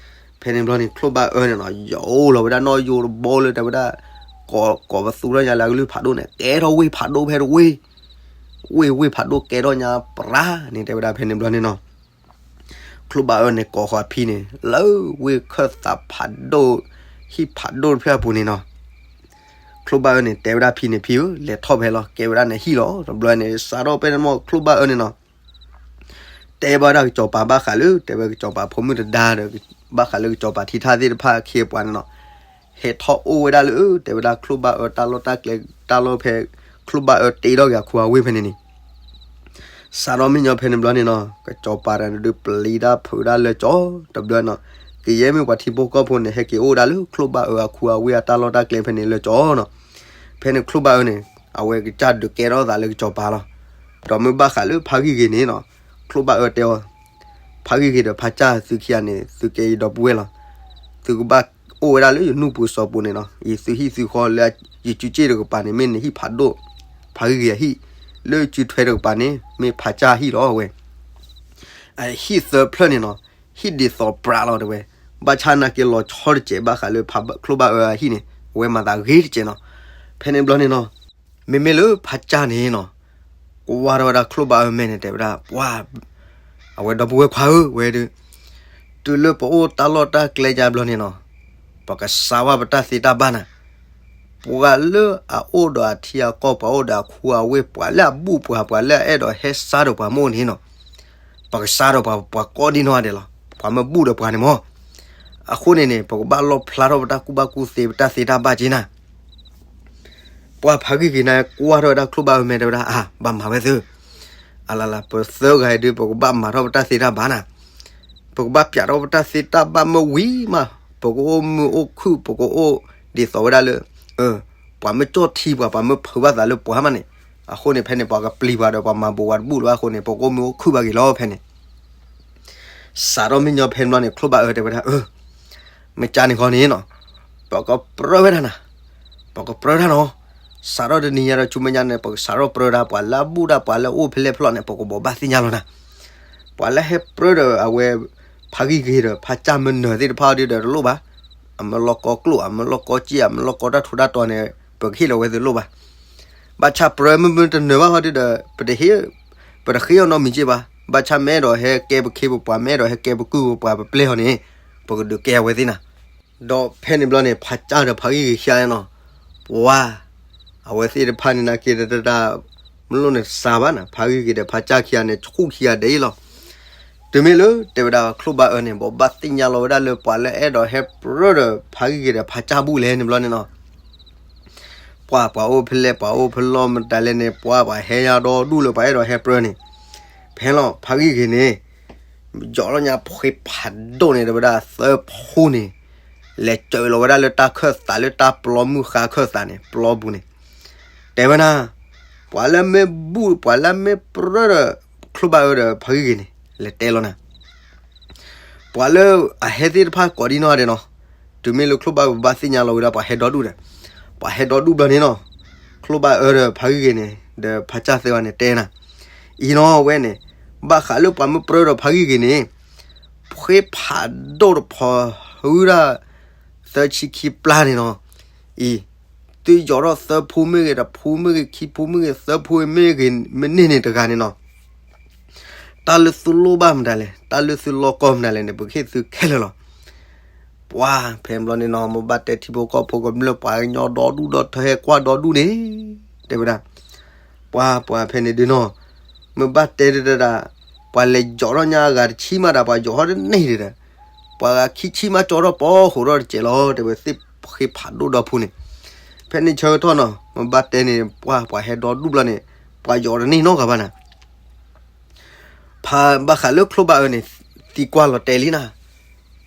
ဖဲန့ၣ်ဘျီန့ၣ် ချိၣ်ဘၣ်အၢန့ၣ်နီၤ ယအိၣ်လီၤဝဲဒၣ်နီၣ်ယိတဘိလၢ တဲဝဲဒၣ် ကိးပသူထီၣ်ညါလၢအကလုၢ်ဖးဒိၣ်န့ၣ် ကဲထီၣ်ဝ့ၢ်ဖးဒိၣ်ဖဲတဝ့ၢ်, ဝ့ၢ်ဝ့ၢ်ဖးဒိၣ်ကဲထီၣ်ညါပြးန့ၣ် တဲဝဲဒၣ်ဖဲန့ၣ်ဘျီန့ၣ်နီၤ ချိၣ်ဘၣ်အၢန့ၣ် ကိးဃီၤအဖံန့ၣ် လၢဝ့ၢ်ခၢၣ်သးဖးဒိၣ်, ဟံၣ်ဖးဒိၣ်တဖျၢၣ်အပူၤန့ၣ်နီၤ. ချိၣ်ဘၣ်အၢန့ၣ် တဲဝဲဒၣ်ဖံန့ၣ် ဖံဧၢ, လဲၤထီၣ်ဖဲလီၤ, ကဲဝဲဒၣ်နဟံၣ်လီၤ. တဘျီန့ၣ် စးထီၣ်ဖဲန့ၣ်မ့ၢ် ချိၣ်ဘၣ်အၢန့ၣ်နီၤ တဲဘၣ်ဝဲဒၣ်ကစီၤပၤဘၣ်ဃးလၢ တဲဝဲကစီၤပၤဖိမုၣ်တဒါဒီး ဘၣ်ဃးလၢကစီၤပၤထံထၣ်သ့ၣ်တဖၣ်အခ့အပှၤန့ၣ်နီၤ ဟဲထီၣ်အိၣ်ဝဲဒၣ်လၢ တဲဝဲဒၣ်ချိၣ်ဘၣ်အၢတၢ်လီၢ်တၢ်ကျဲ တၢ်လီၢ်ဖဲ ချိၣ်ဘၣ်အၢတ့ထီၣ်က့ၤအခိၣ်အဝ့ၢ်ဖဲန့ၣ်န့ၣ် စးထီၣ်မ့ၢ်ညီဖဲန့ၣ်ဘျီန့ၣ်နီၤ ကစီၤပၤတဒုးပျံၤတၢ်ဖုးတၢ်လၢကၠီ, တဘျီနီၤ ကယဲၢ်မ့ၢ်ပှၤထံဖိကီၢ်ဖိန့ၣ် ဟဲက့ၤအိၣ်ဒၣ်လၢချိၣ်ဘၣ်အၢအခိၣ်အဝ့ၢ်အတၢ်လီၢ်တၢ်ကျဲဖဲန့ၣ်လၢကၠီနီၤ. ဖဲန့ၣ်ချိၣ်ဘၣ်အၢန့ၣ် အဝဲကစၢ်ဒုးကဲထီၣ်သးလၢကစီၤပၤလီၤ. ဒီးမ့ၢ်ဘၣ်ဃးလၢဖးဂံၢ်ဂ့ၤန့ၣ်နီၤ ချိၣ်ဘၣ်အၢတဲအီၤ ဖးဂံၢ်ဂ့ၤဒီးဖးကၢ် သုခံဂၤန့ၣ် သုကဲယဒီပုၢ်ဝဲၢ်လီၤ. သုကဘၣ်အိၣ်ဝဲဒၣ်လၢယနူၢ်ပူၤစီၤပူၤန့ၣ်နီၤ, ယသုဟံၣ်သုဃီလၢယစုစ့ၣ်တကပၤန့ၣ် မ့ၢ်နဟံၣ်ဖးဒိၣ်, ဖးဂံၢ်ဂ့ၤအဟံၣ်, လၢစုထွဲတကပၤန့ၣ် မ့ၢ်ဖးကၢ်ဟံၣ်လီၤဝဲ. အဟံၣ်သၢဖျၢၣ်န့ၣ်နီၤ, ဟံၣ်ဒ်သိးပြးလီၤတဲဝဲ, ဘၣ်ဆၣ်နာ်က့ၤလီၤဆီတစဲးဘၣ်ဃးလၢချိၣ်ဘၣ်အၢအဟံၣ်န့ၣ် အဝဲမၤသးဂ့ၤတစဲးနီၤ. ဖဲန့ၣ်ဘျီန့ၣ်နီၤ မ့မ့ၢ်လၢဖးကၢ်န့ၣ်နီၤ, ကွၢ်ထီၣ်ဝဲဒၣ်ချိၣ်ဘၣ်အၢမဲာ်န့ၣ် တဲဝဲဒၣ် ပှၤ အဝဲဒီပုၢ်ဝဲၢ်ခွါဧၢ ဝဲဒုး တုၤလၢပအိၣ်တၢ်လီၢ်တၢ်ကျဲယါဘျီန့ၣ်နီၤ, ပကစးဝဲပတၢ်သ့တၢ်ဘၣ်နၤ, ပှၤလၢအအိၣ်ဒီးအထံအကီၢ် ပှၤအိၣ်ဒီးအခိၣ်အဝ့ၢ် ပှၤလၢအဘူၣ်ပှၤ ပှၤလၢအအဲၣ်ဒိးဟဲစါဒီးပှၤမ့ၢ်အိၣ်န့ၣ်နီၤ, ပကစးဒီးပှၤ ပှၤကိးဒံနီၢ်ဂၤဒဲးလီၤ. ပှၤမ့ၢ်ဘူၣ်ဒီးပှၤန့ၣ်မ့ၢ်, အဃိန့ၣ်န့ၣ် ပကဘၣ်လီၣ်ဖျါထီၣ်ပတၢ်ကူၣ်ဘၣ်ကူၣ်သ့ ပတၢ်သ့တၢ်ဘၣ်က့နၤ ပှၤဖးဂံၢ်ဂ့ၤန့ၣ် ကွၢ်ထီၣ်ဝဲဒၣ်ချိၣ်ဘၣ်အၢမဲာ် တဲဝဲဒၣ် အါ ဘၣ်မၤဝဲသု, အလၢလၢ ပသၢဂၤအံၤဒုး ပကဘၣ်မၤထီၣ်ပတၢ်သ့တၢ်ဘၣ်နၤ, ပကဘၣ်ပၠးထီၣ်ပတၢ်သ့တၢ်ဘၣ်မ့ၢ်ဝံၤမး, ပကအိၣ်မုာ်အိၣ်ခုၣ် ပကအိၣ်ဒ်သိးဝဲဒၣ်လၢ ပှၤမ့ၢ်ကၠီၣ်ထံပှၤ ပှၤမ့ၢ်ဖုးဘၣ်သးလၢပှၤမးန့ၣ်, အဃိန့ၣ် ဖဲန့ၣ် ပှၤကပျံၤပှၤဒီး ပှၤမၤဘူးပှၤတဘူၣ်လၢၤဘၣ်အဃိန့ၣ် ပကအိၣ်မုာ်အိၣ်ခုၣ်ဘၣ်က့ၤလီၤဖဲန့ၣ် စးထီၣ်မ့ၢ်ညီဖဲန့ၣ်ဘျီန့ၣ် ချိၣ်ဘၣ်အၢတဲဝဲဒၣ် မ့ၢ်ကၢ်န့ၣ်ဃီန့ၣ်နီၤ, ပကပြၢဝဲဒၣ်နၤ, ပကပြၢတၢ်နီၤ, စးထီၣ်တနံၤညါဒီးဆူမဲာ်ညါန့ၣ် ပကစးထီၣ်ပြၢဒၣ် ပှၤလၢအဘူၣ်ဒၣ် ပှၤလၢအအိၣ်ဖဲလဲၣ်ဖျီၣ်န့ၣ် ပကဘိးဘၣ်သ့ၣ်ညါလီၤနၤ, ပှၤလၢဟဲပြၢဒီးအဝဲ ဖးဂံၢ်ဂ့ၤဒီး ဖးကၢ်မ့ၢ်နၢၤသ့ၣ်တဖၣ်ဒုးဒီးတလိၣ်ဘၣ်, အမ့ၢ်လီၢ်ကီကျိၣ် အမ့ၢ်လီၢ်ကီစ့ အမ့ၢ်လီၢ်ကီတၢ်ထူးတၢ်တီၤန့ၣ် ပကဟ့ၣ်လီၤဝဲတလိၣ်ဘၣ် ဘၣ်ဆၣ်ပြၢမ့ၢ်မ့ၢ်တနၢၤဘၣ်ဟီဒုဒီး ပတဟ့ၣ်, ပတဃ့အီၤနီတမံၤက့ဘၣ်. ဘၣ်ဆၣ်မ့ၢ်အဲၣ်ဒိးဟဲကဲပခ့ပပှၤ မ့ၢ်အဲၣ်ဒိးဟဲကဲပကုၢ်ပပှၤပပျဲၢ်ဟီန့ၣ် ပကဒုးကဲအဝဲသ့ၣ်နၤ. ဒီးဖဲန့ၣ်ဘျီန့ၣ် ဖးကၢ်ဒီးဖးဂံၢ်ဂ့ၤခံဂၤန့ၣ်နီၤ, ပှၤ, အဝဲသ့ၣ်တဖၣ်န့ၣ်နာ်က့ၤတၢ် မ့ၢ်လိၣ်န့ၣ်တစှၤဘၣ်နၤ, ဖးဂံၢ်ဂ့ၤဒီးဖးကၢ်ခံဂၤန့ၣ် ဆူၣ်ခံဂၤဒဲးအံၤလီၤ. တုၤမ့ၢ်လၢတဲဝဲဒၣ်ချိၣ်ဘၣ်အၢန့ၣ် ဘိးဘၣ်သ့ၣ်ညါလီၤဝဲဒၣ်လၢ ပှၤလၢအဲၣ်ဒိးဟဲပြၢဒီးဖးဂံၢ်ဂ့ၤဒီးဖးကၢ်ဘူၣ်လဲၣ်န့ၣ်ဘျီန့ၣ်နီၤ ပှၤ ပှၤအိၣ်ဖဲလဲၣ် ပှၤအိၣ်ဖဲလဲၣ်မတၤလဲၣ်န့ၣ် ပှၤ ပှၤဟဲယါဒီဒူၣ်လၢပှၤအဲၣ်ဒိးဟဲပြၢန့ၣ်, ဖဲလီၤ ဖးဂံၢ်ဂ့ၤန့ၣ် ယီၤလီၤညါဖှ့ဖးဒိၣ်န့ၣ် တဲဝဲဒၣ်သၢဖူန့ၣ် လဲၤစၢၤလီၤဝဲဒၣ်လၢတၢ်ခၢၣ်သး လၢတၢ်ပျီမုၢ်ဃါခၢၣ်သးန့ၣ် ပျီပူၤန့ၣ်, တဲဝဲနၤ, ပှၤလၢမ့ၢ်ဘူၣ် ပှၤလၢမ့ၢ်ပြၢဒီး ချိၣ်ဘၣ်အၢဒီးဖးဂံၢ်ဂ့ၤန့ၣ် လဲၤတဲလီၤနၤ ပှၤလၢအဟဲသ့ၣ်တဖၣ်ကိးဒံနီၢ်ဂၤဒဲးနီၤ, တုၤမ့ၢ်လၢချိၣ်ဘၣ်အၢဘၣ်သ့ၣ်ညါလီၤဝဲဒၣ်ပှၤဟဲဒီဒူၣ်ဒီး, ပှၤဟဲဒီဒူၣ်ဘျီန့ၣ်နီၤ, ချိၣ်ဘၣ်အၢဒီးဖးဂံၢ်ဂ့ၤန့ၣ် ဒီးဖးကၢ်သၢဂၤန့ၣ်တဲနၤ, အံၤနီၤဝဲန့ၣ်, ဘၣ်ဃးလၢပှၤမ့ၢ်ပြၢဒီးဖးဂံၢ်ဂ့ၤန့ၣ်, ဖှ့ဖးဒိၣ်တဖီ ဟုဒၣ် သၢဆံခံပျၢ်န့ၣ်နီၤ, အံၤ, သုယီၤထီၣ်သၢဖူမ့ၢ်ဂ့ၤ တဖူမ့ၢ်ဂ့ၤ ခံဖူမ့ၢ်ဂ့ၤ သၢဖူမ့ၢ်ဂ့ၤ မ့ၢ်န့ၢ်န့ၣ်တဂၤန့ၣ်နီၤ တၢ်လၢသုလိၣ်ဘၣ်မတၤလဲၣ် တၢ်လၢသုလီၢ်ကီမတၤလဲၣ်န့ၣ် ပကဟ့ၣ်သုခဲလၢာ်လီၤ. ပှၤဖဲဘျီန့ၣ်နီၤ မ့ၢ်ဘၣ်တဲထံဖိကီၢ်ဖိကမျၢၢ် ပှၤကညီဒီဒူၣ်ဒီထၢဟဲကွၢ်ဒီဒူၣ်န့ၣ်, တဲဝဲဒၣ်, ပှၤပှၤဖဲန့ၣ်ဒုးနီၤ, မ့ၢ်ဘၣ်တဲဒၣ်ဒၣ်, ပှၤလဲၤယီၤထီၣ်ညါအဂၤတဆံမးဒီး ပှၤယီၤထီၣ်တန့ၢ်ဒံးဒီး, ပှၤဂၤခံဆံမးကၠီထီၣ်ပီဟိးထီၣ်တစဲးလီၤ တဲဝဲသ့ၣ်ဖှ့ဖးဒိၣ်ဒီဖူန့ၣ်, ဖဲန့ၣ်ဆၢကတီၢ်နီၤ မ့ၢ်ဘၣ်တဲန့ၣ် ပှၤပှၤဟဲဒီဒူၣ်ဘျီန့ၣ်, ပှၤယီၤတန့ၢ်နီတဂၤဘၣ်နၤ ဖးဘၣ်ဃးလၢချိၣ်ဘၣ်အၢန့ၣ်, သံကွၢ်လီၤတဲာ်လံနၤ,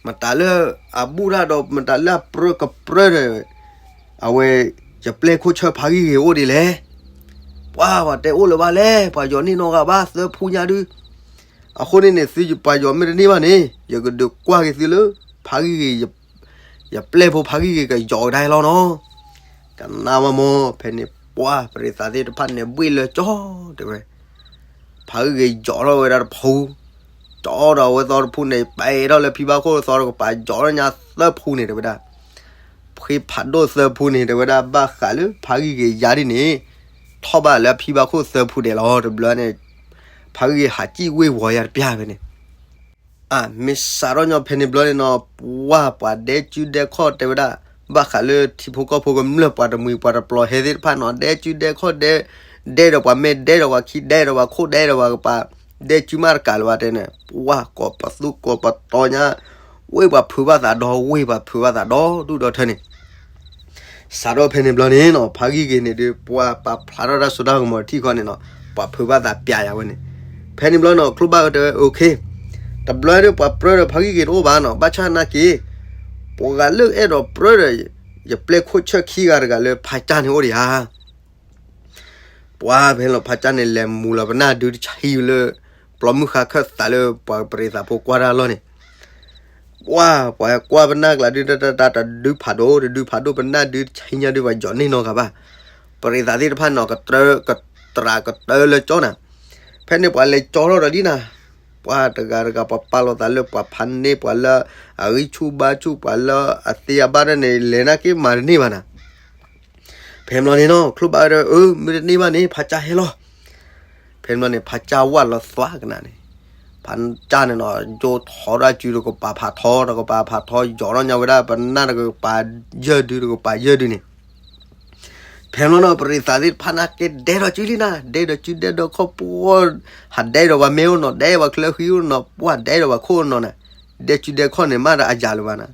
မတၤလၢအဘူၣ်တၢ်ဒီး မတၤလၢအပြၢကပြၢဒီး, အဝဲ, ယပျဲၢ်ခိၣ်ဆၢဖးဂံၢ်ဂ့ၤအိၣ်ဒ်လဲၣ်, ပှၤပှၤတဲအိၣ်လၢၤဘၣ်လဲၣ် ပှၤယီၤန့ၢ်နီတဂၤဘၣ်သၢဖူညါဒုး, အဃိန့ၣ်န့ၣ် သုပှၤယီၤမ့ၢ်တန့ၢ်ဘၣ်န့ၣ် ယကဒုးကွၢ်က့ၤသုလၢ, ဖးဂံၢ်ဂ့ၤ, ယပျဲၢ်ဖိဖးဂံၢ်ဂ့ၤကယီၤကဒါလီၤနီၤ, ကနၣ်ဝဲမ့ၢ် ဖဲန့ၣ် ပှၢ်ပရ့သးသ့ၣ်တဖၣ်န့ၣ်ဘှ့ၣ်လၢကၠီ တဲဝဲ, ဖးဂံၢ်ဂ့ၤယီၤထီၣ်ဝဲဒၣ်တဖူ, ကၠီဒီးအဝဲသီတဖူန့ၣ် ပာ်ထီၣ်လၢဖံဘၣ်ခိၣ်သီတကပၤ ယီၤထီၣ်ညါသၢဖူန့ၣ် တဲဝဲဒၣ်, ဖှ့ဖးဒိၣ်သၢဖူန့ၣ် တဲဝဲဒၣ် ဘၣ်ဃးလၢဖးဂံၢ်ဂ့ၤယါဒ်န့ၣ် ထီၣ်ဘၣ်လၢဖံဘၣ်ခိၣ်သၢဖူဒဲးလီၤ တဘျီန့ၣ်, ဖးဂံၢ်ဂ့ၤဟးစံၣ်ဝ့ၢ်ဝီၤယါတပျၢ်ဖဲန့ၣ် အမ့ၢ်စးထီၣ်ညီဖဲန့ၣ်ဘျီန့ၣ်နီၤ ပှၢ်ပှၤဒဲကၠူဒဲခီၣ်တဲဝဲဒၣ်, ဘၣ်ဃးလၢထံဖိကီၢ်ဖိကမျၢၢ် ပှၤတမှံၤပှၤတပျီၤဟဲသ့ၣ်တဖၣ်နီၤ ဒဲကၠူဒဲခီၣ်ဒဲ, ဒဲဒီးပှၤမဲာ်ဒဲဒီးပှၤခံဒဲဒီးပှၤခိၣ်ဒဲဒီးပှၤကပၤ, ဒဲကၠူမးတကးလၢၤဘၣ်တဲန့ၣ် ပှၢ်ကိးပသူကိးပတီၤညါ, ဝ့ၢ်ပှၤဖုးဘၣ်သးဒီးဝ့ၢ်ပှၤဖုးဘၣ်သးဒီဒူၣ်ဒီထၢန့ၣ် စးထီၣ်ဖဲန့ၣ်ဘျီန့ၣ်နီၤ ဖးဂံၢ်ဂ့ၤန့ၣ်ဒီး ပှၤပာ်ဖျါထီၣ်တၢ်စိတၢ်ကမီၤထံၣ်ဃီန့ၣ်နီၤ ပှၤဖုးဘၣ်သးပျးယၤဝဲန့ၣ်, ဖဲန့ၣ်ဘျီနီၤ ချိၣ်ဘၣ်အၢတဲဝဲ OK, တဘျီဒီးပှၤပြၢဒီးဖးဂံၢ်ဂ့ၤတအိၣ်ဘၣ်နီၤ ဘၣ်ဆၣ်နာ်က့ၤ, ပှၤဂၤလၢအဲၣ်ဒိးပြၢဒီး ယပျဲၢ်ခိၣ်ဆၢၣ်ခံဂၤတဂၤလၢဖးကၢ်န့ၣ်အိၣ်ဒံးဧါ ပှၢ်ဖဲလီၤဖးကၢ်န့ၣ် လဲၤမူလီၤပနၢ်ဒုတဆံလၢ ပျီမုၢ်ဃါခၢၣ်သးလၢပှၤပရ့သးဖိကွၢ်တၢ်လီၢ်န့ၣ်, ပှၢ်ပှၤကွၢ်ပနၢ်ကျါဒုတၢ်တၢ်တၢ်တဒုဖးဒိၣ် တဒုဖးဒိၣ်ပနၢ်ဒုတဆံညါဒုပှၤယီၤန့ၢ်နီတဂၤဘၣ်, ပရ့သးသ့ၣ်တဖၣ်နီၤ ကတြၢကတြးကတၢလၢကၠီနၤ, ဖဲန့ၣ်ပှၤလဲၤကၠီထီၣ်ဒီးဒ်နၤ, ပှၢ်တဂၤတဂၤပှၤပာ်လီၤသးလၢပှၤဖးန့ၢ်ပှၤလၢအဂံၢ်ဆူၣ်ဘါဆူၣ်ပှၤလၢအသ့အဘၣ်ဒၣ်န့ၣ် လဲၤနာ်က့ၤမၤတန့ၢ်ဘၣ်နၤ ဖဲန့ၣ်ဘျီန့ၣ်နီၤ ချိၣ်ဘၣ်အၢဒီး အၢ မ့ၢ်တန့ၢ်ဘၣ်န့ၣ် ဖးကၢ်ဟဲလီၤ, ဖဲန့ၣ်ဘျီန့ၣ် ဖးကၢ်ဝၢ်လီၤသွါကနၤန့ၣ်, ဖးကၢ်န့ၣ်နီၤ ယိထီၣ်ဒၣ်စုတကပၤဖးထီ တကပၤဖးထီ ယီၤထီၣ်ညါဝဲဒၣ်ပနၢ်တကပၤယဲၢ်ဒုတကပၤယဲၢ်ဒုန့ၣ် ဖဲန့ၣ်ဘျီနီၤ ပရ့သးသ့ၣ်တဖၣ်နာ်က့ၤဒဲဒီးစုလံနၤ ဒဲဒီးစုဒဲဒီးခီၣ်ပှၢ်, ဟးဒဲဒီးပှၤမ့ၢ်အိၣ်နီၤ ဒဲပှၤချၢဃံအိၣ်နီၤ ပှၢ်ဒဲဒီးပှၤခိၣ်နီၤနၤ, ဒဲစုဒဲခီၣ်န့ၣ် မ့ၢ်ဒီးအယၤလၢၤဘၣ်နၤ,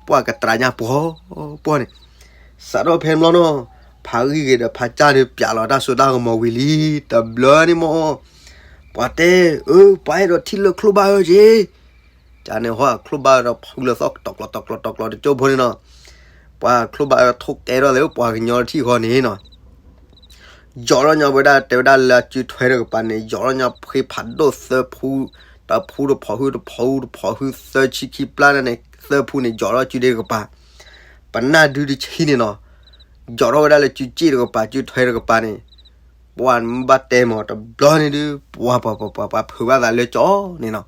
ပှၢ်ကတြးညါပှီၤပှီၤန့ၣ်, စးထီၣ်ဖဲန့ၣ်ဘျီနီၤ ဖးဂံၢ်ဂ့ၤဒီးဖးကၢ်ဒီးပျးလီၤတၢ်စိတၢ်ကမီၤဝံၤလံ, တဘျီန့ၣ်မ့ၢ် ပှၤတဲ, အၢ ပှၤအဲၣ်ဒိးထံၣ်လၢချိၣ်ဘၣ်အၢက့ၤ ကန့ၣ်ဟီချိၣ်ဘၣ်အၢဒီးဖုလၢသီၣ်တီၤကျီၤတီၤကျီၤတီၤကျီၤတကၠိဖိန့ၣ်နီၤ, ပှၤချိၣ်ဘၣ်အၢထိၣ်ကဲထီၣ်လၢပှၤကညီထံၣ်ဃီန့ၣ်နီၤ, ယီၤထီၣ်ညါဝဲဒၣ်တဲဝဲဒၣ်လၢအစုထွဲတကပၤန့ၣ် ယီၤထီၣ်ညါဖှ့ဖးဒိၣ်သၢဖူ, တဖူတဖီၣ်ဟုတဖီၣ်ဟုတဖီၣ်ဟုသၢဆံခံပျၢ်န့ၣ် သၢဖူန့ၣ် ယီၤထီၣ်စုဒဲတကပၤ, ပနၢ်ဒုတဆံန့ၣ်နီၤ, ယီၤထီၣ်ဝဲဒၣ်လၢစုစ့ၣ်တကပၤ စုထွဲတကပၤန့ၣ် ပှၢ်မ့ၢ်ဘၣ်တဲမးတဘျီန့ၣ်ဒုး ပှၤပှၤပှၤပှၤပှၤဖုးဘၣ်သးလၢကၠီန့ၣ်နီၤ,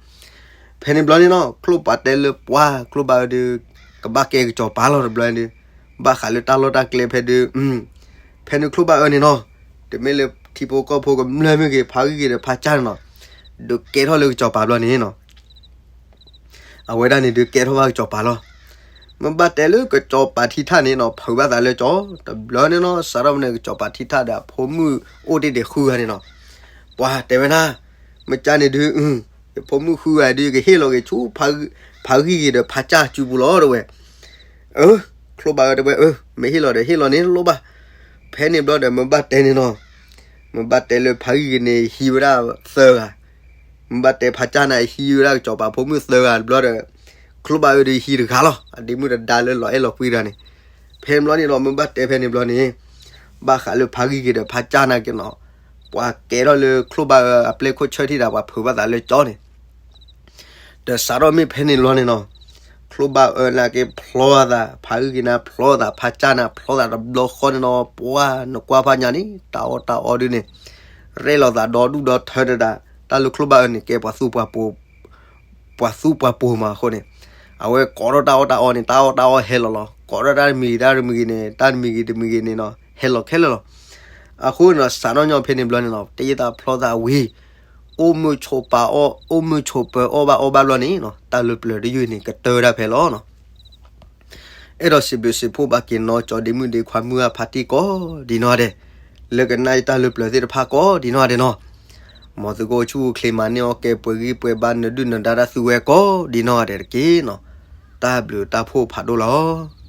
ဖဲန့ၣ်ဘျီန့ၣ်နီၤ ချိၣ်ဘၣ်တဲလၢပှၢ် ချိၣ်ဘၣ်အၢဒုး ကဘၣ်ကဲကစီၤပၤလီၤတဘျီန့ၣ်ဒုး, ဘၣ်ဃးလၢတၢ်လီၢ်တၢ်ကျဲဖဲဒုး, ဖဲန့ၣ်ချိၣ်ဘၣ်အၢန့ၣ်နီၤ, တမ့ၢ်လၢထံဖိကီၢ်ဖိကမျၢၢ်မ့ၢ်ဂ့ၤ ဖးဂံၢ်ဂ့ၤဒီးဖးကၢ်န့ၣ်နီၤ, ဒုးကဲထီၣ်လၢကစီၤပၤဘျီန့ၣ်နီၤ အဝဲဒၣ်န့ၣ်ဒုးကဲထီၣ်ဘၣ်ကစီၤပၤလီၤ. မ့ၢ်ဘၣ်တဲလၢကစီၤပၤထံထၣ်န့ၣ်နီၤ ဖုးဘၣ်သးလၢကၠီ, တဘျီန့ၣ်နီၤ စးထီၣ်မ့ၢ်န့ၣ် ကစီၤပၤထံထၣ်ဒီးအဖိမုၣ်အိၣ်တ့ၢ်ဒံးဃုဂၤန့ၣ်နီၤ, ပှၤတဲဝဲဒၣ်, မ့ၢ်ကၢ်န့ၣ်ဒုး, ယဖိမုၣ်ဃုဂၤဒုး ကဟ့ၣ်လီၤက့ၤဆူ ဖးဂံၢ်ဂ့ၤဒီးဖးကၢ်စုပူၤလီၤ တဲဝဲ. အၢ, ချိၣ်ဘၣ်အၢတဲဝဲ, အၢ မ့ၢ်ဟ့ၣ်လီၤဒီးဟ့ၣ်လီၤန့ၣ်လိၣ်ဘၣ်. ဖဲန့ၣ်ဘျီဒီးမ့ၢ်ဘၣ်တဲန့ၣ်နီၤ, မ့ၢ်ဘၣ်တဲလၢဖးဂံၢ်ဂ့ၤန့ၣ် ဟံးဝဲဒၣ်သၢဂၤ, မ့ၢ်ဘၣ်တဲဖးကၢ်န့ၣ် ဟံးဝဲဒၣ်ကစီၤပၤဖိမုၣ်သၢဂၤတဘျီဒီး, ချိၣ်ဘၣ်အၢဒီးဟံးတဂၤလီၤ အဒ့မုၣ်တဒါလၢလီၤအဲၣ်လီၤကွံတဂၤန့ၣ်. ဖဲန့ၣ်ဘျီန့ၣ်နီၤ မ့ၢ်ဘၣ်တဲဖဲန့ၣ်ဘျီန့ၣ်, ဘၣ်ဃးလၢဖးဂံၢ်ဂ့ၤဒီးဖးကၢ်နာ်က့ၤနီၤ, ပှၤကဲထီၣ်လၢချိၣ်ဘၣ်အၢအပျဲၢ်ခိၣ်ဆၢထံၣ်ဒီးပှၤဖုးဘၣ်သးလၢကၠီန့ၣ် ဒီးစးထီၣ်မ့ၢ်ဖဲန့ၣ်လီၤန့ၣ်နီၤ, ချိၣ်ဘၣ်အၢနာ်က့ၤဖျီသး, ဖးဂံၢ်ဂ့ၤန့ၣ်ဖျီသး, ဖးကၢ်န့ၣ်ဖျီသးတဘျီဃီန့ၣ်နီၤ, ပှၤနကွၢ်ဖးညါန့ၣ် တၢ်အီၣ်တၢ်အီဒုးန့ၣ်, ရဲၣ်လီၤသးဒီဒူၣ်ဒီထၢတဒၣ်, တၢ်လၢချိၣ်ဘၣ်အၢန့ၣ် ကဲပှၤသူပှၤပိာ် ပှၤသူပှၤပိာ်မးအဃိန့ၣ်, အဝဲကိးထီၣ်တၢ်အီၣ်တၢ်အီန့ၣ် တၢ်အီၣ်တၢ်အီဟဲလီၤလီၤ, ကိးထီၣ်တၢ်တမံၤဂ့ၤတၢ်တမံၤဂ့ၤန့ၣ် တၢ်တမံၤဂ့ၤတမံၤဂ့ၤန့ၣ်နီၤ ဟဲလီၤခဲလၢာ်လီၤ. အဃိန့ၣ်နီၤ စးထီၣ်ညီဖဲန့ၣ်ဘျီန့ၣ်နီၤ တ့သးဖျီသးဝံၤ, အိၣ်မုာ်ဆိးပၢၤအီၣ်, အိၣ်မုာ်ဆိးပၢၤအီၣ်ဘၣ်အီဘၣ်ဘျီန့ၣ်နီၤ တၢ်လၢပျၢၤတယုၢ်န့ၣ် ကတၢၢ်ဝဲဒၣ်ဖဲလီၤနီၤ. အဲၣ်ဒိးစံးဘျုးစံးဖှိၣ်ဘၣ်က့ၤနီၢ်ကၠီဒ့မုၣ်ဒ့ခွါမုၢ်အဖါတံၢ်ကိးဒံးနီၢ်ဒဲး, လၢကနၣ်အံၤတၢ်လၢပျၢၤသ့ၣ်တဖၣ်ကိးဒံးနီၢ်ဒဲးနီၤ, မ်သုကအိၣ်ဆူၣ်အိၣ်ချ့မၤန့ၢ်အီၣ်ကဲပှဲၤဂံၢ်ပှဲၤဘါ နဒုၣ်နဒါတၢ်သူဝဲကိးဒံးနီၢ်ဒဲးတက့ၢ်နီၤ. တၢ်ဘျုးတၢ်ဖှိၣ်ဖးဒိၣ်လီၤ.